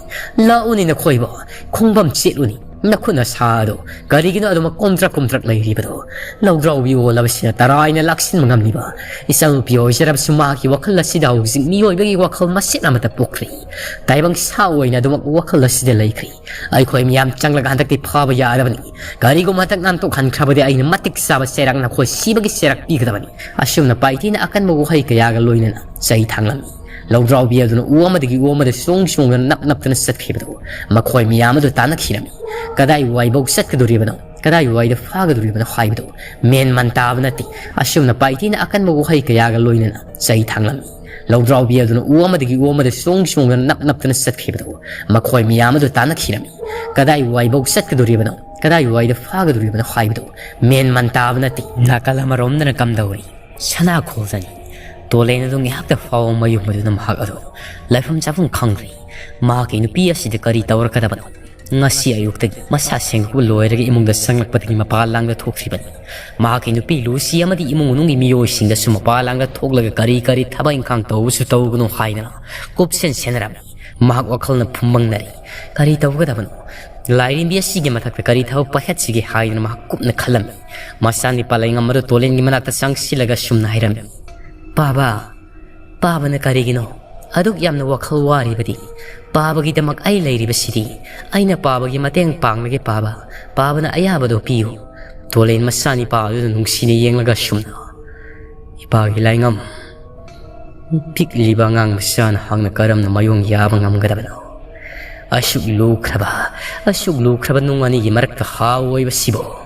ꯂꯥꯛꯎꯅꯤ ꯅꯈꯣꯏꯕꯨ, ꯈꯣꯡꯐꯝ ꯆꯦꯠꯂꯨꯅꯤ꯫ ꯅꯈꯨꯠ ꯅꯁꯥ ꯑꯗꯨ ꯀꯔꯤꯒꯤꯅꯣ ꯑꯗꯨꯃꯛ ꯀꯣꯝꯊ꯭ꯔꯛ ꯀꯣꯝꯊ꯭ꯔꯛ ꯂꯩꯔꯤꯕꯗꯣ? ꯂꯧꯗ꯭ꯔꯥꯎꯕꯤ ꯑꯣꯜꯂꯕꯁꯤꯅ ꯇꯔꯥꯏꯅ ꯂꯥꯛꯁꯤꯟꯕ ꯉꯝꯂꯤꯕ ꯏꯆꯥꯅꯨꯄꯤ ꯑꯣꯏꯖꯔꯕꯁꯨ ꯃꯍꯥꯛꯀꯤ ꯋꯥꯈꯜ ꯑꯁꯤꯗ ꯍꯧꯖꯤꯛ ꯃꯤꯑꯣꯏꯕꯒꯤ ꯋꯥꯈꯜ ꯃꯁꯦꯠ ꯑꯃꯠꯇ ꯄꯣꯛꯈ꯭ꯔꯦ꯫ ꯇꯥꯏꯕꯪ ꯁꯥ ꯑꯣꯏꯅ ꯑꯗꯨꯃꯛ ꯋꯥꯈꯜ ꯑꯁꯤꯗ ꯂꯩꯈ꯭ꯔꯦ꯫ ꯑꯩꯈꯣꯏ ꯃꯤꯌꯥꯝ ꯆꯪꯂꯒ ꯍꯟꯗꯛꯇꯤ ꯐꯥꯕ ꯌꯥꯔꯕꯅꯤ꯫ ꯀꯔꯤꯒꯨꯝꯕ ꯍꯟꯗꯛ ꯅꯥꯟꯊꯣꯛꯍꯟꯈ꯭ꯔꯕꯗꯤ ꯑꯩꯅ ꯃꯇꯤꯛ ꯆꯥꯕ ꯆꯩꯔꯥꯛ ꯅꯈꯣꯏ ꯁꯤꯕꯒꯤ ꯆꯩꯔꯥꯛ ꯄꯤꯒꯗꯕꯅꯤ꯫ ꯑꯁꯨꯝꯅ ꯄꯥꯏꯇꯤꯅ ꯑꯀꯟꯕ ꯋꯥꯍꯩ ꯀꯌꯥꯒ ꯂꯣꯏꯅꯅ ꯆꯩ ꯊꯥꯡꯂꯝꯃꯤ꯫ ꯂꯧꯗ꯭ꯔꯥꯎꯕꯤ ꯑꯗꯨꯅ ꯎ ꯑꯃꯗꯒꯤ ꯎ ꯑꯃꯗ ꯆꯣꯡ ꯆꯣꯡꯗꯨꯅ ꯅꯞ ꯅꯞꯇꯨꯅ ꯆꯠꯈꯤꯕꯗꯨ ꯃꯈꯣꯏ ꯃꯤꯌꯥꯝ ꯑꯗꯨ ꯇꯥꯟꯅꯈꯤꯔꯝꯃꯤ꯫ ꯀꯗꯥꯏ ꯋꯥꯏꯐꯥꯎ ꯆꯠꯀꯗꯧꯔꯤꯕꯅꯣ, ꯀꯗꯥꯏ ꯋꯥꯏꯗ ꯐꯥꯒꯗꯧꯔꯤꯕꯅꯣ ꯍꯥꯏꯕꯗꯨ ꯃꯦꯟ ꯃꯥꯟ ꯇꯥꯕ ꯅꯠꯇꯦ꯫ ꯑꯁꯨꯝꯅ ꯄꯥꯏꯇꯤꯅ ꯑꯀꯟꯕ ꯋꯥꯍꯩ ꯀꯌꯥꯒ ꯂꯣꯏꯅꯅ ꯆꯩ ꯊꯥꯡꯂꯝꯃꯤ꯫ ꯂꯧꯗ꯭ꯔꯥꯎꯕꯤ ꯑꯗꯨꯅ ꯎ ꯑꯃꯗꯒꯤ ꯎ ꯑꯃꯗ ꯆꯣꯡ ꯆꯣꯡꯗꯨꯅ ꯅꯞ ꯅꯞꯇꯨꯅ ꯆꯠꯈꯤꯕꯗꯨ ꯃꯈꯣꯏ ꯃꯤꯌꯥꯝ ꯑꯗꯨ ꯇꯥꯟꯅꯈꯤꯔꯝꯃꯤ꯫ ꯀꯗꯥꯏ ꯋꯥꯏꯐꯥꯎ ꯆꯠꯀꯗꯧꯔꯤꯕꯅꯣ, ꯀꯗꯥꯏ ꯋꯥꯏꯗ ꯐꯥꯒꯗꯧꯔꯤꯕꯅꯣ ꯍꯥꯏꯕꯗꯨ ꯃꯦꯟ ꯃꯥꯟ ꯇꯥꯕ ꯅꯠꯇꯦ꯫ ꯅꯥꯀꯜ ꯑꯃꯔꯣꯝꯗꯅ ꯀꯝꯗꯧꯔꯤ? ꯁꯅꯥ ꯈꯣꯜꯗꯅꯤ꯫ ꯇꯣꯂꯦꯟ ꯑꯗꯨ ꯉꯥꯏꯍꯥꯛꯇ ꯐꯥꯎꯕ ꯃꯌꯨꯝ ꯑꯗꯨꯅ ꯃꯍꯥꯛ ꯑꯗꯨ ꯂꯩꯐꯝ ꯆꯥꯐꯝ ꯈꯪꯗ꯭ꯔꯤ꯫ ꯃꯍꯥꯛꯀꯤ ꯅꯨꯄꯤ ꯑꯁꯤꯗ ꯀꯔꯤ ꯇꯧꯔꯛꯀꯗꯕꯅꯣ? ꯉꯁꯤ ꯑꯌꯨꯛꯇꯒꯤ ꯃꯁꯥ ꯁꯦꯡꯗꯣꯛꯄ ꯂꯣꯏꯔꯒ ꯏꯃꯨꯡꯗ ꯆꯪꯂꯛꯄꯗꯒꯤ ꯃꯄꯥꯟ ꯂꯥꯡꯗ ꯊꯣꯛꯇ꯭ꯔꯤꯕꯅꯤ꯫ ꯃꯍꯥꯛꯀꯤ ꯅꯨꯄꯤ ꯂꯨꯁꯤ ꯑꯃꯗꯤ ꯏꯃꯨꯡ ꯃꯅꯨꯡꯒꯤ ꯃꯤꯑꯣꯏꯁꯤꯡꯗꯁꯨ ꯃꯄꯥꯟ ꯂꯥꯡꯗ ꯊꯣꯛꯂꯒ ꯀꯔꯤ ꯀꯔꯤ ꯊꯕꯛ ꯏꯪꯈꯥꯡ ꯇꯧꯕꯁꯨ ꯇꯧꯒꯅꯨ ꯍꯥꯏꯗꯅ ꯀꯨꯞꯁꯦꯟ ꯁꯦꯟꯅꯔꯝꯃꯤ꯫ ꯃꯍꯥꯛ ꯋꯥꯈꯜꯅ ꯐꯨꯝꯕꯪꯅꯔꯤ꯫ ꯀꯔꯤ ꯇꯧꯒꯗꯕꯅꯣ? ꯂꯥꯏꯔꯦꯝꯕꯤ ꯑꯁꯤꯒꯤ ꯃꯊꯛꯇ ꯀꯔꯤ ꯊꯕꯛ ꯄꯥꯏꯈꯠꯁꯤꯒꯦ ꯍꯥꯏꯗꯅ ꯃꯍꯥꯛ ꯀꯨꯞꯅ ꯈꯜꯂꯝꯃꯤ꯫ ꯃꯆꯥꯅꯤꯄꯥ ꯂꯩꯉꯝ ꯑꯗꯨ ꯇꯣꯂꯦꯟꯒꯤ ꯃꯅꯥꯛꯇ ꯆꯪꯁꯤꯜꯂꯒ ꯁꯨꯝꯅ ꯍꯥꯏꯔꯝꯃꯤ, "ꯄꯥꯕ, ꯄꯥꯕꯅ ꯀꯔꯤꯒꯤꯅꯣ ꯑꯗꯨꯛ ꯌꯥꯝꯅ ꯋꯥꯈꯜ ꯋꯥꯔꯤꯕꯗꯤ? ꯄꯥꯕꯒꯤꯗꯃꯛ ꯑꯩ ꯂꯩꯔꯤꯕꯁꯤꯗꯤ꯫ ꯑꯩꯅ ꯄꯥꯕꯒꯤ ꯃꯇꯦꯡ ꯄꯥꯡꯂꯒꯦ ꯄꯥꯕ꯫ ꯄꯥꯕꯅ ꯑꯌꯥꯕꯗꯣ ꯄꯤꯌꯨ꯫" ꯇꯣꯂꯦꯟ ꯃꯆꯥꯅꯤꯄꯥ ꯑꯗꯨꯗ ꯅꯨꯡꯁꯤꯅ ꯌꯦꯡꯂꯒ ꯁꯨꯝꯅ, "ꯏꯄꯥꯒꯤ ꯂꯥꯏꯉꯝ, ꯄꯤꯛꯂꯤꯕ ꯑꯉꯥꯡ ꯃꯆꯥꯅ ꯍꯥꯛꯅ ꯀꯔꯝꯅ ꯃꯌꯣꯡ ꯌꯥꯕ ꯉꯝꯒꯗꯕꯅꯣ? ꯑꯁꯨꯛ ꯂꯨꯈ꯭ꯔꯕ, ꯑꯁꯨꯛ ꯂꯨꯈ꯭ꯔꯕ ꯅꯨꯡ ꯑꯅꯤꯒꯤ ꯃꯔꯛꯇ ꯍꯥꯎ ꯑꯣꯏꯕꯁꯤꯕꯨ?"